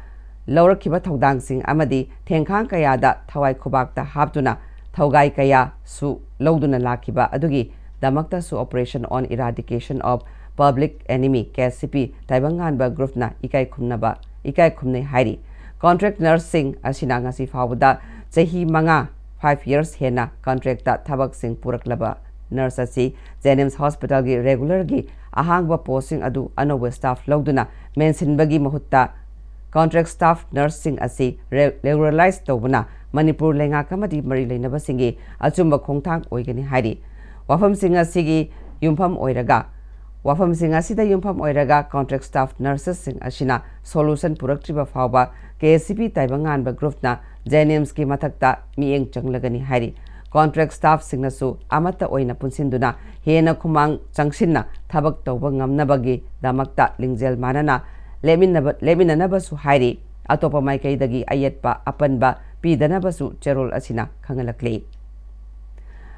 ꯂꯧꯔꯛꯈꯤꯕ ꯊꯧꯗꯥꯡꯁꯤꯡ ꯑꯃꯗꯤ ꯊꯦꯡꯈꯥꯡ ꯀꯌꯥꯗ ꯊꯋꯥꯏ ꯈꯨꯕꯥꯛꯇ ꯍꯥꯞꯇꯨꯅ ꯊꯧꯒꯥꯏ ꯀꯌꯥꯁꯨ ꯂꯧꯗꯨꯅ ꯂꯥꯛꯈꯤꯕ ꯑꯗꯨꯒꯤꯗꯃꯛꯇꯁꯨ Operation on Eradication of Public Enemy, K C P, ꯇꯥꯏꯕꯪ ꯉꯥꯟꯕ group-ꯅ ꯏꯀꯥꯏ ꯈꯨꯝꯅꯕ, ꯏꯀꯥꯏ ꯈꯨꯝꯅꯩ ꯍꯥꯏꯔꯤ꯫ Contract nurse-ꯁꯤꯡ ꯑꯁꯤꯅ ꯉꯁꯤ ꯐꯥꯎꯕꯗ ꯆꯍꯤ ꯃꯉꯥ, five years, ꯍꯦꯟꯅ contract-ꯇ ꯊꯕꯛꯁꯤꯡ ꯄꯨꯔꯛꯂꯕ nurse ꯑꯁꯤ JNIMS hospital-ꯒꯤ regular-ꯒꯤ ꯑꯍꯥꯡꯕ post-ꯁꯤꯡ ꯑꯗꯨ ꯑꯅꯧꯕ staff ꯂꯧꯗꯨꯅ ꯃꯦꯟꯁꯤꯟꯕꯒꯤ ꯃꯍꯨꯠꯇ contract staff nurse-ꯁꯤꯡ ꯑꯁꯤ re-, regularize ꯇꯧꯕꯅ ꯃꯅꯤꯄꯨꯔ ꯂꯩꯉꯥꯛ ꯑꯃꯗꯤ ꯃꯔꯤ ꯂꯩꯅꯕꯁꯤꯡꯒꯤ ꯑꯆꯨꯝꯕ ꯈꯣꯡꯊꯥꯡ ꯑꯣꯏꯒꯅꯤ ꯍꯥꯏꯔꯤ꯫ ꯋꯥꯐꯝꯁꯤꯡ ꯑꯁꯤꯒꯤ ꯌꯨꯝꯐꯝ ꯑꯣꯏꯔꯒ, ꯋꯥꯐꯝꯁꯤꯡ ꯑꯁꯤꯗ ꯌꯨꯝꯐꯝ ꯑꯣꯏꯔꯒ contract staff nurses-ꯁꯤꯡ ꯑꯁꯤꯅ solution ꯄꯨꯔꯛꯇ꯭ꯔꯤꯕ ꯐꯥꯎꯕ K C P ꯇꯥꯏꯕꯪ ꯉꯥꯟꯕ group-ꯅ JNIMS-ꯀꯤ ꯃꯊꯛꯇ ꯃꯤꯠꯌꯦꯡ ꯆꯪꯂꯒꯅꯤ ꯍꯥꯏꯔꯤ꯫ Contract staff-ꯁꯤꯡꯅꯁꯨ ꯑꯃꯠꯇ ꯑꯣꯏꯅ ꯄꯨꯟꯁꯤꯟꯗꯨꯅ ꯍꯦꯟꯅ ꯈꯨꯃꯥꯡ ꯆꯪꯁꯤꯟꯅ ꯊꯕꯛ ꯇꯧꯕ ꯉꯝꯅꯕꯒꯤꯗꯃꯛꯇ ꯂꯤꯡꯖꯦꯜ ꯃꯥꯟꯅꯅ ꯂꯦꯞꯃꯤꯟꯅꯕ, ꯂꯦꯞꯃꯤꯟꯅꯅꯕꯁꯨ ꯍꯥꯏꯔꯤ꯫ ꯑꯇꯣꯞꯄ ꯃꯥꯏꯀꯩꯗꯒꯤ ꯑꯌꯦꯠꯄ ꯑꯄꯟꯕ ꯄꯤꯗꯅꯕꯁꯨ ꯆꯦꯔꯣꯜ ꯑꯁꯤꯅ ꯈꯪꯍꯜꯂꯛꯂꯤ꯫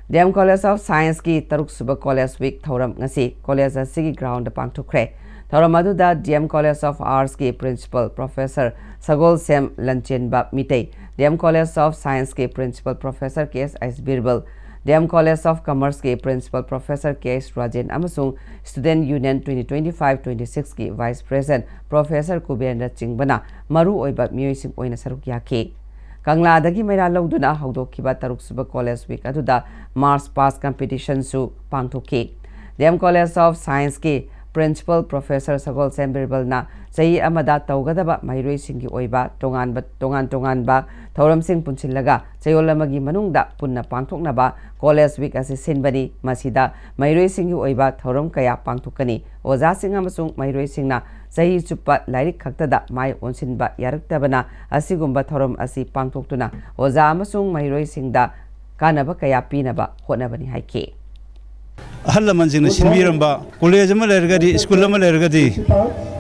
D M College of Science-ꯀꯤ ꯇꯔꯨꯛꯁꯨꯕ College Week ꯊꯧꯔꯝ ꯉꯁꯤ college ꯑꯁꯤꯒꯤ ground-ꯗ ꯄꯥꯡꯊꯣꯛꯈ꯭ꯔꯦ꯫ ꯊꯧꯔꯝ ꯑꯗꯨꯗ D M College of Arts ꯀꯤ Principal Professor Sagolshem Lanchenba Meitei, D M College of Science ꯀꯤ Principal Professor K S H Birbal, D M College of Commerce ꯀꯤ Principal Professor K H Rajen ꯑꯃꯁꯨꯡ Student Union twenty twenty-five twenty-six ꯀꯤ Vice President Professor ꯀꯨꯕꯦꯔꯅꯆꯤꯡꯕꯅ ꯃꯔꯨ ꯑꯣꯏꯕ ꯃꯤꯑꯣꯏꯁꯤꯡ ꯑꯣꯏꯅ ꯁꯔꯨꯛ ꯌꯥꯈꯤ꯫ ꯀꯪꯂꯥꯗꯒꯤ ꯃꯩꯔꯥ ꯂꯧꯗꯨꯅ ꯍꯧꯗꯣꯛꯈꯤꯕ ꯇꯔꯨꯛꯁꯨꯕ College Week ꯑꯗꯨꯗ March Past Competition ꯁꯨ ꯄꯥꯡꯊꯣꯛꯈꯤ꯫ D M College of Science ꯀꯤ Principal Professor ꯁꯒꯣꯜꯁꯦꯝ ꯕꯤꯔꯕꯜꯅ ꯆꯍꯤ ꯑꯃꯗ ꯇꯧꯒꯗꯕ ꯃꯍꯩꯔꯣꯏꯁꯤꯡꯒꯤ ꯑꯣꯏꯕ ꯇꯣꯉꯥꯟꯕ, ꯇꯣꯉꯥꯟ ꯇꯣꯉꯥꯟꯕ ꯊꯧꯔꯝꯁꯤꯡ ꯄꯨꯟꯁꯤꯜꯂꯒ ꯆꯌꯣꯜ ꯑꯃꯒꯤ ꯃꯅꯨꯡꯗ ꯄꯨꯟꯅ ꯄꯥꯡꯊꯣꯛꯅꯕ College Week ꯑꯁꯤ ꯁꯤꯟꯕꯅꯤ꯫ ꯃꯁꯤꯗ ꯃꯍꯩꯔꯣꯏꯁꯤꯡꯒꯤ ꯑꯣꯏꯕ ꯊꯧꯔꯝ ꯀꯌꯥ ꯄꯥꯡꯊꯣꯛꯀꯅꯤ꯫ ꯑꯣꯖꯥꯁꯤꯡ ꯑꯃꯁꯨꯡ ꯃꯍꯩꯔꯣꯏꯁꯤꯡꯅ ꯆꯍꯤ ꯆꯨꯞꯄ ꯂꯥꯏꯔꯤꯛ ꯈꯛꯇꯗ ꯃꯥꯏ ꯑꯣꯟꯁꯤꯟꯕ ꯌꯥꯔꯛꯇꯕꯅ ꯑꯁꯤꯒꯨꯝꯕ ꯊꯧꯔꯝ ꯑꯁꯤ ꯄꯥꯡꯊꯣꯛꯇꯨꯅ ꯑꯣꯖꯥ ꯑꯃꯁꯨꯡ ꯃꯍꯩꯔꯣꯏꯁꯤꯡꯗ ꯀꯥꯟꯅꯕ ꯀꯌꯥ ꯄꯤꯅꯕ ꯍꯣꯠꯅꯕꯅꯤ ꯍꯥꯏꯈꯤ꯫ ꯑꯍꯜ ꯂꯃꯟꯁꯤꯡꯅ ꯁꯤꯟꯕꯤꯔꯝꯕ ꯀꯣꯂꯦꯖ ꯑꯃ ꯂꯩꯔꯒꯗꯤ, ꯁ꯭ꯀꯨꯜ ꯑꯃ ꯂꯩꯔꯒꯗꯤ,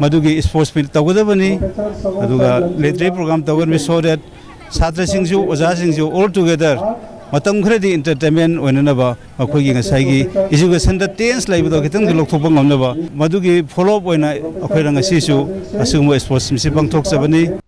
ꯃꯗꯨꯒꯤ ꯏꯁꯄꯣꯔꯠꯁ ꯃꯤꯠ ꯇꯧꯒꯗꯕꯅꯤ꯫ ꯑꯗꯨꯒ ꯂꯤꯇꯔꯦꯔꯤ ꯄ꯭ꯔꯣꯒ꯭ꯔꯥꯝ ꯇꯧꯒꯗꯕꯅꯤ, so that ꯁꯥꯇ꯭ꯔꯁꯤꯡꯁꯨ ꯑꯣꯖꯥꯁꯤꯡꯁꯨ all together ꯃꯇꯝ ꯈꯔꯗꯤ ꯏꯟꯇꯔꯇꯦꯟꯃꯦꯟ ꯑꯣꯏꯅꯅꯕ, ꯃꯈꯣꯏꯒꯤ ꯉꯁꯥꯏꯒꯤ ꯏꯖꯨꯀꯦꯁꯟꯗ ꯇꯦꯟꯁ ꯂꯩꯕꯗꯣ ꯈꯤꯇꯪꯗꯤ ꯂꯧꯊꯣꯛꯄ ꯉꯝꯅꯕ, ꯃꯗꯨꯒꯤ ꯐꯣꯂꯣ ꯑꯞ ꯑꯣꯏꯅ ꯑꯩꯈꯣꯏꯅ ꯉꯁꯤꯁꯨ ꯑꯁꯤꯒꯨꯝꯕ ꯏꯁꯄꯣꯔꯠꯁ ꯃꯤꯠꯁꯤ ꯄꯥꯡꯊꯣꯛꯆꯕꯅꯤ꯫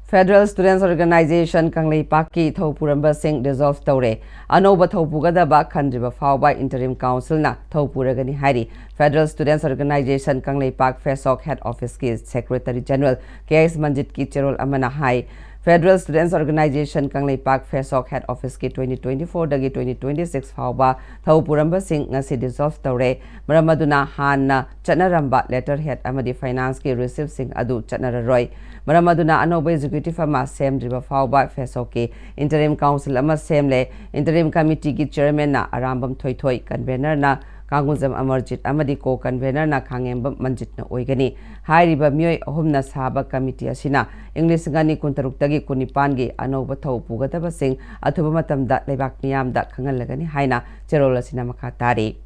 Federal Students Organization ꯀꯪꯂꯩꯄꯥꯛꯀꯤ ꯊꯧ ꯄꯨꯔꯝꯕꯁꯤꯡ dissolve ꯇꯧꯔꯦ꯫ ꯑꯅꯧꯕ ꯊꯧ ꯄꯨꯒꯗꯕ ꯈꯟꯗ꯭ꯔꯤꯕ ꯐꯥꯎꯕ interim councilꯅ ꯊꯧ ꯄꯨꯔꯒꯅꯤ ꯍꯥꯏꯔꯤ꯫ Federal Students Organization Kangleipak FASOC head officeꯀꯤ Secretary General K S ꯃꯟꯖꯤꯠꯀꯤ ꯆꯦꯔꯣꯜ ꯑꯃꯅ ꯍꯥꯏ, Federal Students Organization Kangleipak FASOC head officeꯀꯤ twenty twenty fourꯗꯒꯤ twenty twenty six ꯐꯥꯎꯕ ꯊꯧ ꯄꯨꯔꯝꯕꯁꯤꯡ ꯉꯁꯤ dissolve ꯇꯧꯔꯦ꯫ ꯃꯔꯝ ꯑꯗꯨꯅ ꯍꯥꯟꯅ ꯆꯠꯅꯔꯝꯕ letterhead ꯑꯃꯗꯤ financeꯀꯤ receiptꯁꯤꯡ ꯑꯗꯨ ꯆꯠꯅꯔꯔꯣꯏ꯫ ꯃꯔꯝ ꯑꯗꯨꯅ ꯑꯅꯧꯕ executive ꯑꯃ ꯁꯦꯝꯗ꯭ꯔꯤꯕ ꯐꯥꯎꯕ FASOCꯀꯤ interim council ꯑꯃ ꯁꯦꯝꯂꯦ꯫ Interim committeeꯒꯤ chairmanꯅ ꯑꯔꯥꯝꯕꯝ ꯊꯣꯏꯊꯣꯏ, convenerꯅ ꯀꯥꯡꯒꯨꯖꯝ ꯑꯃꯔꯖꯤꯠ ꯑꯃꯗꯤ co-convenerꯅ ꯈꯥꯉꯦꯝꯕꯝ ꯃꯟꯖꯤꯠꯅ ꯑꯣꯏꯒꯅꯤ꯫ ꯍꯥꯏꯔꯤꯕ ꯃꯤꯑꯣꯏ ꯑꯍꯨꯝꯅ ꯁꯥꯕ committee ꯑꯁꯤꯅ ꯏꯪ ꯂꯤꯁꯤꯡ ꯑꯅꯤ ꯀꯨꯟꯇꯔꯨꯛꯇꯒꯤ ꯀꯨꯟꯅꯤꯄꯥꯟꯒꯤ ꯑꯅꯧꯕ ꯊꯧ ꯄꯨꯒꯗꯕꯁꯤꯡ ꯑꯊꯨꯕ ꯃꯇꯝꯗ ꯂꯩꯕꯥꯛ ꯃꯤꯌꯥꯝꯗ ꯈꯪꯍꯜꯂꯒꯅꯤ ꯍꯥꯏꯅ ꯆꯦꯔꯣꯜ ꯑꯁꯤꯅ ꯃꯈꯥ ꯇꯥꯔꯤ꯫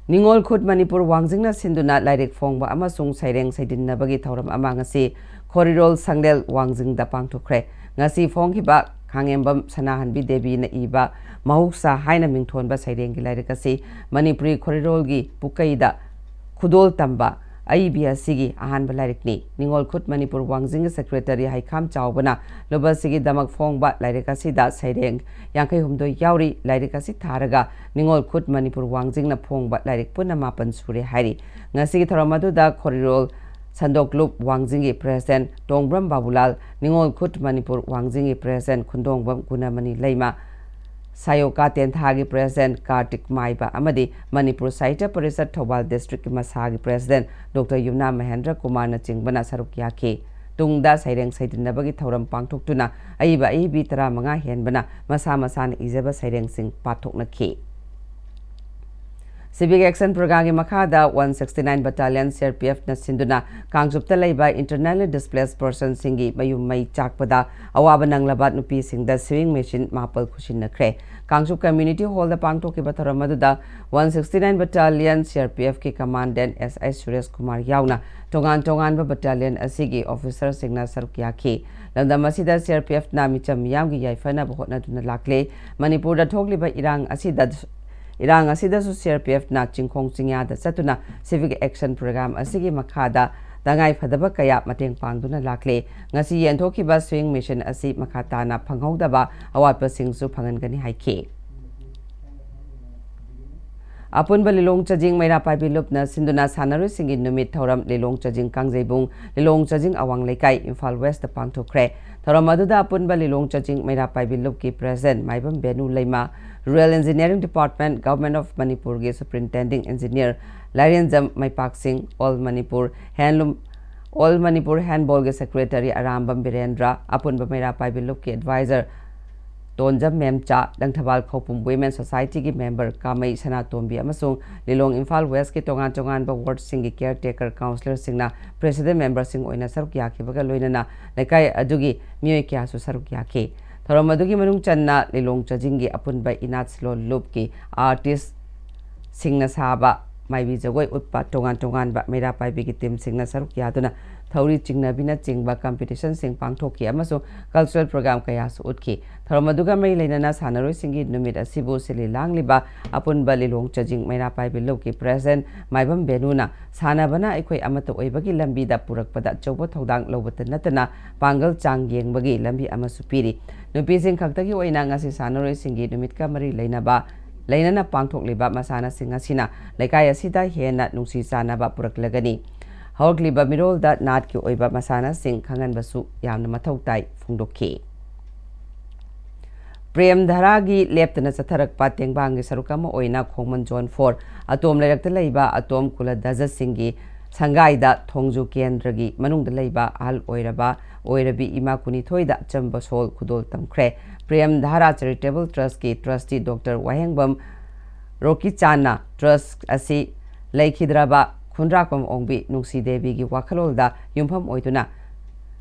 ꯅꯤꯉꯣꯜ ꯈꯨꯠ ꯃꯅꯤꯄꯨꯔ ꯋꯥꯡꯖꯤꯡꯅ ꯁꯤꯟꯗꯨꯅ ꯂꯥꯏꯔꯤꯛ ꯐꯣꯡꯕ ꯑꯃꯁꯨꯡ ꯁꯩꯔꯦꯡ ꯁꯩꯗꯤꯟꯅꯕꯒꯤ ꯊꯧꯔꯝ ꯑꯃ ꯉꯁꯤ ꯈꯣꯔꯤꯔꯣꯜ ꯁꯪꯂꯦꯜ ꯋꯥꯡꯖꯤꯡꯗ ꯄꯥꯡꯊꯣꯛꯈ꯭ꯔꯦ꯫ ꯉꯁꯤ ꯐꯣꯡꯈꯤꯕ ꯈꯥꯉꯦꯝꯕꯝ ꯁꯅꯥꯍꯟꯕꯤ ꯗꯦꯕꯤꯅ ꯏꯕ ꯃꯍꯧꯁꯥ ꯍꯥꯏꯅ ꯃꯤꯡꯊꯣꯟꯕ ꯁꯩꯔꯦꯡꯒꯤ ꯂꯥꯏꯔꯤꯛ ꯑꯁꯤ ꯃꯅꯤꯄꯨꯔꯤ ꯈꯣꯔꯤꯔꯣꯜꯒꯤ ꯄꯨꯀꯩꯗ ꯈꯨꯗꯣꯜ ꯇꯝꯕ ꯑꯏꯕꯤ ꯑꯁꯤꯒꯤ ꯑꯍꯥꯟꯕ ꯂꯥꯏꯔꯤꯛꯅꯤ꯫ ꯅꯤꯉꯣꯜ ꯈꯨꯠ ꯃꯅꯤꯄꯨꯔ ꯋꯥꯡꯖꯤꯡꯒꯤ ꯁꯦꯀ꯭ꯔꯦꯇꯔꯤ ꯍꯩꯈꯥꯝ ꯆꯥꯎꯕꯅ ꯂꯨꯞ ꯑꯁꯤꯒꯤꯗꯃꯛ ꯐꯣꯡꯕ ꯂꯥꯏꯔꯤꯛ ꯑꯁꯤꯗ ꯁꯩꯔꯦꯡ ꯌꯥꯡꯈꯩ ꯍꯨꯝꯗꯣꯏ ꯌꯥꯎꯔꯤ꯫ ꯂꯥꯏꯔꯤꯛ ꯑꯁꯤ ꯊꯥꯔꯒ ꯅꯤꯉꯣꯜ ꯈꯨꯠ ꯃꯅꯤꯄꯨꯔ ꯋꯥꯡꯖꯤꯡꯅ ꯐꯣꯡꯕ ꯂꯥꯏꯔꯤꯛ ꯄꯨꯟꯅ ꯃꯥꯄꯟ ꯁꯨꯔꯦ ꯍꯥꯏꯔꯤ꯫ ꯉꯁꯤꯒꯤ ꯊꯧꯔꯝ ꯑꯗꯨꯗ ꯈꯣꯔꯤꯔꯣꯜ ꯁꯟꯗꯣꯛꯂꯨꯞ ꯋꯥꯡꯖꯤꯡꯒꯤ ꯄ꯭ꯔꯦꯁꯤꯗꯦꯟꯠ ꯇꯣꯡꯕ꯭ꯔꯝ ꯕꯥꯕꯨꯂꯥꯜ, ꯅꯤꯉꯣꯜ ꯈꯨꯠ ꯃꯅꯤꯄꯨꯔ ꯋꯥꯡꯖꯤꯡꯒꯤ ꯄ꯭ꯔꯦꯁꯤꯗꯦꯟꯠ ꯈꯨꯟꯗꯣꯡꯕꯝ ꯒꯨꯅꯃꯅꯤ ꯂꯩꯃ, ꯁꯥꯌꯣꯀꯥ ꯇꯦꯟꯊꯥꯒꯤ ꯄ꯭ꯔꯦꯁꯤꯗꯦꯟꯠ ꯀꯥꯔꯇꯤꯛ ꯃꯥꯏꯕ ꯑꯃꯗꯤ ꯃꯅꯤꯄꯨꯔ ꯁꯥꯍꯤꯇ꯭ꯌ ꯄꯔꯤꯁꯠ ꯊꯧꯕꯥꯜ ꯗꯤꯁꯇ꯭ꯔꯤꯛꯀꯤ ꯃꯁꯥꯒꯤ ꯄ꯭ꯔꯦꯁꯤꯗꯦꯟꯠ ꯗꯣꯛꯇꯔ ꯌꯨꯝꯅꯥꯝ ꯃꯍꯦꯟꯗ꯭ꯔ ꯀꯨꯃꯥꯔꯅꯆꯤꯡꯕꯅ ꯁꯔꯨꯛ ꯌꯥꯈꯤ꯫ ꯇꯨꯡꯗ ꯁꯩꯔꯦꯡ ꯁꯩꯗꯤꯟꯅꯕꯒꯤ ꯊꯧꯔꯝ ꯄꯥꯡꯊꯣꯛꯇꯨꯅ ꯑꯏꯕ ꯑꯏꯕꯤ ꯇꯔꯥꯃꯉꯥ ꯍꯦꯟꯕꯅ ꯃꯁꯥ ꯃꯁꯥꯅ ꯏꯖꯕ ꯁꯩꯔꯦꯡꯁꯤꯡ ꯄꯥꯊꯣꯛꯅꯈꯤ꯫ Civic Action Programꯒꯤ ꯃꯈꯥꯗ one sixty nine Battalion CRPFꯅ ꯁꯤꯟꯗꯨꯅ ꯀꯥꯡꯆꯨꯞꯇ ꯂꯩꯕ internally displaced personꯁꯤꯡꯒꯤ ꯃꯌꯨꯝ ꯃꯩ ꯆꯥꯛꯄꯗ ꯑꯋꯥꯕ ꯅꯪꯂꯕ ꯅꯨꯄꯤꯁꯤꯡꯗ sewing machine ꯃꯥꯄꯜ ꯈꯨꯠꯁꯤꯟꯅꯈ꯭ꯔꯦ꯫ ꯀꯥꯡꯆꯨꯞ Community Hallꯗ ꯄꯥꯡꯊꯣꯛꯈꯤꯕ ꯊꯧꯔꯝ ꯑꯗꯨꯗ one sixty nine Battalion CRPFꯀꯤ Commandant SI Suresh Kumar ꯌꯥꯎꯅ ꯇꯣꯉꯥꯟ ꯇꯣꯉꯥꯟꯕ battalion ꯑꯁꯤꯒꯤ officerꯁꯤꯡꯅ ꯁꯔꯨꯛ ꯌꯥꯈꯤ꯫ ꯂꯝꯗꯝ ꯑꯁꯤꯗ CRPFꯅ ꯃꯤꯆꯝ ꯃꯤꯌꯥꯝꯒꯤ ꯌꯥꯏꯐꯅꯕ ꯍꯣꯠꯅꯗꯨꯅ ꯂꯥꯛꯂꯦ꯫ ꯃꯅꯤꯄꯨꯔꯗ ꯊꯣꯛꯂꯤꯕ ꯏꯔꯥꯡ ꯑꯁꯤꯗ ꯏꯔꯥꯡ ꯑꯁꯤꯗꯁꯨ CRPFꯅ ꯆꯤꯡꯈꯣꯡ ꯆꯤꯡꯌꯥꯗ ꯆꯠꯇꯨꯅ Civic Action Program ꯑꯁꯤꯒꯤ ꯃꯈꯥꯗ ꯇꯉꯥꯏ ꯐꯗꯕ ꯀꯌꯥ ꯃꯇꯦꯡ ꯄꯥꯡꯗꯨꯅ ꯂꯥꯛꯂꯦ꯫ ꯉꯁꯤ ꯌꯦꯟꯊꯣꯛꯈꯤꯕ sewing machine ꯑꯁꯤ ꯃꯈꯥ ꯇꯥꯅ ꯐꯪꯍꯧꯗꯕ ꯑꯋꯥꯠꯄꯁꯤꯡꯁꯨ ꯐꯪꯍꯟꯒꯅꯤ ꯍꯥꯏꯈꯤ꯫ ꯑꯄꯨꯟꯕ ꯂꯤꯂꯣꯡ ꯆꯥꯖꯤꯡ ꯃꯩꯔꯥ ꯄꯥꯏꯕꯤ ꯂꯨꯞꯅ ꯁꯤꯟꯗꯨꯅ ꯁꯥꯟꯅꯔꯣꯏꯁꯤꯡꯒꯤ ꯅꯨꯃꯤꯠ ꯊꯧꯔꯝ ꯂꯤꯂꯣꯡ ꯆꯥꯖꯤꯡ ꯀꯥꯡꯖꯩꯕꯨꯡ, ꯂꯤꯂꯣꯡ ꯆꯥꯖꯤꯡ ꯑꯋꯥꯡ ꯂꯩꯀꯥꯏ, ꯏꯝꯐꯥꯜ ꯋꯦꯁꯇ ꯄꯥꯡꯊꯣꯛꯈ꯭ꯔꯦ꯫ ꯊꯧꯔꯝ ꯑꯗꯨꯗ ꯑꯄꯨꯟꯕ ꯂꯤꯂꯣꯡ ꯆꯥꯖꯤꯡ ꯃꯩꯔꯥ ꯄꯥꯏꯕꯤ ꯂꯨꯞꯀꯤ president Maibam Benu Leima, Rural Engineering Department, Government of ꯃꯅꯤꯄꯨꯔꯒꯤ Superintending Engineer Lairenjam Meipaksing, All Manipur Handloom, All Manipur Handballꯒꯤ Secretary ꯑꯔꯥꯝꯕꯝ ꯕꯤꯔꯦꯟꯗ꯭ꯔ, ꯑꯄꯨꯟꯕ Meira Paibi ꯂꯨꯞꯀꯤ advisor ꯇꯣꯟꯖꯝ ꯃꯦꯝꯆꯥ, Langthabal ꯈꯧꯄꯨꯝ Women Societyꯒꯤ member ꯀꯥꯃꯩ ꯁꯅꯥꯇꯣꯝꯕꯤ ꯑꯃꯁꯨꯡ ꯂꯤꯂꯣꯡ ꯏꯝꯐꯥꯜ ꯋꯦꯁꯀꯤ ꯇꯣꯉꯥꯟ ꯇꯣꯉꯥꯟꯕ wardꯁꯤꯡꯒꯤ caretaker councillorꯁꯤꯡꯅ president memberꯁꯤꯡ ꯑꯣꯏꯅ ꯁꯔꯨꯛ ꯌꯥꯈꯤꯕꯒ ꯂꯣꯏꯅꯅ ꯂꯩꯀꯥꯏ ꯑꯗꯨꯒꯤ ꯃꯤꯑꯣꯏ ꯀꯌꯥꯁꯨ ꯁꯔꯨꯛ ꯌꯥꯈꯤ꯫ ꯊꯧꯔꯝ ꯑꯗꯨꯒꯤ ꯃꯅꯨꯡ ꯆꯟꯅ ꯂꯤꯂꯣꯡ ꯆꯥꯖꯤꯡꯒꯤ ꯑꯄꯨꯟꯕ ꯏꯅꯥꯠ ꯁꯤꯂꯣꯟ ꯂꯨꯞꯀꯤ artistꯁꯤꯡꯅ ꯁꯥꯕ ꯃꯥꯏꯕꯤ ꯖꯒꯣꯏ ꯎꯠꯄ, ꯇꯣꯉꯥꯟ ꯇꯣꯉꯥꯟꯕ ꯃꯩꯔꯥ ꯄꯥꯏꯕꯤꯒꯤ ꯇꯤꯝꯁꯤꯡꯅ ꯁꯔꯨꯛ ꯌꯥꯗꯨꯅ ꯊꯧꯔꯤ ꯆꯤꯡꯅꯕꯤꯅꯆꯤꯡꯕ ꯀꯝꯄꯤꯇꯤꯁꯟꯁꯤꯡ ꯄꯥꯡꯊꯣꯛꯈꯤ ꯑꯃꯁꯨꯡ ꯀꯜꯆꯔꯦꯜ ꯄ꯭ꯔꯣꯒ꯭ꯔꯥꯝ ꯀꯌꯥꯁꯨ ꯎꯠꯈꯤ꯫ ꯊꯧꯔꯝ ꯑꯗꯨꯒ ꯃꯔꯤ ꯂꯩꯅꯅ ꯁꯥꯟꯅꯔꯣꯏꯁꯤꯡꯒꯤ ꯅꯨꯃꯤꯠ ꯑꯁꯤꯕꯨ ꯁꯤꯜꯂꯤ ꯂꯥꯡꯂꯤꯕ ꯑꯄꯨꯟꯕ ꯂꯤꯂꯣꯡ ꯆꯥꯖꯤꯡ ꯃꯩꯔꯥ ꯄꯥꯏꯕꯤ ꯂꯨꯞꯀꯤ ꯄ꯭ꯔꯦꯁꯤꯗꯦꯟꯠ ꯃꯥꯏꯕꯝ ꯕꯦꯅꯨꯅ ꯁꯥꯟꯅꯕꯅ ꯑꯩꯈꯣꯏ ꯑꯃꯠꯇ ꯑꯣꯏꯕꯒꯤ ꯂꯝꯕꯤꯗ ꯄꯨꯔꯛꯄꯗ ꯑꯆꯧꯕ ꯊꯧꯗꯥꯡ ꯂꯧꯕꯇ ꯅꯠꯇꯅ ꯄꯥꯡꯒꯜ ꯆꯥꯡ ꯌꯦꯡꯕꯒꯤ ꯂꯝꯕꯤ ꯑꯃꯁꯨ ꯄꯤꯔꯤ꯫ ꯅꯨꯄꯤꯁꯤꯡ ꯈꯛꯇꯒꯤ ꯑꯣꯏꯅ ꯉꯁꯤ ꯁꯥꯟꯅꯔꯣꯏꯁꯤꯡꯒꯤ ꯅꯨꯃꯤꯠꯀ ꯃꯔꯤ ꯂꯩꯅꯕ, ꯂꯩꯅꯅ ꯄꯥꯡꯊꯣꯛꯂꯤꯕ ꯃꯁꯥꯟꯅꯁꯤꯡ ꯑꯁꯤꯅ ꯂꯩꯀꯥꯏ ꯑꯁꯤꯗ ꯍꯦꯟꯅ ꯅꯨꯡꯁꯤ ꯆꯥꯟꯅꯕ ꯄꯨꯔꯛꯂꯒꯅꯤ꯫ ꯍꯧꯔꯛꯂꯤꯕ ꯃꯤꯔꯣꯜꯗ ꯅꯥꯠꯀꯤ ꯑꯣꯏꯕ ꯃꯁꯥꯟꯅꯁꯤꯡ ꯈꯪꯍꯟꯕꯁꯨ ꯌꯥꯝꯅ ꯃꯊꯧ ꯇꯥꯏ ꯐꯣꯡꯗꯣꯛꯈꯤ꯫ ꯄ꯭ꯔꯦꯝ ꯙꯥꯔꯥꯒꯤ ꯂꯦꯞꯇꯅ ꯆꯠꯊꯔꯛꯄ ꯇꯦꯡꯕꯥꯡꯒꯤ ꯁꯔꯨꯛ ꯑꯃ ꯑꯣꯏꯅ ꯈꯣꯡꯃꯟ ꯖꯣꯟ ꯐꯣꯔ ꯑꯇꯣꯝ ꯂꯩꯔꯛꯇ ꯂꯩꯕ ꯑꯇꯣꯝ ꯀꯨꯂꯗꯖꯁꯤꯡꯒꯤ ꯁꯪꯒꯥꯏꯗ ꯊꯣꯡꯖꯨ ꯀꯦꯟꯗ꯭ꯔꯒꯤ ꯃꯅꯨꯡꯗ ꯂꯩꯕ ꯑꯍꯜ ꯑꯣꯏꯔꯕ ꯑꯣꯏꯔꯕꯤ ꯏꯃꯥ ꯀꯨꯟꯅꯤꯊꯣꯏꯗ ꯑꯆꯝꯕ ꯁꯣꯜ ꯈꯨꯗꯣꯜ ꯇꯝꯈ꯭ꯔꯦ꯫ ꯄ꯭ꯔꯦꯝ ꯙꯥꯔꯥ ꯆꯦꯔꯤꯇꯦꯕꯜ ꯇ꯭ꯔꯁꯀꯤ ꯇ꯭ꯔꯁꯇꯤ ꯗꯣꯛꯇꯔ ꯋꯥꯍꯦꯡꯕꯝ ꯔꯣꯀꯤꯆꯥꯟꯅ ꯇ꯭ꯔꯁ ꯑꯁꯤ ꯂꯩꯈꯤꯗ꯭ꯔꯕ ꯈꯨꯟꯗ꯭ꯔꯥꯛꯄꯝ ꯑꯣꯡꯕꯤ ꯅꯨꯡꯁꯤ ꯗꯦꯕꯤꯒꯤ ꯋꯥꯈꯜꯂꯣꯟꯗ ꯌꯨꯝꯐꯝ ꯑꯣꯏꯗꯨꯅ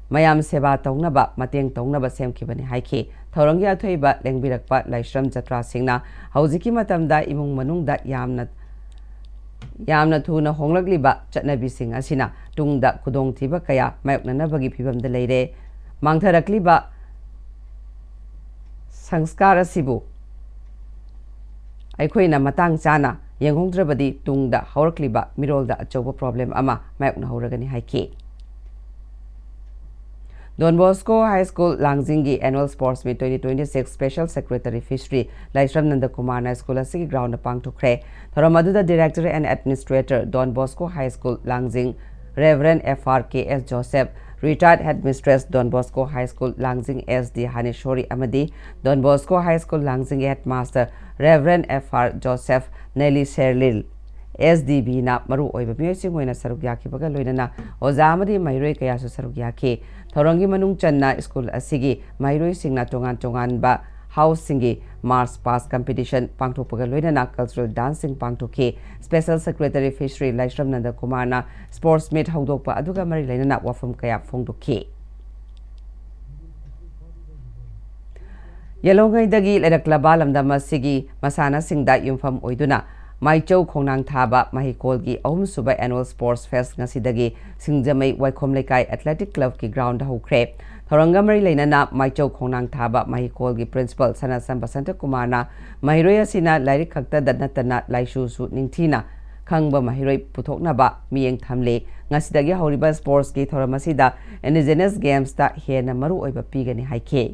ꯃꯌꯥꯝ ꯁꯦꯕꯥ ꯇꯧꯅꯕ, ꯃꯇꯦꯡ ꯇꯧꯅꯕ ꯁꯦꯝꯈꯤꯕꯅꯤ ꯍꯥꯏꯈꯤ꯫ ꯊꯧꯔꯝꯒꯤ ꯑꯊꯣꯏꯕ ꯂꯦꯡꯕꯤꯔꯛꯄ ꯂꯥꯏꯁ꯭ꯔꯝ ꯖꯇ꯭ꯔꯥꯁꯤꯡꯅ ꯍꯧꯖꯤꯛꯀꯤ ꯃꯇꯝꯗ ꯏꯃꯨꯡ ꯃꯅꯨꯡꯗ ꯌꯥꯝꯅ, ꯌꯥꯝꯅ ꯊꯨꯅ ꯍꯣꯡꯂꯛꯂꯤꯕ ꯆꯠꯅꯕꯤꯁꯤꯡ ꯑꯁꯤꯅ ꯇꯨꯡꯗ ꯈꯨꯗꯣꯡꯊꯤꯕ ꯀꯌꯥ ꯃꯥꯌꯣꯛꯅꯅꯕꯒꯤ ꯐꯤꯕꯝꯗ ꯂꯩꯔꯦ꯫ ꯃꯥꯡꯊꯔꯛꯂꯤꯕ ꯁꯪꯁꯀꯥꯔ ꯑꯁꯤꯕꯨ ꯑꯩꯈꯣꯏꯅ ꯃꯇꯥꯡ ꯆꯥꯅ ꯌꯦꯡꯍꯧꯗ꯭ꯔꯕꯗꯤ ꯇꯨꯡꯗ ꯍꯧꯔꯛꯂꯤꯕ ꯃꯤꯔꯣꯜꯗ ꯑꯆꯧꯕ ꯄ꯭ꯔꯣꯕ꯭ꯂꯦꯝ ꯑꯃ ꯃꯥꯌꯣꯛꯅꯍꯧꯔꯒꯅꯤ ꯍꯥꯏꯈꯤ꯫ Don Bosco High School ꯂꯥꯡꯖꯤꯡꯒꯤ Annual Sports Meet twenty twenty six Special Secretary Fishery ꯂꯥꯏꯁ꯭ꯔꯝ ꯅꯟꯗꯀꯨꯃꯥꯔꯅ ꯁ꯭ꯀꯨꯜ ꯑꯁꯤꯒꯤ ꯒ꯭ꯔꯥꯎꯟꯗ ꯄꯥꯡꯊꯣꯛꯈ꯭ꯔꯦ꯫ ꯊꯧꯔꯝ ꯑꯗꯨꯗ Director and Administrator Don Bosco High School ꯂꯥꯡꯖꯤꯡ Reverend F R K S Joseph, Retired Headmistress Don Bosco High School ꯂꯥꯡꯖꯤꯡ S D ꯍꯥꯅꯦꯁꯣꯔꯤ ꯑꯃꯗꯤ Don Bosco High School ꯂꯥꯡꯖꯤꯡꯒꯤ Headmaster Reverend F R Joseph ꯅꯦꯂꯤ ꯁꯦꯔꯂꯤꯜ S D Bꯅ ꯃꯔꯨ ꯑꯣꯏꯕ ꯃꯤꯑꯣꯏꯁꯤꯡ ꯑꯣꯏꯅ ꯁꯔꯨꯛ ꯌꯥꯈꯤꯕꯒ ꯂꯣꯏꯅꯅ ꯑꯣꯖꯥ ꯑꯃꯗꯤ ꯃꯍꯩꯔꯣꯏ ꯀꯌꯥꯁꯨ ꯁꯔꯨꯛ ꯌꯥꯈꯤ꯫ ꯊꯧꯔꯝꯒꯤ ꯃꯅꯨꯡ ꯆꯟꯅ ꯁ꯭ꯀꯨꯜ ꯑꯁꯤꯒꯤ ꯃꯍꯩꯔꯣꯏꯁꯤꯡꯅ ꯇꯣꯉꯥꯟ ꯇꯣꯉꯥꯟꯕ ꯍꯥꯎꯁꯁꯤꯡꯒꯤ march past competition ꯄꯥꯡꯊꯣꯛꯄꯒ ꯂꯣꯏꯅꯅ cultural danceꯁꯤꯡ ꯄꯥꯡꯊꯣꯛꯈꯤ꯫ Special Secretary Fishery ꯂꯥꯏꯁ꯭ꯔꯝ ꯅꯟꯗꯀꯨꯃꯥꯔꯅ sports meet ꯍꯧꯗꯣꯛꯄ ꯑꯗꯨꯒ ꯃꯔꯤ ꯂꯩꯅꯅ ꯋꯥꯐꯝ ꯀꯌꯥ ꯐꯣꯡꯗꯣꯛꯈꯤ꯫ ꯌꯦꯜꯍꯧꯉꯩꯗꯒꯤ ꯂꯩꯔꯛꯂꯕ ꯂꯝꯗꯝ ꯑꯁꯤꯒꯤ ꯃꯁꯥꯟꯅꯁꯤꯡꯗ ꯌꯨꯝꯐꯝ ꯑꯣꯏꯗꯨꯅ ꯃꯥꯏꯆꯧ ꯈꯣꯡꯅꯥꯡ ꯊꯥꯕ ꯃꯍꯩꯀꯣꯜꯒꯤ ꯑꯍꯨꯝꯁꯨꯕ Annual Sports Fest ꯉꯁꯤꯗꯒꯤ ꯁꯤꯡꯖꯃꯩ ꯋꯥꯏꯈꯣꯝ ꯂꯩꯀꯥꯏ Athletic Clubꯀꯤ groundꯗ ꯍꯧꯈ꯭ꯔꯦ꯫ ꯊꯧꯔꯝꯒ ꯃꯔꯤ ꯂꯩꯅꯅ ꯃꯥꯏꯆꯧ ꯈꯣꯡꯅꯥꯡ ꯊꯥꯕ ꯃꯍꯩꯀꯣꯜꯒꯤ Principal ꯁꯅꯥꯁꯝ ꯕꯁꯟꯇ ꯀꯨꯃꯥꯔꯅ ꯃꯍꯩꯔꯣꯏ ꯑꯁꯤꯅ ꯂꯥꯏꯔꯤꯛ ꯈꯛꯇꯗ ꯅꯠꯇꯅ ꯂꯥꯏꯁꯨꯁꯨ ꯅꯤꯡꯊꯤꯅ ꯈꯪꯕ ꯃꯍꯩꯔꯣꯏ ꯄꯨꯊꯣꯛꯅꯕ ꯃꯤꯠꯌꯦꯡ ꯊꯝꯂꯤ꯫ ꯉꯁꯤꯗꯒꯤ ꯍꯧꯔꯤꯕ sportsꯀꯤ ꯊꯧꯔꯝ ꯑꯁꯤꯗ Indigenous Gamesꯇ ꯍꯦꯟꯅ ꯃꯔꯨ ꯑꯣꯏꯕ ꯄꯤꯒꯅꯤ ꯍꯥꯏꯈꯤ꯫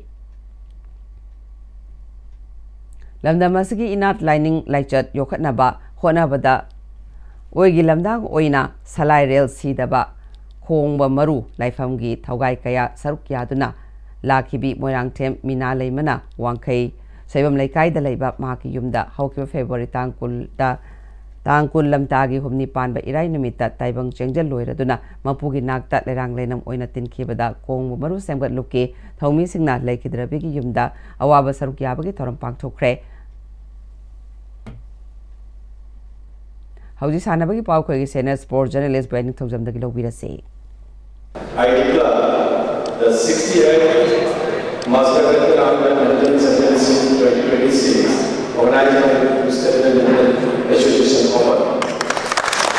ꯂꯝꯗꯝ ꯑꯁꯤꯒꯤ ꯏꯅꯥꯠ ꯂꯥꯏꯅꯤꯡ ꯂꯥꯏꯆꯠ ꯌꯣꯛꯈꯠꯅꯕ ꯍꯣꯠꯅꯕꯗ ꯑꯣꯏꯒꯤ ꯂꯝꯗꯥꯡ ꯑꯣꯏꯅ ꯁꯂꯥꯏꯔꯦꯜ ꯁꯤꯗꯕ ꯈꯣꯡꯕ ꯃꯔꯨ ꯂꯥꯏꯐꯝꯒꯤ ꯊꯧꯒꯥꯏ ꯀꯌꯥ ꯁꯔꯨꯛ ꯌꯥꯗꯨꯅ ꯂꯥꯛꯈꯤꯕꯤ ꯃꯣꯏꯔꯥꯡꯊꯦꯝ ꯃꯤꯅꯥ ꯂꯩꯃꯅ ꯋꯥꯡꯈꯩ ꯁꯣꯏꯕꯝ ꯂꯩꯀꯥꯏꯗ ꯂꯩꯕ ꯃꯍꯥꯛꯀꯤ ꯌꯨꯝꯗ ꯍꯧꯈꯤꯕ February ꯇꯥꯡ ꯀꯨꯟꯗ, ꯇꯥꯡ ꯀꯨꯟ ꯂꯝꯇꯥꯒꯤ ꯍꯨꯝꯅꯤ ꯄꯥꯟꯕ ꯏꯔꯥꯏ ꯅꯨꯃꯤꯠꯇ ꯇꯥꯏꯕꯪ ꯆꯦꯡꯖꯜ ꯂꯣꯏꯔꯗꯨꯅ ꯃꯄꯨꯒꯤ ꯅꯥꯛꯇ ꯂꯩꯔꯥꯡ ꯂꯩꯅꯝ ꯑꯣꯏꯅ ꯇꯤꯟꯈꯤꯕꯗ ꯀꯣꯡꯕ ꯃꯔꯨ ꯁꯦꯝꯒꯠꯂꯨꯞꯀꯤ ꯊꯧꯃꯤꯁꯤꯡꯅ ꯂꯩꯈꯤꯗ꯭ꯔꯕꯤꯒꯤ ꯌꯨꯝꯗ ꯑꯋꯥꯕ ꯁꯔꯨꯛ ꯌꯥꯕꯒꯤ ꯊꯧꯔꯝ ꯄꯥꯡꯊꯣꯛꯈ꯭ꯔꯦ꯫ ꯍꯧꯖꯤꯛ ꯁꯥꯟꯅꯕꯒꯤ ꯄꯥꯎ ꯑꯩꯈꯣꯏꯒꯤ senior sports journalist ꯕ꯭ꯔꯥꯏꯠ ꯅꯤꯡꯊꯧꯖꯝꯗꯒꯤ ꯂꯧꯕꯤꯔꯁꯤ꯫ I declare the sixty-eighth Master Badminton Championship twenty twenty-six organized by the State Badminton Association open.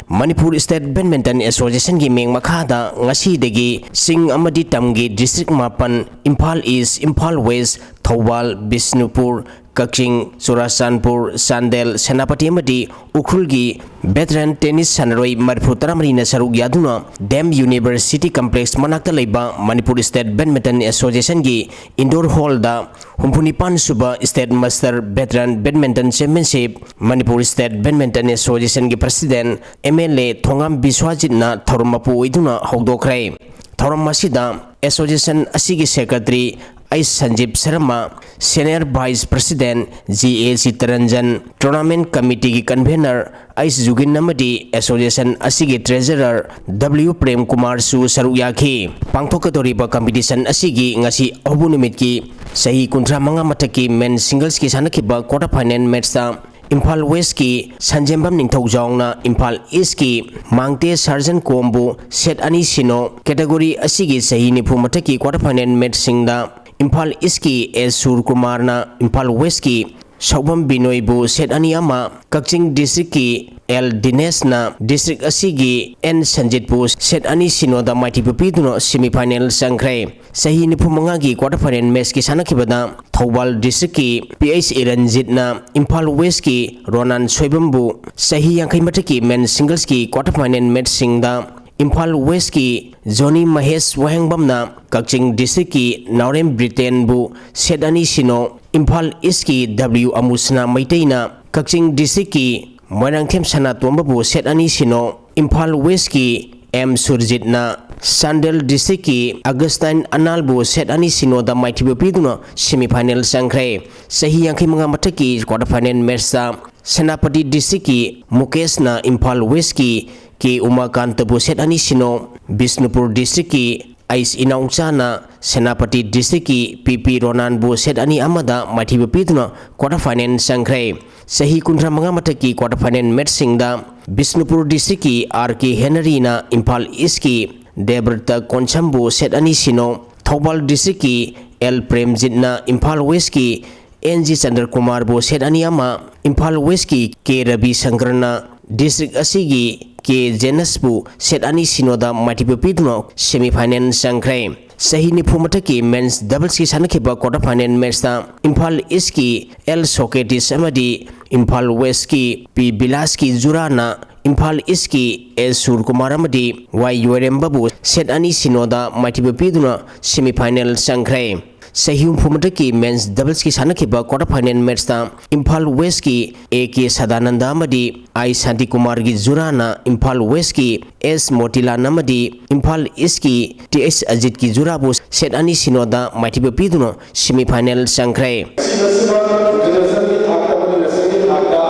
Manipur state badminton ꯑꯦꯁꯣꯁꯤꯌꯦꯁꯟꯒꯤ ꯃꯤꯡ ꯃꯈꯥꯗ ꯉꯁꯤꯗꯒꯤ ꯆꯤꯡ ꯑꯃꯗꯤ ꯇꯝꯒꯤ ꯗꯤꯁꯇ꯭ꯔꯤꯛ ꯃꯥꯄꯟ, ꯏꯝꯐꯥꯜ ꯏꯁ, ꯏꯝꯐꯥꯜ ꯋꯦꯁ, ꯊꯧꯕꯥꯜ, ꯕꯤꯁꯅꯨꯄꯨꯔ, ꯀꯛꯆꯤꯡ, ꯆꯨꯔꯥꯆꯥꯟꯄꯨꯔ, ꯆꯥꯟꯗꯦꯜ, ꯁꯦꯅꯥꯄꯇꯤ ꯑꯃꯗꯤ ꯎꯈ꯭ꯔꯨꯜꯒꯤ ꯚꯦꯇꯔꯥꯟ ꯇꯦꯅꯤꯁ ꯁꯥꯟꯅꯔꯣꯏ ꯃꯔꯤꯐꯨ ꯇꯔꯥꯃꯔꯤꯅ ꯁꯔꯨꯛ ꯌꯥꯗꯨꯅ ꯗꯦꯝ ꯌꯨꯅꯤꯚꯔꯁꯤꯇꯤ ꯀꯝꯄ꯭ꯂꯦꯛꯁ ꯃꯅꯥꯛꯇ ꯂꯩꯕ ꯃꯅꯤꯄꯨꯔ ꯁ꯭ꯇꯦꯠ ꯕꯦꯗꯃꯤꯟꯇꯟ ꯑꯦꯁꯣꯁꯤꯌꯦꯁꯟꯒꯤ ꯏꯟꯗꯣꯔ ꯍꯣꯜꯗ ꯍꯨꯝꯐꯨꯅꯤꯄꯥꯟ ꯁꯨꯕ state master veteran badminton championship Manipur state badminton ꯑꯦꯁꯣꯁꯤꯌꯦꯁꯟꯒꯤ president M L A Thongam ꯕꯤꯁ꯭ꯋꯥꯖꯤꯠꯅ ꯊꯧꯔꯝ ꯃꯄꯨ ꯑꯣꯏꯗꯨꯅ ꯍꯧꯗꯣꯛꯈ꯭ꯔꯦ꯫ ꯊꯧꯔꯝ ꯑꯁꯤꯗ ꯑꯦꯁꯣꯁꯤꯌꯦꯁꯟ ꯑꯁꯤꯒꯤ secretary H Sanjeep Sharma, senior vice president G A Chittaranjan, tournament ꯀꯃꯤꯇꯤꯒꯤ ꯀꯟꯚꯦꯅꯔ ꯑꯩꯆ ꯖꯨꯒꯤꯟ ꯑꯃꯗꯤ ꯑꯦꯁꯣꯁꯤꯌꯦꯁꯟ ꯑꯁꯤꯒꯤ ꯇ꯭ꯔꯦꯖꯔꯔ ꯗꯕ꯭ꯂꯤꯌꯨ ꯄ꯭ꯔꯦꯝ ꯀꯨꯃꯥꯔꯁꯨ ꯁꯔꯨꯛ ꯌꯥꯈꯤ꯫ ꯄꯥꯡꯊꯣꯛꯀꯗꯧꯔꯤꯕ ꯀꯝꯄꯤꯇꯤꯁꯟ ꯑꯁꯤꯒꯤ ꯉꯁꯤ ꯑꯍꯧꯕ ꯅꯨꯃꯤꯠꯀꯤ ꯆꯍꯤ ꯀꯨꯟꯊ꯭ꯔꯥ ꯃꯉꯥ ꯃꯊꯛꯀꯤ ꯃꯦꯟ ꯁꯤꯡꯒꯜꯁꯀꯤ ꯁꯥꯟꯅꯈꯤꯕ ꯀ꯭ꯋꯥꯇꯔ ꯐꯥꯏꯅꯦꯜ ꯃꯦꯠꯁꯇ ꯏꯝꯐꯥꯜ ꯋꯦꯁꯀꯤ ꯁꯟꯖꯦꯝꯕꯝ ꯅꯤꯡꯊꯧꯖꯥꯎꯅ ꯏꯝꯐꯥꯜ ꯏꯁꯀꯤ ꯃꯥꯡꯇꯦ ꯁꯥꯔꯖꯟ ꯀꯣꯝꯕꯨ ꯁꯦꯠ ꯑꯅꯤ ꯁꯤꯅꯣ ꯀꯦꯇꯦꯒꯣꯔꯤ ꯑꯁꯤꯒꯤ ꯆꯍꯤ ꯅꯤꯐꯨ ꯃꯊꯛꯀꯤ ꯀ꯭ꯋꯥꯇꯔ ꯐꯥꯏꯅꯦꯜ ꯃꯦꯠꯁꯁꯤꯡꯗ ꯏꯝꯐꯥꯜ ꯏꯁꯀꯤ ꯑꯦꯁ ꯁꯨꯔꯀꯨꯃꯥꯔꯅ ꯏꯝꯐꯥꯜ ꯋꯦꯁꯀꯤ ꯁꯧꯕꯝ ꯕꯤꯅꯣꯏꯕꯨ ꯁꯦꯠ ꯑꯅꯤ ꯑꯃ, ꯀꯛꯆꯤꯡ ꯗꯤꯁꯇ꯭ꯔꯤꯛꯀꯤ ꯑꯦꯜ ꯗꯤꯅꯦꯁꯅ ꯗꯤꯁꯇ꯭ꯔꯤꯛ ꯑꯁꯤꯒꯤ ꯑꯦꯟ ꯁꯟꯖꯤꯠꯄꯨ ꯁꯦꯠ ꯑꯅꯤ ꯁꯤꯅꯣꯗ ꯃꯥꯏꯊꯤꯕ ꯄꯤꯗꯨꯅ ꯁꯦꯃꯤ ꯐꯥꯏꯅꯦꯜ ꯆꯪꯈ꯭ꯔꯦ꯫ ꯆꯍꯤ ꯅꯤꯐꯨ ꯃꯉꯥꯒꯤ ꯀ꯭ꯋꯥꯇꯔ ꯐꯥꯏꯅꯦꯜ ꯃꯦꯆꯀꯤ ꯁꯥꯟꯅꯈꯤꯕꯗ ꯊꯧꯕꯥꯜ ꯗꯤꯁꯇ꯭ꯔꯤꯛꯀꯤ ꯄꯤ ꯑꯩꯆ ꯏꯔꯟꯖꯤꯠꯅ ꯏꯝꯐꯥꯜ ꯋꯦꯁꯀꯤ ꯔꯣꯅꯥꯟ ꯁꯣꯏꯕꯝꯕꯨ, ꯆꯍꯤ ꯌꯥꯡꯈꯩ ꯃꯊꯛꯀꯤ ꯃꯦꯟ ꯁꯤꯡꯒꯜꯁꯀꯤ ꯀ꯭ꯋꯥꯇꯔ ꯐꯥꯏꯅꯦꯜ ꯃꯦꯆꯁꯤꯡꯗ ꯏꯝꯐꯥꯜ ꯋꯦꯁꯀꯤ ꯖꯣꯅꯤ ꯃꯍꯦꯁ ꯋꯥꯍꯦꯡꯕꯝꯅ ꯀꯛꯆꯤꯡ ꯗꯤꯁꯇ꯭ꯔꯤꯛꯀꯤ ꯅꯥꯎꯔꯦꯝ ꯕ꯭ꯔꯤꯇꯦꯟꯕꯨ ꯁꯦꯠ ꯑꯅꯤ ꯁꯤꯅꯣ, ꯏꯝꯐꯥꯜ ꯏꯁꯀꯤ ꯗꯕ꯭ꯂꯤꯎ ꯑꯃꯨꯁꯅꯥ ꯃꯩꯇꯩꯅ ꯀꯛꯆꯤꯡ ꯗꯤꯁꯇ꯭ꯔꯤꯛꯀꯤ ꯃꯣꯏꯔꯥꯡꯊꯦꯝ ꯁꯅꯥꯇꯣꯝꯕꯕꯨ ꯁꯦꯠ ꯑꯅꯤ ꯁꯤꯅꯣ, ꯏꯝꯐꯥꯜ ꯋꯦꯁꯀꯤ ꯑꯦꯝ ꯁꯨꯔꯖꯤꯠꯅ ꯆꯥꯟꯗꯦꯜ ꯗꯤꯁꯇ꯭ꯔꯤꯛꯀꯤ ꯑꯒꯁꯇꯥꯏꯟ ꯑꯅꯥꯜꯕꯨ ꯁꯦꯠ ꯑꯅꯤ ꯁꯤꯅꯣꯗ ꯃꯥꯏꯊꯤꯕ ꯄꯤꯗꯨꯅ ꯁꯦꯃꯤ ꯐꯥꯏꯅꯦꯜ ꯆꯪꯈ꯭ꯔꯦ꯫ ꯆꯍꯤ ꯌꯥꯡꯈꯩ ꯃꯉꯥ ꯃꯊꯛꯀꯤ ꯀ꯭ꯋꯥꯇꯔ ꯐꯥꯏꯅꯦꯜ ꯃꯦꯆꯇ ꯁꯦꯅꯥꯄꯇꯤ ꯗꯤꯁꯇ꯭ꯔꯤꯛꯀꯤ ꯃꯨꯀꯦꯁꯅ ꯏꯝꯐꯥꯜ ꯋꯦꯁꯀꯤ ꯀꯦ ꯎꯃꯥꯀꯥꯟꯇꯕꯨ ꯁꯦꯠ ꯑꯅꯤ ꯁꯤꯅꯣ, ꯕꯤꯁꯅꯨꯄꯨꯔ ꯗꯤꯁꯇ꯭ꯔꯤꯛꯀꯤ ꯑꯩꯁ ꯏꯅꯥꯎꯆꯥꯅ ꯁꯦꯅꯥꯄꯇꯤ ꯗꯤꯁꯇ꯭ꯔꯤꯛꯀꯤ ꯄꯤ ꯄꯤ ꯔꯣꯅꯥꯟꯕꯨ ꯁꯦꯠ ꯑꯅꯤ ꯑꯃꯗ ꯃꯥꯏꯊꯤꯕ ꯄꯤꯗꯨꯅ ꯀ꯭ꯋꯥꯇꯔ ꯐꯥꯏꯅꯦꯜ ꯆꯪꯈ꯭ꯔꯦ꯫ ꯆꯍꯤ ꯀꯨꯟꯊ꯭ꯔꯥ ꯃꯉꯥ ꯃꯊꯛꯀꯤ ꯀ꯭ꯋꯥꯇꯔ ꯐꯥꯏꯅꯦꯜ ꯃꯦꯆꯁꯤꯡꯗ ꯕꯤꯁꯅꯨꯄꯨꯔ ꯗꯤꯁꯇ꯭ꯔꯤꯛꯀꯤ ꯑꯥꯔ ꯀꯦ ꯍꯦꯅꯔꯤꯅ ꯏꯝꯐꯥꯜ ꯏꯁꯀꯤ ꯗꯦꯕ꯭ꯔꯇ ꯀꯣꯟꯁꯝꯕꯨ ꯁꯦꯠ ꯑꯅꯤ ꯁꯤꯅꯣ, ꯊꯧꯕꯥꯜ ꯗꯤꯁꯇ꯭ꯔꯤꯛꯀꯤ ꯑꯦꯜ ꯄ꯭ꯔꯦꯝꯖꯤꯠꯅ ꯏꯝꯐꯥꯜ ꯋꯦꯁꯀꯤ ꯑꯦꯟ ꯖꯤ ꯆꯟꯗ꯭ꯔꯀꯨꯃꯥꯔꯕꯨ ꯁꯦꯠ ꯑꯅꯤ ꯑꯃ, ꯏꯝꯐꯥꯜ ꯋꯦꯁꯀꯤ ꯀꯦ ꯔꯕꯤ ꯁꯪꯀꯔꯅ ꯗꯤꯁꯇ꯭ꯔꯤꯛ ꯑꯁꯤꯒꯤ ꯀꯦ ꯖꯦꯅꯁꯄꯨ ꯁꯦꯠ ꯑꯅꯤ ꯁꯤꯅꯣꯗ ꯃꯥꯏꯊꯤꯕ ꯄꯤꯗꯨꯅ ꯁꯦꯃꯤ ꯐꯥꯏꯅꯦꯜ ꯆꯪꯈ꯭ꯔꯦ꯫ ꯆꯍꯤ ꯅꯤꯐꯨ ꯃꯊꯛꯀꯤ ꯃꯦꯟꯁ ꯗꯕꯜꯁꯀꯤ ꯁꯥꯟꯅꯈꯤꯕ ꯀ꯭ꯋꯥꯇꯔ ꯐꯥꯏꯅꯦꯜ ꯃꯦꯆꯇ ꯏꯝꯐꯥꯜ ꯏꯁꯀꯤ ꯑꯦꯜ ꯁꯣꯀꯦꯇꯤꯁ ꯑꯃꯗꯤ ꯏꯝꯐꯥꯜ ꯋꯦꯁꯀꯤ ꯄꯤ ꯕꯤꯂꯥꯁꯀꯤ ꯖꯨꯔꯥꯅ ꯏꯝꯐꯥꯜ ꯏꯁꯀꯤ ꯑꯦꯁ ꯁꯨꯔꯀꯨꯃꯥꯔ ꯑꯃꯗꯤ ꯋꯥꯏ ꯌꯣꯏꯔꯦꯝꯕꯕꯨ ꯁꯦꯠ ꯑꯅꯤ ꯁꯤꯅꯣꯗ ꯃꯥꯏꯊꯤꯕ ꯄꯤꯗꯨꯅ ꯁꯦꯃꯤ ꯐꯥꯏꯅꯦꯜ ꯆꯪꯈ꯭ꯔꯦ꯫ ꯆꯍꯤ ꯍꯨꯝꯐꯨ ꯃꯊꯛꯀꯤ ꯃꯦꯟꯁ ꯗꯕꯜꯁꯀꯤ ꯁꯥꯟꯅꯈꯤꯕ ꯀ꯭ꯋꯥꯇꯔ ꯐꯥꯏꯅꯦꯜ ꯃꯦꯆꯇ ꯏꯝꯐꯥꯜ ꯋꯦꯁꯀꯤ ꯑꯦ ꯀꯦ ꯁꯗꯥꯅꯟꯗ ꯑꯃꯗꯤ ꯑꯥꯏ ꯁꯥꯟꯇꯤꯀꯨꯃꯥꯔꯒꯤ ꯖꯨꯔꯥꯅ ꯏꯝꯐꯥꯜ ꯋꯦꯁꯀꯤ ꯑꯦꯁ ꯃꯣꯇꯤꯂꯥꯟ ꯑꯃꯗꯤ ꯏꯝꯐꯥꯜ ꯏꯁꯀꯤ ꯇꯤ ꯑꯩꯆ ꯑꯖꯤꯠꯀꯤ ꯖꯨꯔꯥꯕꯨ ꯁꯦꯠ ꯑꯅꯤ ꯁꯤꯅꯣꯗ ꯃꯥꯏꯊꯤꯕ ꯄꯤꯗꯨꯅ ꯁꯦꯃꯤ ꯐꯥꯏꯅꯦꯜ ꯆꯪꯈ꯭ꯔꯦ꯫ ꯑꯁꯤꯅꯆꯤꯡꯕ ꯏꯟꯇꯔꯅꯦꯁꯅꯦꯜꯒꯤ ꯊꯥꯛꯇ ꯑꯃꯗꯤ ꯅꯦꯁꯅꯦꯜꯒꯤ ꯊꯥꯛꯇ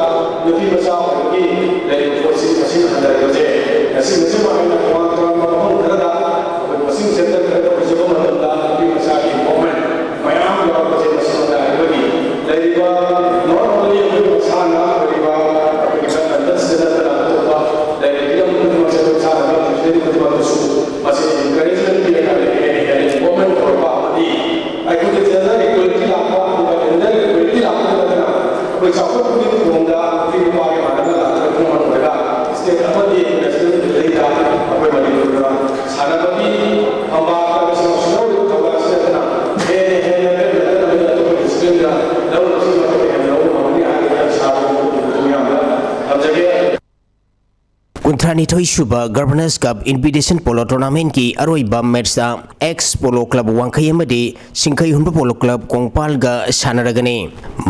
ꯅꯨꯄꯤ ꯃꯆꯥ ꯑꯣꯏꯕꯒꯤ ꯂꯩꯔꯤꯕ ꯄꯣꯠꯁꯤ ꯃꯁꯤꯅ ꯍꯟꯊꯔꯛꯄꯁꯦ ꯉꯁꯤꯅꯆꯤꯡꯕ ꯑꯩꯅ ꯇꯣꯉꯥꯟ ꯇꯣꯉꯥꯟꯕ ꯃꯐꯝ ꯈꯔꯗ ꯑꯩꯈꯣꯏ ꯀꯣꯆꯤꯡ ꯁꯦꯟꯇꯔ ꯈꯔꯗ ꯄꯨꯖꯕ ꯃꯇꯝꯗ ꯅꯨꯄꯤ ꯃꯆꯥꯒꯤ ꯏꯟꯚꯣꯜꯚꯃꯦꯟ ꯃꯌꯥꯝ ꯌꯥꯎꯔꯛꯄꯁꯦ ꯃꯁꯤꯃꯛꯇ ꯑꯩꯈꯣꯏꯒꯤ ꯂꯩꯔꯤꯕ not only ꯑꯩꯈꯣꯏ ꯃꯁꯥꯟꯅ ꯑꯣꯏꯔꯤꯕ ꯑꯩꯈꯣꯏꯒꯤ ꯕꯦꯗꯃꯤꯟꯇꯟꯁꯤꯗ ꯅꯠꯇꯅ ꯑꯇꯣꯞꯄ ꯂꯩꯔꯤꯕ ꯍꯤꯔꯝ ꯈꯨꯗꯤꯡꯃꯛꯁꯦ ꯑꯩꯈꯣꯏ ꯃꯁꯥꯟꯅ ꯈꯨꯗꯤꯡꯃꯛꯇꯁꯨ ꯃꯁꯤ ꯏꯟꯀꯔꯦꯖꯃꯦꯟ ꯄꯤꯔꯒ ꯍꯦꯟꯅ ꯍꯦꯟꯅ ꯏꯟꯚꯣꯜꯚꯃꯦꯟ ꯇꯧꯔꯛꯄ ꯑꯃꯗꯤ ꯑꯩꯈꯣꯏꯒꯤ ꯖꯦꯟꯗꯔ ꯏꯀ꯭ꯋꯦꯂꯤꯇꯤ ꯂꯥꯛꯄ ꯑꯗꯨꯒ ꯖꯦꯟꯗꯔ ꯏꯀ꯭ꯋꯦꯂꯤꯇꯤ ꯂꯥꯛꯄꯗ ꯅꯠꯇꯅ ꯑꯃꯗꯤ ꯅꯦꯁꯅꯦꯜ ꯂꯦꯚꯦꯜꯗ ꯑꯩꯈꯣꯏ ꯃꯅꯤꯄꯨꯔꯗ ꯁꯥꯟꯅꯕꯒꯤ ꯐꯝꯕꯥꯛ ꯑꯃꯁꯨꯡ ꯁꯤꯟꯅꯧꯔꯤꯕ ꯊꯧꯔꯥꯡ ꯑꯁꯤ ꯅꯠꯇꯅ ꯍꯦꯟꯅ ꯍꯦꯟꯅ ꯂꯦꯞꯇꯅ ꯑꯇꯣꯞꯄ ꯗꯤꯁꯤꯄ꯭ꯂꯤꯟꯗ ꯂꯧꯔꯤꯕꯁꯤꯡ ꯑꯩꯈꯣꯏꯅ ꯍꯦꯟꯅ ꯂꯧꯕ ꯉꯝꯒꯅꯤ ꯍꯥꯏꯕꯒꯤ ꯑꯩ ꯏꯁꯥꯗ ꯃꯌꯥꯝꯗ ꯊꯝꯖꯒꯦ꯫ ꯀꯨꯟꯊ꯭ꯔꯥꯅꯤꯊꯣꯏ ꯁꯨꯕ ꯒꯕꯔꯅꯔꯁ ꯀꯞ ꯏꯟꯚꯤꯇꯦꯁꯟ ꯄꯣꯂꯣ ꯇꯣꯔꯅꯥꯃꯦꯟꯠꯀꯤ ꯑꯔꯣꯏꯕ ꯃꯦꯠꯆꯇ ꯑꯦꯛꯁ ꯄꯣꯂꯣ ꯀ꯭ꯂꯕ ꯋꯥꯡꯈꯩ ꯑꯃꯗꯤ ꯁꯤꯡꯈꯩ ꯍꯨꯟꯕ ꯄꯣꯂꯣ ꯀ꯭ꯂꯕ ꯀꯣꯡꯄꯥꯜꯒ ꯁꯥꯟꯅꯔꯒꯅꯤ꯫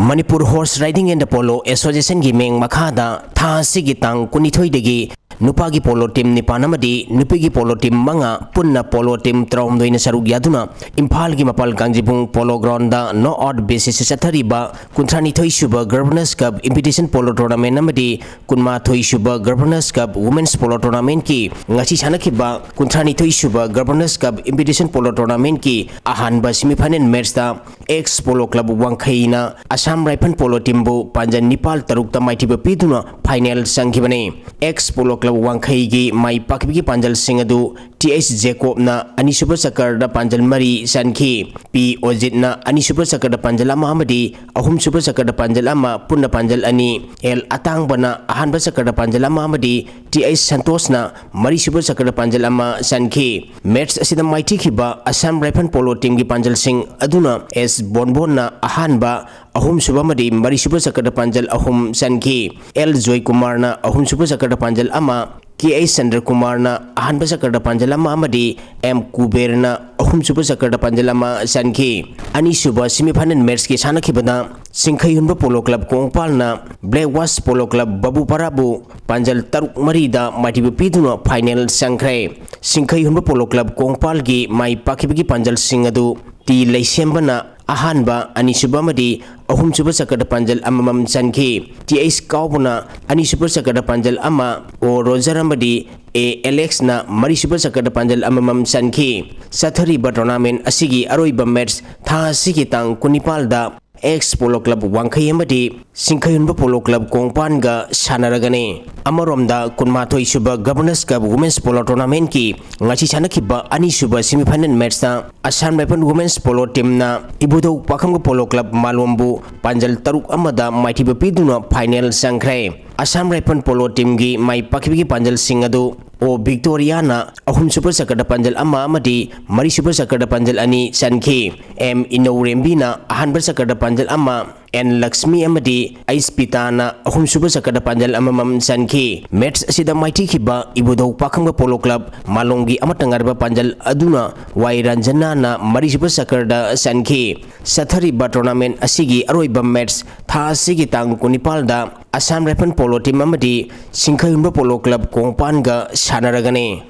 Manipur horse riding and polo ꯑꯦꯁꯣꯁꯤꯌꯦꯁꯟꯒꯤ ꯃꯤꯡ ꯃꯈꯥꯗ ꯊꯥ ꯑꯁꯤꯒꯤ ꯇꯥꯡ ꯀꯨꯟꯅꯤꯊꯣꯏꯗꯒꯤ ꯅꯨꯄꯥꯒꯤ ꯄꯣꯂꯣ ꯇꯤꯝ ꯅꯤꯄꯥꯟ ꯑꯃꯗꯤ ꯅꯨꯄꯤꯒꯤ ꯄꯣꯂꯣ ꯇꯤꯝ ꯃꯉꯥ, ꯄꯨꯟꯅ ꯄꯣꯂꯣ ꯇꯤꯝ ꯇꯔꯥꯍꯨꯝꯗꯣꯏꯅ ꯁꯔꯨꯛ ꯌꯥꯗꯨꯅ ꯏꯝꯐꯥꯜꯒꯤ ꯃꯄꯥꯜ ꯀꯥꯡꯖꯤꯕꯨꯡ ꯄꯣꯂꯣ ꯒ꯭ꯔꯥꯎꯟꯗ ꯅꯣꯛ ꯑꯥꯎꯠ ꯕꯦꯁꯤꯁꯇ ꯆꯠꯊꯔꯤꯕ ꯀꯨꯟꯊ꯭ꯔꯥꯅꯤꯊꯣꯏ ꯁꯨꯕ ꯒꯕꯔꯅꯔꯁ ꯀꯞ ꯏꯟꯚꯤꯇꯦꯁꯟ ꯄꯣꯂꯣ ꯇꯣꯔꯅꯥꯃꯦꯟꯠ ꯑꯃꯗꯤ ꯀꯨꯟꯃꯥꯊꯣꯏ ꯁꯨꯕ ꯒꯕꯔꯅꯔꯁ ꯀꯞ ꯋꯨꯃꯦꯟꯁ ꯄꯣꯂꯣ ꯇꯣꯔꯅꯥꯃꯦꯟꯠꯀꯤ ꯉꯁꯤ ꯁꯥꯟꯅꯈꯤꯕ ꯀꯨꯟꯊ꯭ꯔꯥꯅꯤꯊꯣꯏ ꯁꯨꯕ ꯒꯕꯔꯅꯔꯁ ꯀꯞ ꯏꯟꯚꯤꯇꯦꯁꯟ ꯄꯣꯂꯣ ꯇꯣꯔꯅꯥꯃꯦꯟꯠꯀꯤ ꯑꯍꯥꯟꯕ ꯁꯦꯃꯤꯐꯥꯏꯅꯦꯜ ꯃꯦꯠꯆꯇ ꯑꯦꯛꯁ ꯄꯣꯂꯣ ꯀ꯭ꯂꯕ ꯋꯥꯡꯈꯩꯅ ꯑꯁꯥꯝ ꯔꯥꯏꯐꯜ ꯄꯣꯂꯣ ꯇꯤꯝꯕꯨ ꯄꯥꯟꯖꯜ ꯅꯤꯄꯥꯜ ꯇꯔꯨꯛꯇ ꯃꯥꯏꯊꯤꯕ ꯄꯤꯗꯨꯅ ꯐꯥꯏꯅꯦꯜ ꯆꯪꯈꯤꯕꯅꯤ꯫ ꯑꯦꯛꯁ ꯄꯣꯂꯣ ꯀ꯭ꯂꯕ ꯋꯥꯡꯈꯩꯒꯤ ꯃꯥꯏ ꯄꯥꯛꯈꯤꯕꯒꯤ ꯄꯥꯟꯖꯜꯁꯤꯡ ꯑꯗꯨ ꯇꯤ ꯑꯩꯆ ꯖꯦꯀꯣꯕꯅ ꯑꯅꯤꯁꯨꯕ ꯆꯀꯔꯗ ꯄꯥꯟꯖꯜ ꯃꯔꯤ ꯆꯟꯈꯤ, ꯄꯤ ꯑꯣꯖꯤꯠꯅ ꯑꯅꯤꯁꯨꯕ ꯆꯀꯔꯗ ꯄꯥꯟꯖꯜ ꯑꯃ ꯑꯃꯗꯤ ꯑꯍꯨꯝꯁꯨꯕ ꯆꯀꯔꯗ ꯄꯥꯟꯖꯜ ꯑꯃ, ꯄꯨꯟꯅ ꯄꯥꯟꯖꯜ ꯑꯅꯤ, ꯑꯦꯜ ꯑꯇꯥꯡꯕꯅ ꯑꯍꯥꯟꯕ ꯆꯀꯔꯗ ꯄꯥꯟꯖꯜ ꯑꯃ ꯑꯃꯗꯤ ꯇꯤ ꯑꯩꯆ ꯁꯟꯇꯣꯁꯅ ꯃꯔꯤꯁꯨꯕ ꯆꯀꯔꯗ ꯄꯥꯟꯖꯜ ꯑꯃ ꯆꯟꯈꯤ꯫ ꯃꯦꯠꯆ ꯑꯁꯤꯗ ꯃꯥꯏꯊꯤꯈꯤꯕ ꯑꯁꯥꯝ ꯔꯥꯏꯐꯜ ꯄꯣꯂꯣ ꯇꯤꯝꯒꯤ ꯄꯥꯟꯖꯜꯁꯤꯡ ꯑꯗꯨꯅ ꯑꯦꯁ ꯕꯣꯟꯕꯣꯟꯅ ꯑꯍꯥꯟꯕ, ꯑꯍꯨꯝꯁꯨꯕ ꯑꯃꯗꯤ ꯃꯔꯤꯁꯨꯕ ꯆꯀꯔꯗ ꯄꯥꯟꯖꯜ ꯑꯍꯨꯝ ꯆꯟꯈꯤ꯫ ꯑꯦꯜ ꯖꯣꯏꯀꯨꯃꯥꯔꯅ ꯑꯍꯨꯝꯁꯨꯕ ꯆꯀꯔꯗ ꯄꯥꯟꯖꯜ ꯑꯃ, ꯀꯦ ꯑꯩꯆ ꯆꯟꯗ꯭ꯔꯀꯨꯃꯥꯔꯅ ꯑꯍꯥꯟꯕ ꯆꯀꯔꯗ ꯄꯥꯟꯖꯜ ꯑꯃ ꯑꯃꯗꯤ ꯑꯦꯝ ꯀꯨꯕꯦꯔꯅ ꯑꯍꯨꯝꯁꯨꯕ ꯆꯀꯔꯗ ꯄꯥꯟꯖꯜ ꯑꯃ ꯆꯟꯈꯤ꯫ ꯑꯅꯤꯁꯨꯕ ꯁꯦꯃꯤꯐꯥꯏꯅꯦꯜ ꯃꯦꯠꯆꯀꯤ ꯁꯥꯟꯅꯈꯤꯕꯗ ꯁꯤꯡꯈꯩꯍꯨꯟꯕ ꯄꯣꯂꯣ ꯀ꯭ꯂꯕ ꯀꯣꯡꯄꯥꯜꯅ ꯕ꯭ꯂꯦꯛ ꯋꯥꯁ ꯄꯣꯂꯣ ꯀ꯭ꯂꯕ ꯕꯕꯨꯄꯔꯥꯕꯨ ꯄꯥꯟꯖꯜ ꯇꯔꯨꯛ ꯃꯔꯤꯗ ꯃꯥꯏꯊꯤꯕ ꯄꯤꯗꯨꯅ ꯐꯥꯏꯅꯦꯜ ꯆꯪꯈ꯭ꯔꯦ꯫ ꯁꯤꯡꯈꯩꯍꯨꯟꯕ ꯄꯣꯂꯣ ꯀ꯭ꯂꯕ ꯀꯣꯡꯄꯥꯜꯒꯤ ꯃꯥꯏ ꯄꯥꯛꯈꯤꯕꯒꯤ ꯄꯥꯟꯖꯜꯁꯤꯡ ꯑꯗꯨ ꯇꯤ ꯂꯩꯁꯦꯝꯕꯅ ꯑꯍꯥꯟꯕ, ꯑꯅꯤꯁꯨꯕ ꯑꯃꯗꯤ ꯑꯍꯨꯝꯁꯨꯕ ꯆꯀꯔꯗ ꯄꯥꯟꯖꯜ ꯑꯃꯃꯝ ꯆꯟꯈꯤ꯫ ꯇꯤ ꯑꯩꯆ ꯀꯥꯎꯕꯅ ꯑꯅꯤꯁꯨꯕ ꯆꯀꯔꯗ ꯄꯥꯟꯖꯜ ꯑꯃ, ꯑꯣ ꯔꯣꯖꯔ ꯑꯃꯗꯤ ꯑꯦ ꯑꯦꯂꯦꯛꯁꯅ ꯃꯔꯤꯁꯨꯕ ꯆꯀꯔꯗ ꯄꯥꯟꯖꯜ ꯑꯃꯃꯝ ꯆꯟꯈꯤ꯫ ꯆꯠꯊꯔꯤꯕ ꯇꯣꯔꯅꯥꯃꯦꯟ ꯑꯁꯤꯒꯤ ꯑꯔꯣꯏꯕ ꯃꯦꯠꯆ ꯊꯥ ꯑꯁꯤꯒꯤ ꯇꯥꯡ ꯀꯨꯟꯅꯤꯄꯥꯜꯗ ꯑꯦꯛꯁ ꯄꯣꯂꯣ ꯀ꯭ꯂꯕ ꯋꯥꯡꯈꯩ ꯑꯃꯗꯤ ꯁꯤꯡꯈꯩꯍꯨꯟꯕ ꯄꯣꯂꯣ ꯀ꯭ꯂꯕ ꯀꯣꯡꯄꯥꯟꯒ ꯁꯥꯟꯅꯔꯒꯅꯤ꯫ ꯑꯃꯔꯣꯝꯗ ꯀꯨꯟꯃꯥꯊꯣꯏ ꯁꯨꯕ ꯒꯕꯔꯅꯔꯁ ꯀꯞ ꯋꯨꯃꯦꯟꯁ ꯄꯣꯂꯣ ꯇꯣꯔꯅꯥꯃꯦꯟꯠꯀꯤ ꯉꯁꯤ ꯁꯥꯟꯅꯈꯤꯕ ꯑꯅꯤꯁꯨꯕ ꯁꯦꯃꯤꯐꯥꯏꯅꯦꯜ ꯃꯦꯠꯆꯇ ꯑꯁꯥꯝ ꯔꯥꯏꯐꯜ ꯋꯨꯃꯦꯟꯁ ꯄꯣꯂꯣ ꯇꯤꯝꯅ ꯏꯕꯨꯙꯧ ꯄꯥꯈꯪꯕ ꯄꯣꯂꯣ ꯀ꯭ꯂꯕ ꯃꯥꯂꯣꯝꯕꯨ ꯄꯥꯟꯖꯜ ꯇꯔꯨꯛ ꯑꯃꯗ ꯃꯥꯏꯊꯤꯕ ꯄꯤꯗꯨꯅ ꯐꯥꯏꯅꯦꯜ ꯆꯪꯈ꯭ꯔꯦ꯫ ꯑꯁꯥꯝ ꯔꯥꯏꯐꯜ ꯄꯣꯂꯣ ꯇꯤꯝꯒꯤ ꯃꯥꯏ ꯄꯥꯛꯈꯤꯕꯒꯤ ꯄꯥꯟꯖꯜꯁꯤꯡ ꯑꯗꯨ ꯑꯣ ꯚꯤꯛꯇꯣꯔꯤꯌꯥꯅ ꯑꯍꯨꯝꯁꯨꯕ ꯆꯀ꯭ꯔꯗ ꯄꯥꯟꯖꯜ ꯑꯃ ꯑꯃꯗꯤ ꯃꯔꯤꯁꯨꯕ ꯆꯀ꯭ꯔꯗ ꯄꯥꯟꯖꯜ ꯑꯅꯤ ꯆꯟꯈꯤ꯫ ꯑꯦꯝ ꯏꯅꯧꯔꯦꯝꯕꯤꯅ ꯑꯍꯥꯟꯕ ꯆꯀ꯭ꯔꯗ ꯄꯥꯟꯖꯜ ꯑꯃ, ꯑꯦꯟ ꯂꯛꯁꯃꯤ ꯑꯃꯗꯤ ꯑꯩꯆ ꯄꯤꯇꯥꯅ ꯑꯍꯨꯝꯁꯨꯕ ꯆꯀ꯭ꯔꯗ ꯄꯥꯟꯖꯜ ꯑꯃꯃꯝ ꯆꯟꯈꯤ꯫ ꯃꯦꯠꯆ ꯑꯁꯤꯗ ꯃꯥꯏꯊꯤꯈꯤꯕ ꯏꯕꯨꯙꯧ ꯄꯥꯈꯪꯕ ꯄꯣꯂꯣ ꯀ꯭ꯂꯕ ꯃꯥꯂꯣꯝꯒꯤ ꯑꯃꯠꯇ ꯉꯥꯏꯔꯕ ꯄꯥꯟꯖꯜ ꯑꯗꯨꯅ ꯋꯥꯏ ꯔꯟꯖꯅꯥꯅ ꯃꯔꯤꯁꯨꯕ ꯆꯀ꯭ꯔꯗ ꯆꯟꯈꯤ꯫ ꯆꯠꯊꯔꯤꯕ ꯇꯣꯔꯅꯥꯃꯦꯟ ꯑꯁꯤꯒꯤ ꯑꯔꯣꯏꯕ ꯃꯦꯠꯆ ꯊꯥ ꯑꯁꯤꯒꯤ ꯇꯥꯡ ꯀꯨꯟꯅꯤꯄꯥꯜꯗ ꯑꯁꯥꯝ ꯔꯥꯏꯐꯜ ꯄꯣꯂꯣ ꯇꯤꯝ ꯑꯃꯗꯤ ꯁꯤꯡꯈꯩꯍꯨꯟꯕ ꯄꯣꯂꯣ ꯀ꯭ꯂꯕ ꯀꯣꯡꯄꯥꯟꯒ ꯁꯥꯟꯅꯔꯒꯅꯤ꯫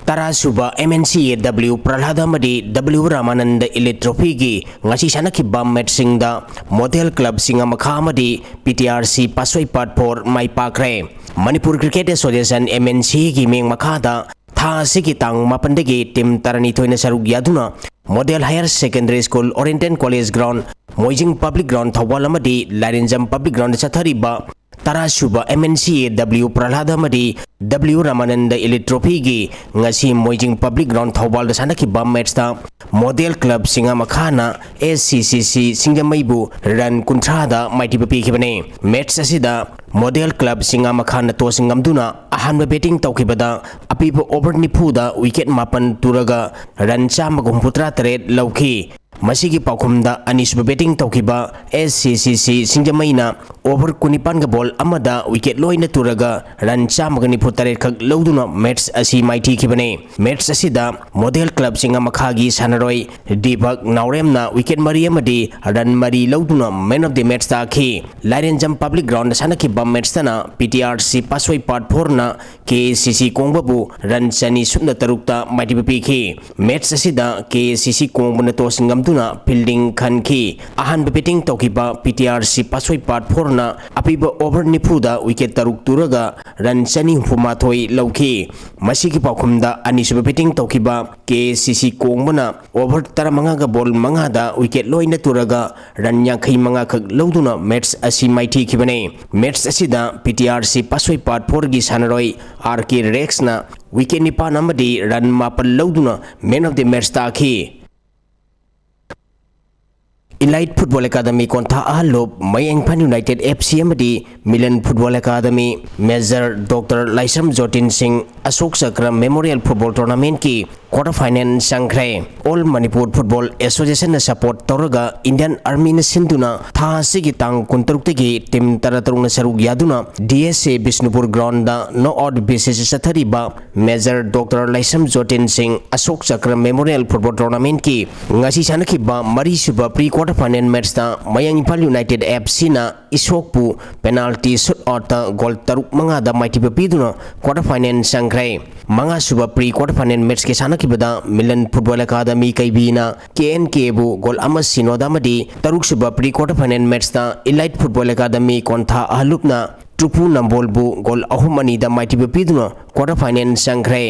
ꯇꯔꯥꯁꯨꯕ M N C A W ꯄ꯭ꯔꯍꯂꯥꯗ ꯑꯃꯗꯤ ꯗꯕ꯭ꯂꯤꯎ ꯔꯥꯃꯥꯅꯟꯗ ꯏꯂꯤꯠ ꯇ꯭ꯔꯣꯐꯤꯒꯤ ꯉꯁꯤ ꯁꯥꯟꯅꯈꯤꯕ ꯃꯦꯠꯆꯁꯤꯡꯗ ꯃꯣꯗꯦꯜ ꯀ꯭ꯂꯕ ꯁꯤꯡꯉꯥꯃꯈꯥ ꯑꯃꯗꯤ ꯄꯤ ꯇꯤ ꯑꯥꯔ ꯁꯤ ꯄꯥꯁꯣꯏ ꯄꯥꯠ ꯐꯣꯔ ꯃꯥꯏ ꯄꯥꯛꯈ꯭ꯔꯦ꯫ Manipur cricket association, M N C ꯑꯦꯒꯤ ꯃꯤꯠꯌꯦꯡ ꯃꯈꯥꯗ ꯊꯥ ꯑꯁꯤꯒꯤ ꯇꯥꯡ ꯃꯥꯄꯟꯗꯒꯤ ꯇꯤꯝ ꯇꯔꯥꯅꯤꯊꯣꯏꯅ ꯁꯔꯨꯛ ꯌꯥꯗꯨꯅ model higher secondary school, oriental college ground, Moijing public ground Thoubal ꯑꯃꯗꯤ ꯂꯥꯏꯔꯦꯟꯖꯝ ꯄꯕ꯭ꯂꯤꯛ ꯒ꯭ꯔꯥꯎꯟꯗ ꯆꯠꯊꯔꯤꯕ ꯇꯔꯥꯁꯨꯕ M N C A W ꯄ꯭ꯔꯍꯂꯥꯗ ꯑꯃꯗꯤ ꯗꯕ꯭ꯂꯤꯎ ꯔꯥꯃꯥꯅꯟꯗ ꯏꯂꯤꯠ ꯇ꯭ꯔꯣꯐꯤꯒꯤ ꯉꯁꯤ ꯃꯣꯏꯖꯤꯡ ꯄꯕ꯭ꯂꯤꯛ ꯒ꯭ꯔꯥꯎꯟ ꯊꯧꯕꯥꯜꯗ ꯁꯥꯟꯅꯈꯤꯕ ꯃꯦꯠꯆꯇ ꯃꯣꯗꯦꯜ ꯀ꯭ꯂꯕ ꯁꯤꯡꯉꯥꯃꯈꯥꯅ ꯑꯦꯁ ꯁꯤ ꯁꯤ ꯁꯤ ꯁꯤꯡꯖꯃꯩꯕꯨ ꯔꯟ ꯀꯨꯟꯊ꯭ꯔꯥꯗ ꯃꯥꯏꯊꯤꯕ ꯄꯤꯈꯤꯕꯅꯤ꯫ ꯃꯦꯠꯆ ꯑꯁꯤꯗ ꯃꯣꯗꯦꯜ ꯀ꯭ꯂꯕ ꯁꯤꯡꯉꯥꯃꯈꯥꯅ ꯇꯣꯁ ꯉꯝꯗꯨꯅ ꯑꯍꯥꯟꯕ ꯕꯦꯇꯤꯡ ꯇꯧꯈꯤꯕꯗ ꯑꯄꯤꯕ ꯑꯣꯚꯔ ꯅꯤꯐꯨꯗ ꯋꯤꯀꯦꯠ ꯃꯥꯄꯟ ꯇꯨꯔꯒ ꯔꯟ ꯆꯥꯝꯃꯒ ꯍꯨꯝꯐꯨꯇꯔꯥ ꯇꯔꯦꯠ ꯂꯧꯈꯤ꯫ ꯃꯁꯤꯒꯤ ꯄꯥꯎꯈꯨꯝꯗ ꯑꯅꯤꯁꯨꯕ ꯕꯦꯇꯤꯡ ꯇꯧꯈꯤꯕ ꯑꯦꯁ ꯁꯤ ꯁꯤ ꯁꯤ ꯁꯤꯡꯖꯃꯩꯅ ꯑꯣꯚꯔ ꯀꯨꯟꯅꯤꯄꯥꯟꯒ ꯕꯣꯜ ꯑꯃꯗ ꯋꯤꯀꯦꯠ ꯂꯣꯏꯅ ꯇꯨꯔꯒ ꯔꯟ ꯆꯥꯝꯃꯒ ꯅꯤꯐꯨ ꯇꯔꯦꯠ ꯈꯛ ꯂꯧꯗꯨꯅ ꯃꯦꯠꯆ ꯑꯁꯤ ꯃꯥꯏꯊꯤꯈꯤꯕꯅꯤ꯫ ꯃꯦꯠꯆ ꯑꯁꯤꯗ ꯃꯣꯗꯦꯜ ꯀ꯭ꯂꯕ ꯁꯤꯡꯉꯥꯃꯈꯥꯒꯤ ꯁꯥꯟꯅꯔꯣꯏ ꯗꯤꯄꯛ ꯅꯥꯎꯔꯦꯝꯅ ꯋꯤꯀꯦꯠ ꯃꯔꯤ ꯑꯃꯗꯤ ꯔꯟ ꯃꯔꯤ ꯂꯧꯗꯨꯅ ꯃꯦꯟ ꯑꯣꯐ ꯗꯤ ꯃꯦꯠꯆ ꯇꯥꯈꯤ꯫ ꯂꯥꯏꯔꯦꯟꯖꯝ ꯄꯕ꯭ꯂꯤꯛ ꯒ꯭ꯔꯥꯎꯟꯗ ꯁꯥꯟꯅꯈꯤꯕ ꯃꯦꯠꯆꯇꯅ ꯄꯤ ꯇꯤ ꯑꯥꯔ ꯁꯤ ꯄꯥꯁꯣꯏ ꯄꯥꯠ ꯐꯣꯔꯅ ꯀꯦ ꯑꯦ ꯁꯤ ꯁꯤ ꯀꯣꯡꯕꯕꯨ ꯔꯟ ꯆꯅꯤ ꯁꯨꯞꯅ ꯇꯔꯨꯛꯇ ꯃꯥꯏꯊꯤꯕ ꯄꯤꯈꯤ꯫ ꯃꯦꯠꯆ ꯑꯁꯤꯗ ꯀꯦ ꯑꯦ ꯁꯤ ꯁꯤ ꯀꯣꯡꯕꯅ ꯇꯣꯁ ꯉꯝꯗꯨꯅ ꯐꯤꯜꯗꯤꯡ ꯈꯟꯈꯤ꯫ ꯑꯍꯥꯟꯕ ꯕꯦꯇꯤꯡ ꯇꯧꯈꯤꯕ ꯄꯤ ꯇꯤ ꯑꯥꯔ ꯁꯤ ꯄꯥꯁꯣꯏ ꯄꯥꯠ ꯐꯣꯔꯅ ꯑꯄꯤꯕ ꯑꯣꯚꯔ ꯅꯤꯐꯨꯗ ꯋꯤꯀꯦꯠ ꯇꯔꯨꯛ ꯇꯨꯔꯒ ꯔꯟ ꯆꯅꯤ ꯍꯨꯝꯐꯨ ꯃꯥꯊꯣꯏ ꯂꯧꯈꯤ꯫ ꯃꯁꯤꯒꯤ ꯄꯥꯎꯈꯨꯝꯗ ꯑꯅꯤꯁꯨꯕ ꯕꯦꯇꯤꯡ ꯇꯧꯈꯤꯕ ꯀꯦ ꯑꯦ ꯁꯤ ꯁꯤ ꯀꯣꯡꯕꯅ ꯑꯣꯚꯔ ꯇꯔꯥꯃꯉꯥꯒ ꯕꯣꯜ ꯃꯉꯥꯗ ꯋꯤꯀꯦꯠ ꯂꯣꯏꯅ ꯇꯨꯔꯒ ꯔꯟ ꯌꯥꯡꯈꯩ ꯃꯉꯥ ꯈꯛ ꯂꯧꯗꯨꯅ ꯃꯦꯠꯆ ꯑꯁꯤ ꯃꯥꯏꯊꯤꯈꯤꯕꯅꯤ꯫ ꯃꯦꯠꯆ ꯑꯁꯤꯗ ꯄꯤ ꯇꯤ ꯑꯥꯔ ꯁꯤ ꯄꯥꯁꯣꯏ ꯄꯥꯠ ꯐꯣꯔꯒꯤ ꯁꯥꯟꯅꯔꯣꯏ ꯑꯥꯔ ꯀꯦ ꯔꯦꯛꯁꯅ ꯋꯤꯀꯦꯠ ꯅꯤꯄꯥꯟ ꯑꯃꯗꯤ ꯔꯟ ꯃꯥꯄꯟ ꯂꯧꯗꯨꯅ ꯃꯦꯟ ꯑꯣꯐ ꯗꯤ ꯃꯦꯠꯆ ꯇꯥꯈꯤ꯫ Elite Football Academy ꯀꯣꯟꯊꯥ ꯑꯍꯜꯂꯨꯞ, ꯃꯌꯥꯡ ꯏꯝꯐꯥꯜ ꯌꯨꯅꯥꯏꯇꯦꯗ ꯑꯦꯐ ꯁꯤ ꯑꯃꯗꯤ Milan football academy, major doctor ꯂꯥꯏꯁ꯭ꯔꯝ ꯖꯣꯇꯤꯟ ꯁꯤꯡ ꯑꯁꯣꯛ ꯆꯀ꯭ꯔ ꯃꯦꯃꯣꯔꯤꯌꯦꯜ ꯐꯨꯠꯕꯣꯜ ꯇꯣꯔꯅꯥꯃꯦꯟꯠꯀꯤ ꯀ꯭ꯋꯥꯇꯔ ꯐꯥꯏꯅꯦꯜ ꯆꯪꯈ꯭ꯔꯦ꯫ ꯑꯣꯜ ꯃꯅꯤꯄꯨꯔ ꯐꯨꯠꯕꯣꯜ ꯑꯦꯁꯣꯁꯤꯌꯦꯁꯟꯅ ꯁꯄꯣꯔꯠ ꯇꯧꯔꯒ ꯏꯟꯗꯤꯌꯟ ꯑꯥꯔꯃꯤꯅ ꯁꯤꯟꯗꯨꯅ ꯊꯥ ꯑꯁꯤꯒꯤ ꯇꯥꯡ ꯀꯨꯟꯇꯔꯨꯛꯇꯒꯤ ꯇꯤꯝ ꯇꯔꯥꯇꯔꯨꯛꯅ ꯁꯔꯨꯛ ꯌꯥꯗꯨꯅ ꯗꯤ ꯑꯦꯁ ꯑꯦ ꯕꯤꯁꯅꯨꯄꯨꯔ ꯒ꯭ꯔꯥꯎꯟꯗ ꯅꯣꯛ ꯑꯥꯎꯠ ꯕꯦꯁꯤꯁꯇ ꯆꯠꯊꯔꯤꯕ ꯃꯦꯖꯔ ꯗꯣꯛꯇꯔ ꯂꯥꯏꯁ꯭ꯔꯝ ꯖꯣꯇꯤꯟ ꯁꯤꯡ ꯑꯁꯣꯛ ꯆꯀ꯭ꯔ ꯃꯦꯃꯣꯔꯤꯌꯦꯜ ꯐꯨꯠꯕꯣꯜ ꯇꯣꯔꯅꯥꯃꯦꯟꯠꯀꯤ ꯉꯁꯤ ꯁꯥꯟꯅꯈꯤꯕ ꯃꯔꯤꯁꯨꯕ ꯄ꯭ꯔꯤ ꯀ꯭ꯋꯥꯇꯔ ꯐꯥꯏꯅꯦꯜ ꯃꯦꯠꯆꯇ ꯃꯌꯥꯡ ꯏꯝꯐꯥꯜ ꯌꯨꯅꯥꯏꯇꯦꯗ ꯑꯦꯐ ꯁꯤꯅ ꯏꯁꯣꯛꯄꯨ ꯄꯦꯅꯥꯜꯇꯤ ꯁꯨꯠ ꯑꯥꯎꯠꯇ ꯒꯣꯜ ꯇꯔꯨꯛ ꯃꯉꯥꯗ ꯃꯥꯏꯊꯤꯕ ꯄꯤꯗꯨꯅ ꯀ꯭ꯋꯥꯇꯔ ꯐꯥꯏꯅꯦꯜ ꯆꯪꯈ꯭ꯔꯦ꯫ ꯃꯉꯥꯁꯨꯕ ꯄ꯭ꯔꯤ ꯀ꯭ꯋꯥꯇꯔ ꯐꯥꯏꯅꯦꯜ ꯃꯦꯠꯆꯀꯤ ꯁꯥꯟꯅꯈꯤꯕꯗ ꯃꯤꯂꯟ ꯐꯨꯠꯕꯣꯜ ꯑꯦꯀꯥꯗꯃꯤ ꯀꯩꯕꯤꯅ ꯀꯦ ꯑꯦꯟ ꯀꯦꯕꯨ ꯒꯣꯜ ꯑꯃ ꯁꯤꯅꯣꯗ ꯑꯃꯗꯤ ꯇꯔꯨꯛꯁꯨꯕ ꯄ꯭ꯔꯤ ꯀ꯭ꯋꯥꯇꯔ ꯐꯥꯏꯅꯦꯜ ꯃꯦꯠꯆꯇ ꯏꯂꯥꯏꯠ ꯐꯨꯠꯕꯣꯜ ꯑꯦꯀꯥꯗꯃꯤ ꯀꯣꯟꯊꯥ ꯑꯍꯜꯂꯨꯞꯅ ꯇ꯭ꯔꯨꯄꯨ ꯅꯝꯕꯣꯜꯕꯨ ꯒꯣꯜ ꯑꯍꯨꯝ ꯑꯅꯤꯗ ꯃꯥꯏꯊꯤꯕ ꯄꯤꯗꯨꯅ ꯀ꯭ꯋꯥꯇꯔ ꯐꯥꯏꯅꯦꯜ ꯆꯪꯈ꯭ꯔꯦ꯫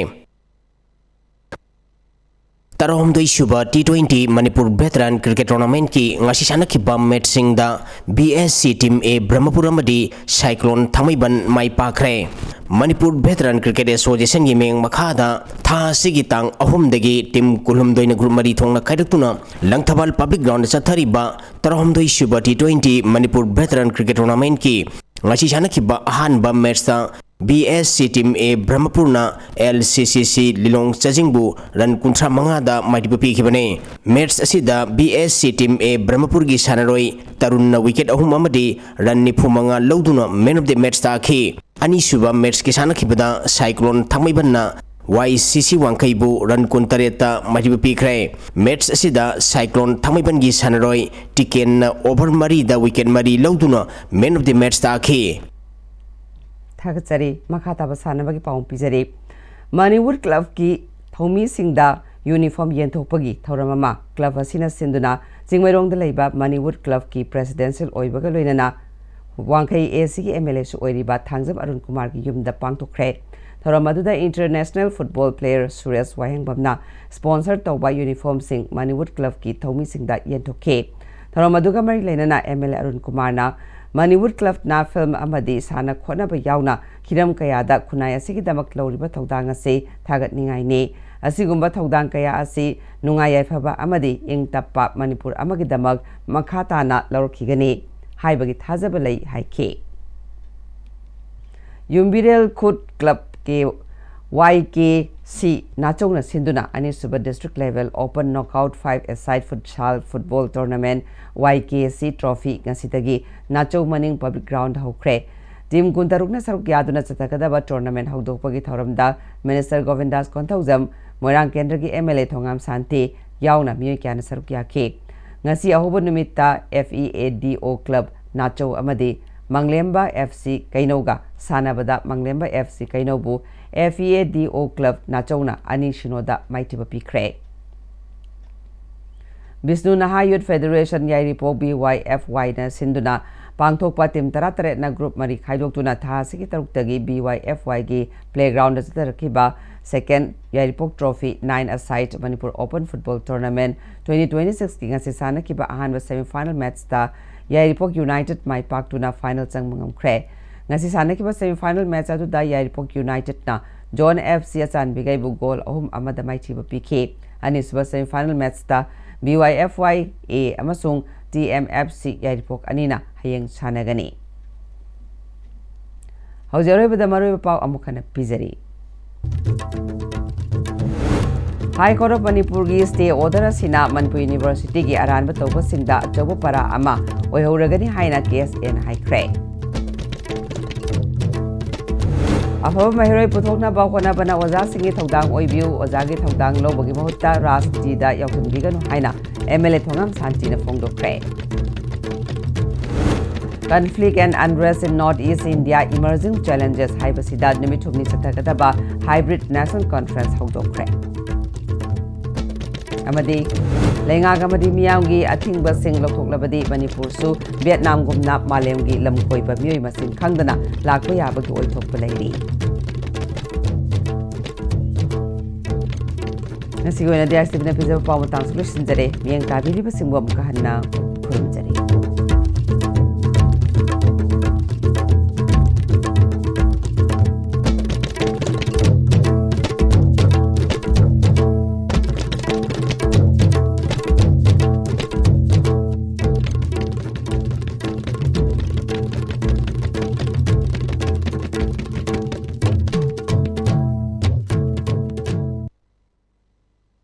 ꯇꯔꯥꯍꯨꯝꯗꯣꯏ ꯁꯨꯕ T twenty Manipur veteran cricket ꯇꯣꯔꯅꯥꯃꯦꯟꯠꯀꯤ ꯉꯁꯤ ꯁꯥꯟꯅꯈꯤꯕ ꯃꯦꯠꯆꯁꯤꯡꯗ ꯕꯤ ꯑꯦꯁ ꯁꯤ ꯇꯤꯝ ꯑꯦ ꯕ꯭ꯔꯍꯃꯄꯨꯔ ꯑꯃꯗꯤ ꯁꯥꯏꯀ꯭ꯂꯣꯟ ꯊꯥꯡꯃꯩꯕꯟ ꯃꯥꯏ ꯄꯥꯛꯈ꯭ꯔꯦ꯫ ꯃꯅꯤꯄꯨꯔ ꯚꯦꯇꯔꯥꯟ ꯀ꯭ꯔꯤꯀꯦꯠ ꯑꯦꯁꯣꯁꯤꯌꯦꯁꯟꯒꯤ ꯃꯤꯠꯌꯦꯡ ꯃꯈꯥꯗ ꯊꯥ ꯑꯁꯤꯒꯤ ꯇꯥꯡ ꯑꯍꯨꯝꯗꯒꯤ ꯇꯤꯝ ꯀꯨꯟꯍꯨꯝꯗꯣꯏꯅ ꯒ꯭ꯔꯨꯞ ꯃꯔꯤ ꯊꯣꯛꯅ ꯈꯥꯏꯗꯣꯛꯇꯨꯅ ꯂꯪꯊꯕꯥꯜ ꯄꯕ꯭ꯂꯤꯛ ꯒ꯭ꯔꯥꯎꯟꯗ ꯆꯠꯊꯔꯤꯕ ꯇꯔꯥꯍꯨꯝꯗꯣꯏ ꯁꯨꯕ T twenty Manipur veteran cricket ꯇꯣꯔꯅꯥꯃꯦꯟꯠꯀꯤ ꯉꯁꯤ ꯁꯥꯟꯅꯈꯤꯕ ꯑꯍꯥꯟꯕ ꯃꯦꯠꯆꯇ ꯕꯤ ꯑꯦꯁ ꯁꯤ ꯇꯤꯝ ꯑꯦ ꯕ꯭ꯔꯍꯃꯄꯨꯔꯅ ꯑꯦꯜ ꯁꯤ ꯁꯤ ꯁꯤ ꯂꯤꯂꯣꯡ ꯆꯥꯖꯤꯡꯕꯨ ꯔꯟ ꯀꯨꯟꯊ꯭ꯔꯥ ꯃꯉꯥꯗ ꯃꯥꯏꯊꯤꯕ ꯄꯤꯈꯤꯕꯅꯤ꯫ ꯃꯦꯠꯆ ꯑꯁꯤꯗ ꯕꯤ ꯑꯦꯁ ꯁꯤ ꯇꯤꯝ ꯑꯦ ꯕ꯭ꯔꯍꯃꯄꯨꯔꯒꯤ ꯁꯥꯟꯅꯔꯣꯏ ꯇꯔꯨꯟꯅ ꯋꯤꯀꯦꯠ ꯑꯍꯨꯝ ꯑꯃꯗꯤ ꯔꯟ ꯅꯤꯐꯨ ꯃꯉꯥ ꯂꯧꯗꯨꯅ ꯃꯦꯟ ꯑꯣꯐ ꯗꯤ ꯃꯦꯠꯆ ꯇꯥꯈꯤ꯫ ꯑꯅꯤꯁꯨꯕ ꯃꯦꯠꯆꯀꯤ ꯁꯥꯟꯅꯈꯤꯕꯗ ꯁꯥꯏꯀ꯭ꯂꯣꯟ ꯊꯥꯡꯃꯩꯕꯟꯅ ꯋꯥꯏ ꯁꯤ ꯁꯤ ꯋꯥꯡꯈꯩꯕꯨ ꯔꯟ ꯀꯨꯟꯇꯔꯦꯠꯇ ꯃꯥꯏꯊꯤꯕ ꯄꯤꯈ꯭ꯔꯦ꯫ ꯃꯦꯠꯆ ꯑꯁꯤꯗ ꯁꯥꯏꯀ꯭ꯂꯣꯟ ꯊꯥꯡꯃꯩꯕꯟꯒꯤ ꯁꯥꯟꯅꯔꯣꯏ ꯇꯤꯀꯦꯟꯅ ꯑꯣꯚꯔ ꯃꯔꯤꯗ ꯋꯤꯀꯦꯠ ꯃꯔꯤ ꯂꯧꯗꯨꯅ ꯃꯦꯟ ꯑꯣꯐ ꯗꯤ ꯃꯦꯠꯆ ꯇꯥꯈꯤ꯫ ꯊꯥꯒꯠꯆꯔꯤ꯫ ꯃꯈꯥ ꯇꯥꯕ ꯁꯥꯟꯅꯕꯒꯤ ꯄꯥꯎ ꯄꯤꯖꯔꯤ꯫ ꯃꯅꯤꯋꯨꯗ ꯀ꯭ꯂꯕꯀꯤ ꯊꯧꯃꯤꯁꯤꯡꯗ ꯌꯨꯅꯤꯐꯣꯔꯝ ꯌꯦꯟꯊꯣꯛꯄꯒꯤ ꯊꯧꯔꯝ ꯑꯃ ꯀ꯭ꯂꯕ ꯑꯁꯤꯅ ꯁꯤꯟꯗꯨꯅ ꯆꯤꯡꯃꯩꯔꯣꯡꯗ ꯂꯩꯕ ꯃꯅꯤꯋꯨꯗ ꯀ꯭ꯂꯕꯀꯤ ꯄ꯭ꯔꯦꯁꯤꯗꯦꯟꯁꯤꯌꯦꯜ ꯑꯣꯏꯕꯒ ꯂꯣꯏꯅꯅ ꯋꯥꯡꯈꯩ ꯑꯦ ꯁꯤꯒꯤ ꯑꯦꯝ ꯑꯦꯜ ꯑꯦꯁꯨ ꯑꯣꯏꯔꯤꯕ ꯊꯥꯡꯖꯝ ꯑꯔꯨꯟ ꯀꯨꯃꯥꯔꯒꯤ ꯌꯨꯝꯗ ꯄꯥꯡꯊꯣꯛꯈ꯭ꯔꯦ꯫ ꯊꯧꯔꯝ ꯑꯗꯨꯗ ꯏꯟꯇꯔꯅꯦꯁꯅꯦꯜ ꯐꯨꯠꯕꯣꯜ ꯄ꯭ꯂꯦꯌꯔ ꯁꯨꯔꯦꯁ ꯋꯥꯍꯦꯡꯕꯝꯅ ꯁ꯭ꯄꯣꯟꯁꯔ ꯇꯧꯕ ꯌꯨꯅꯤꯐꯣꯔꯝꯁꯤꯡ ꯃꯅꯤꯋꯨꯗ ꯀ꯭ꯂꯕꯀꯤ ꯊꯧꯃꯤꯁꯤꯡꯗ ꯌꯦꯟꯊꯣꯛꯈꯤ꯫ ꯊꯧꯔꯝ ꯑꯗꯨꯒ ꯃꯔꯤ ꯂꯩꯅꯅ ꯑꯦꯝ ꯑꯦꯜ ꯑꯦ ꯑꯔꯨꯟ ꯀꯨꯃꯥꯔꯅ ꯃꯅꯤꯋꯨꯗ ꯀ꯭ꯂꯕꯅ ꯐꯤꯜꯝ ꯑꯃꯗꯤ ꯁꯥꯟꯅ ꯈꯣꯠꯅꯕ ꯌꯥꯎꯅ ꯍꯤꯔꯝ ꯀꯌꯥꯗ ꯈꯨꯟꯅꯥꯏ ꯑꯁꯤꯒꯤꯗꯃꯛ ꯂꯧꯔꯤꯕ ꯊꯧꯗꯥꯡ ꯑꯁꯤ ꯊꯥꯒꯠꯅꯤꯡꯉꯥꯏꯅꯤ꯫ ꯑꯁꯤꯒꯨꯝꯕ ꯊꯧꯗꯥꯡ ꯀꯌꯥ ꯑꯁꯤ ꯅꯨꯡꯉꯥꯏ ꯌꯥꯏꯐꯕ ꯑꯃꯗꯤ ꯏꯪ ꯇꯞꯄ ꯃꯅꯤꯄꯨꯔ ꯑꯃꯒꯤꯗꯃꯛ ꯃꯈꯥ ꯇꯥꯅ ꯂꯧꯔꯛꯈꯤꯒꯅꯤ ꯍꯥꯏꯕꯒꯤ ꯊꯥꯖꯕ ꯂꯩ ꯍꯥꯏꯈꯤ꯫ ꯌꯨꯝꯕꯤꯔꯦꯜ ꯈꯨꯠ ꯀ꯭ꯂꯕꯀꯤ ꯋꯥꯏ ꯀꯦ ꯁꯤ ꯅꯥꯆꯧꯅ ꯁꯤꯟꯗꯨꯅ ꯑꯅꯤꯁꯨꯕ District Level Open Knockout Five-a-side Futsal Football Tournament, ꯋꯥꯏ ꯀꯦ ꯁꯤ Trophy, ꯉꯁꯤꯗꯒꯤ ꯅꯥꯆꯧ ꯃꯅꯤꯡ ꯄꯕ꯭ꯂꯤꯛ ꯒ꯭ꯔꯥꯎꯟꯗ ꯍꯧꯈ꯭ꯔꯦ꯫ ꯇꯤꯝ ꯀꯨꯟꯇꯔꯨꯛꯅ ꯁꯔꯨꯛ ꯌꯥꯗꯨꯅ ꯆꯠꯊꯒꯗꯕ ꯇꯣꯔꯅꯥꯃꯦꯟ ꯍꯧꯗꯣꯛꯄꯒꯤ ꯊꯧꯔꯝꯗ ꯃꯤꯅꯤꯁꯇꯔ ꯒꯣꯕꯤꯟꯗꯥꯁ ꯀꯣꯟꯊꯧꯖꯝ, ꯃꯣꯏꯔꯥꯡ ꯀꯦꯟꯗ꯭ꯔꯒꯤ ꯑꯦꯝ ꯑꯦꯜ ꯑꯦ ꯊꯣꯉꯥꯝ ꯁꯥꯟꯇꯤ ꯌꯥꯎꯅ ꯃꯤꯑꯣꯏ ꯀꯌꯥꯅ ꯁꯔꯨꯛ ꯌꯥꯈꯤ꯫ ꯉꯁꯤ ꯑꯍꯧꯕ ꯅꯨꯃꯤꯠꯇ F E A D O club Nachou ꯑꯃꯗꯤ ꯃꯪꯂꯦꯝꯕ F C ꯀꯩꯅꯧꯒ ꯁꯥꯟꯅꯕꯗ ꯃꯪꯂꯦꯝꯕ F C ꯀꯩꯅꯧꯕꯨ F E A D O club ꯅꯥꯆꯧꯅ ꯑꯅꯤ ꯁꯤꯅꯣꯗ ꯃꯥꯏꯊꯤꯕ ꯄꯤꯈ꯭ꯔꯦ꯫ ꯕꯤꯁꯅꯨ ꯅꯍꯥ youth federation Yairipok B Y F Y-ꯅ ꯁꯤꯟꯗꯨꯅ ꯄꯥꯡꯊꯣꯛꯄ ꯇꯤꯝ ꯇꯔꯥꯇꯔꯦꯠꯅ ꯒ꯭ꯔꯨꯞ ꯃꯔꯤ ꯈꯥꯏꯗꯣꯛꯇꯨꯅ ꯊꯥ ꯑꯁꯤꯒꯤ ꯇꯔꯨꯛꯇꯒꯤ B Y F Y-ꯒꯤ ꯄ꯭ꯂꯦꯒ꯭ꯔꯥꯎꯟꯗ ꯆꯠꯊꯔꯛꯈꯤꯕ Second Yairipok Trophy Nine-a-side Manipur Open Football Tournament twenty twenty-six-ꯀꯤ ꯉꯁꯤ ꯁꯥꯟꯅꯈꯤꯕ ꯑꯍꯥꯟꯕ semi-final match-ꯇ ꯌꯥꯏꯔꯤꯄꯣꯛ ꯌꯨꯅꯥꯏꯇꯦꯗ ꯃꯥꯏ ꯄꯥꯛꯇꯨꯅ ꯐꯥꯏꯅꯦꯜ ꯆꯪꯕ ꯉꯝꯈ꯭ꯔꯦ꯫ ꯉꯁꯤ ꯁꯥꯟꯅꯈꯤꯕ semi-final match ꯑꯗꯨꯗ ꯌꯥꯏꯔꯤꯄꯣꯛ ꯌꯨꯅꯥꯏꯇꯦꯗꯅ ꯖꯣꯟ F C ꯑꯆꯥꯟꯕꯤꯒꯩꯕꯨ ꯒꯣꯜ ꯑꯍꯨꯝ ꯑꯃꯗ ꯃꯥꯏꯊꯤꯕ ꯄꯤꯈꯤ꯫ ꯑꯅꯤꯁꯨꯕ semi-final match-ꯇ B Y F Y A ꯑꯃꯁꯨꯡ T M F C ꯌꯥꯏꯔꯤꯄꯣꯛ ꯑꯅꯤꯅ ꯍꯌꯦꯡ ꯁꯥꯟꯅꯒꯅꯤ꯫ ꯍꯧꯖꯤꯛ ꯑꯔꯣꯏꯕꯗ ꯃꯔꯨꯑꯣꯏꯕ ꯄꯥꯎ ꯑꯃꯨꯛ ꯍꯟꯅ ꯄꯤꯖꯔꯤ꯫ High Court of ꯃꯅꯤꯄꯨꯔꯒꯤ stay order ꯑꯁꯤꯅ ꯃꯅꯤꯄꯨꯔ ꯌꯨꯅꯤꯚꯔꯁꯤꯇꯤꯒꯤ ꯑꯔꯥꯟꯕ ꯇꯧꯕꯁꯤꯡꯗ ꯑꯆꯧꯕ ꯄꯔꯥ ꯑꯃ ꯑꯣꯏꯍꯧꯔꯒꯅꯤ ꯍꯥꯏꯅ K S Aꯅ ꯍꯥꯏꯈ꯭ꯔꯦ꯫ ꯑꯐꯕ ꯃꯍꯩꯔꯣꯏ ꯄꯨꯊꯣꯛꯅꯕ ꯍꯣꯠꯅꯕꯅ ꯑꯣꯖꯥꯁꯤꯡꯒꯤ ꯊꯧꯗꯥꯡ ꯑꯣꯏꯕꯤꯌꯨ, ꯑꯣꯖꯥꯒꯤ ꯊꯧꯗꯥꯡ ꯂꯧꯕꯒꯤ ꯃꯍꯨꯠꯇ ꯔꯥꯖꯅꯤꯇꯤꯗ ꯌꯥꯎꯁꯤꯟꯕꯤꯒꯅꯨ ꯍꯥꯏꯅ M L A Thongam ꯁꯥꯟꯇꯤꯅ ꯐꯣꯡꯗꯣꯛꯈ꯭ꯔꯦ꯫ Conflict and Unrest in North East India, Emerging Challenges ꯍꯥꯏꯕꯁꯤꯗ ꯅꯨꯃꯤꯠ ꯍꯨꯝꯅꯤ ꯆꯠꯊꯒꯗꯕ Hybrid National Conference ꯍꯧꯗꯣꯛꯈ꯭ꯔꯦ꯫ ꯑꯃꯗꯤ ꯂꯩꯉꯥꯛ ꯑꯃꯗꯤ ꯃꯤꯌꯥꯝꯒꯤ ꯑꯊꯤꯡꯕꯁꯤꯡ ꯂꯧꯊꯣꯛꯂꯕꯗꯤ ꯃꯅꯤꯄꯨꯔꯁꯨ ꯚꯤꯌꯦꯠꯅꯥꯝꯒꯨꯝꯅ ꯃꯥꯂꯦꯝꯒꯤ ꯂꯝ ꯀꯣꯏꯕ ꯃꯤꯑꯣꯏ ꯃꯁꯤꯡ ꯈꯪꯗꯅ ꯂꯥꯛꯄ ꯌꯥꯕꯒꯤ ꯑꯣꯏꯊꯣꯛꯄ ꯂꯩꯔꯤ꯫ ꯉꯁꯤꯒꯤ ꯑꯣꯏꯅꯗꯤ R C T Vꯅ ꯄꯤꯖꯕ ꯄꯥꯎ ꯃꯇꯥꯡꯁꯨ ꯂꯣꯏꯁꯤꯟꯖꯔꯦ꯫ ꯃꯤꯠꯌꯦꯡ ꯇꯥꯕꯤꯔꯤꯕꯁꯤꯡꯕꯨ ꯑꯃꯨꯛꯀ ꯍꯟꯅ ꯈꯨꯔꯨꯝꯖꯔꯤ꯫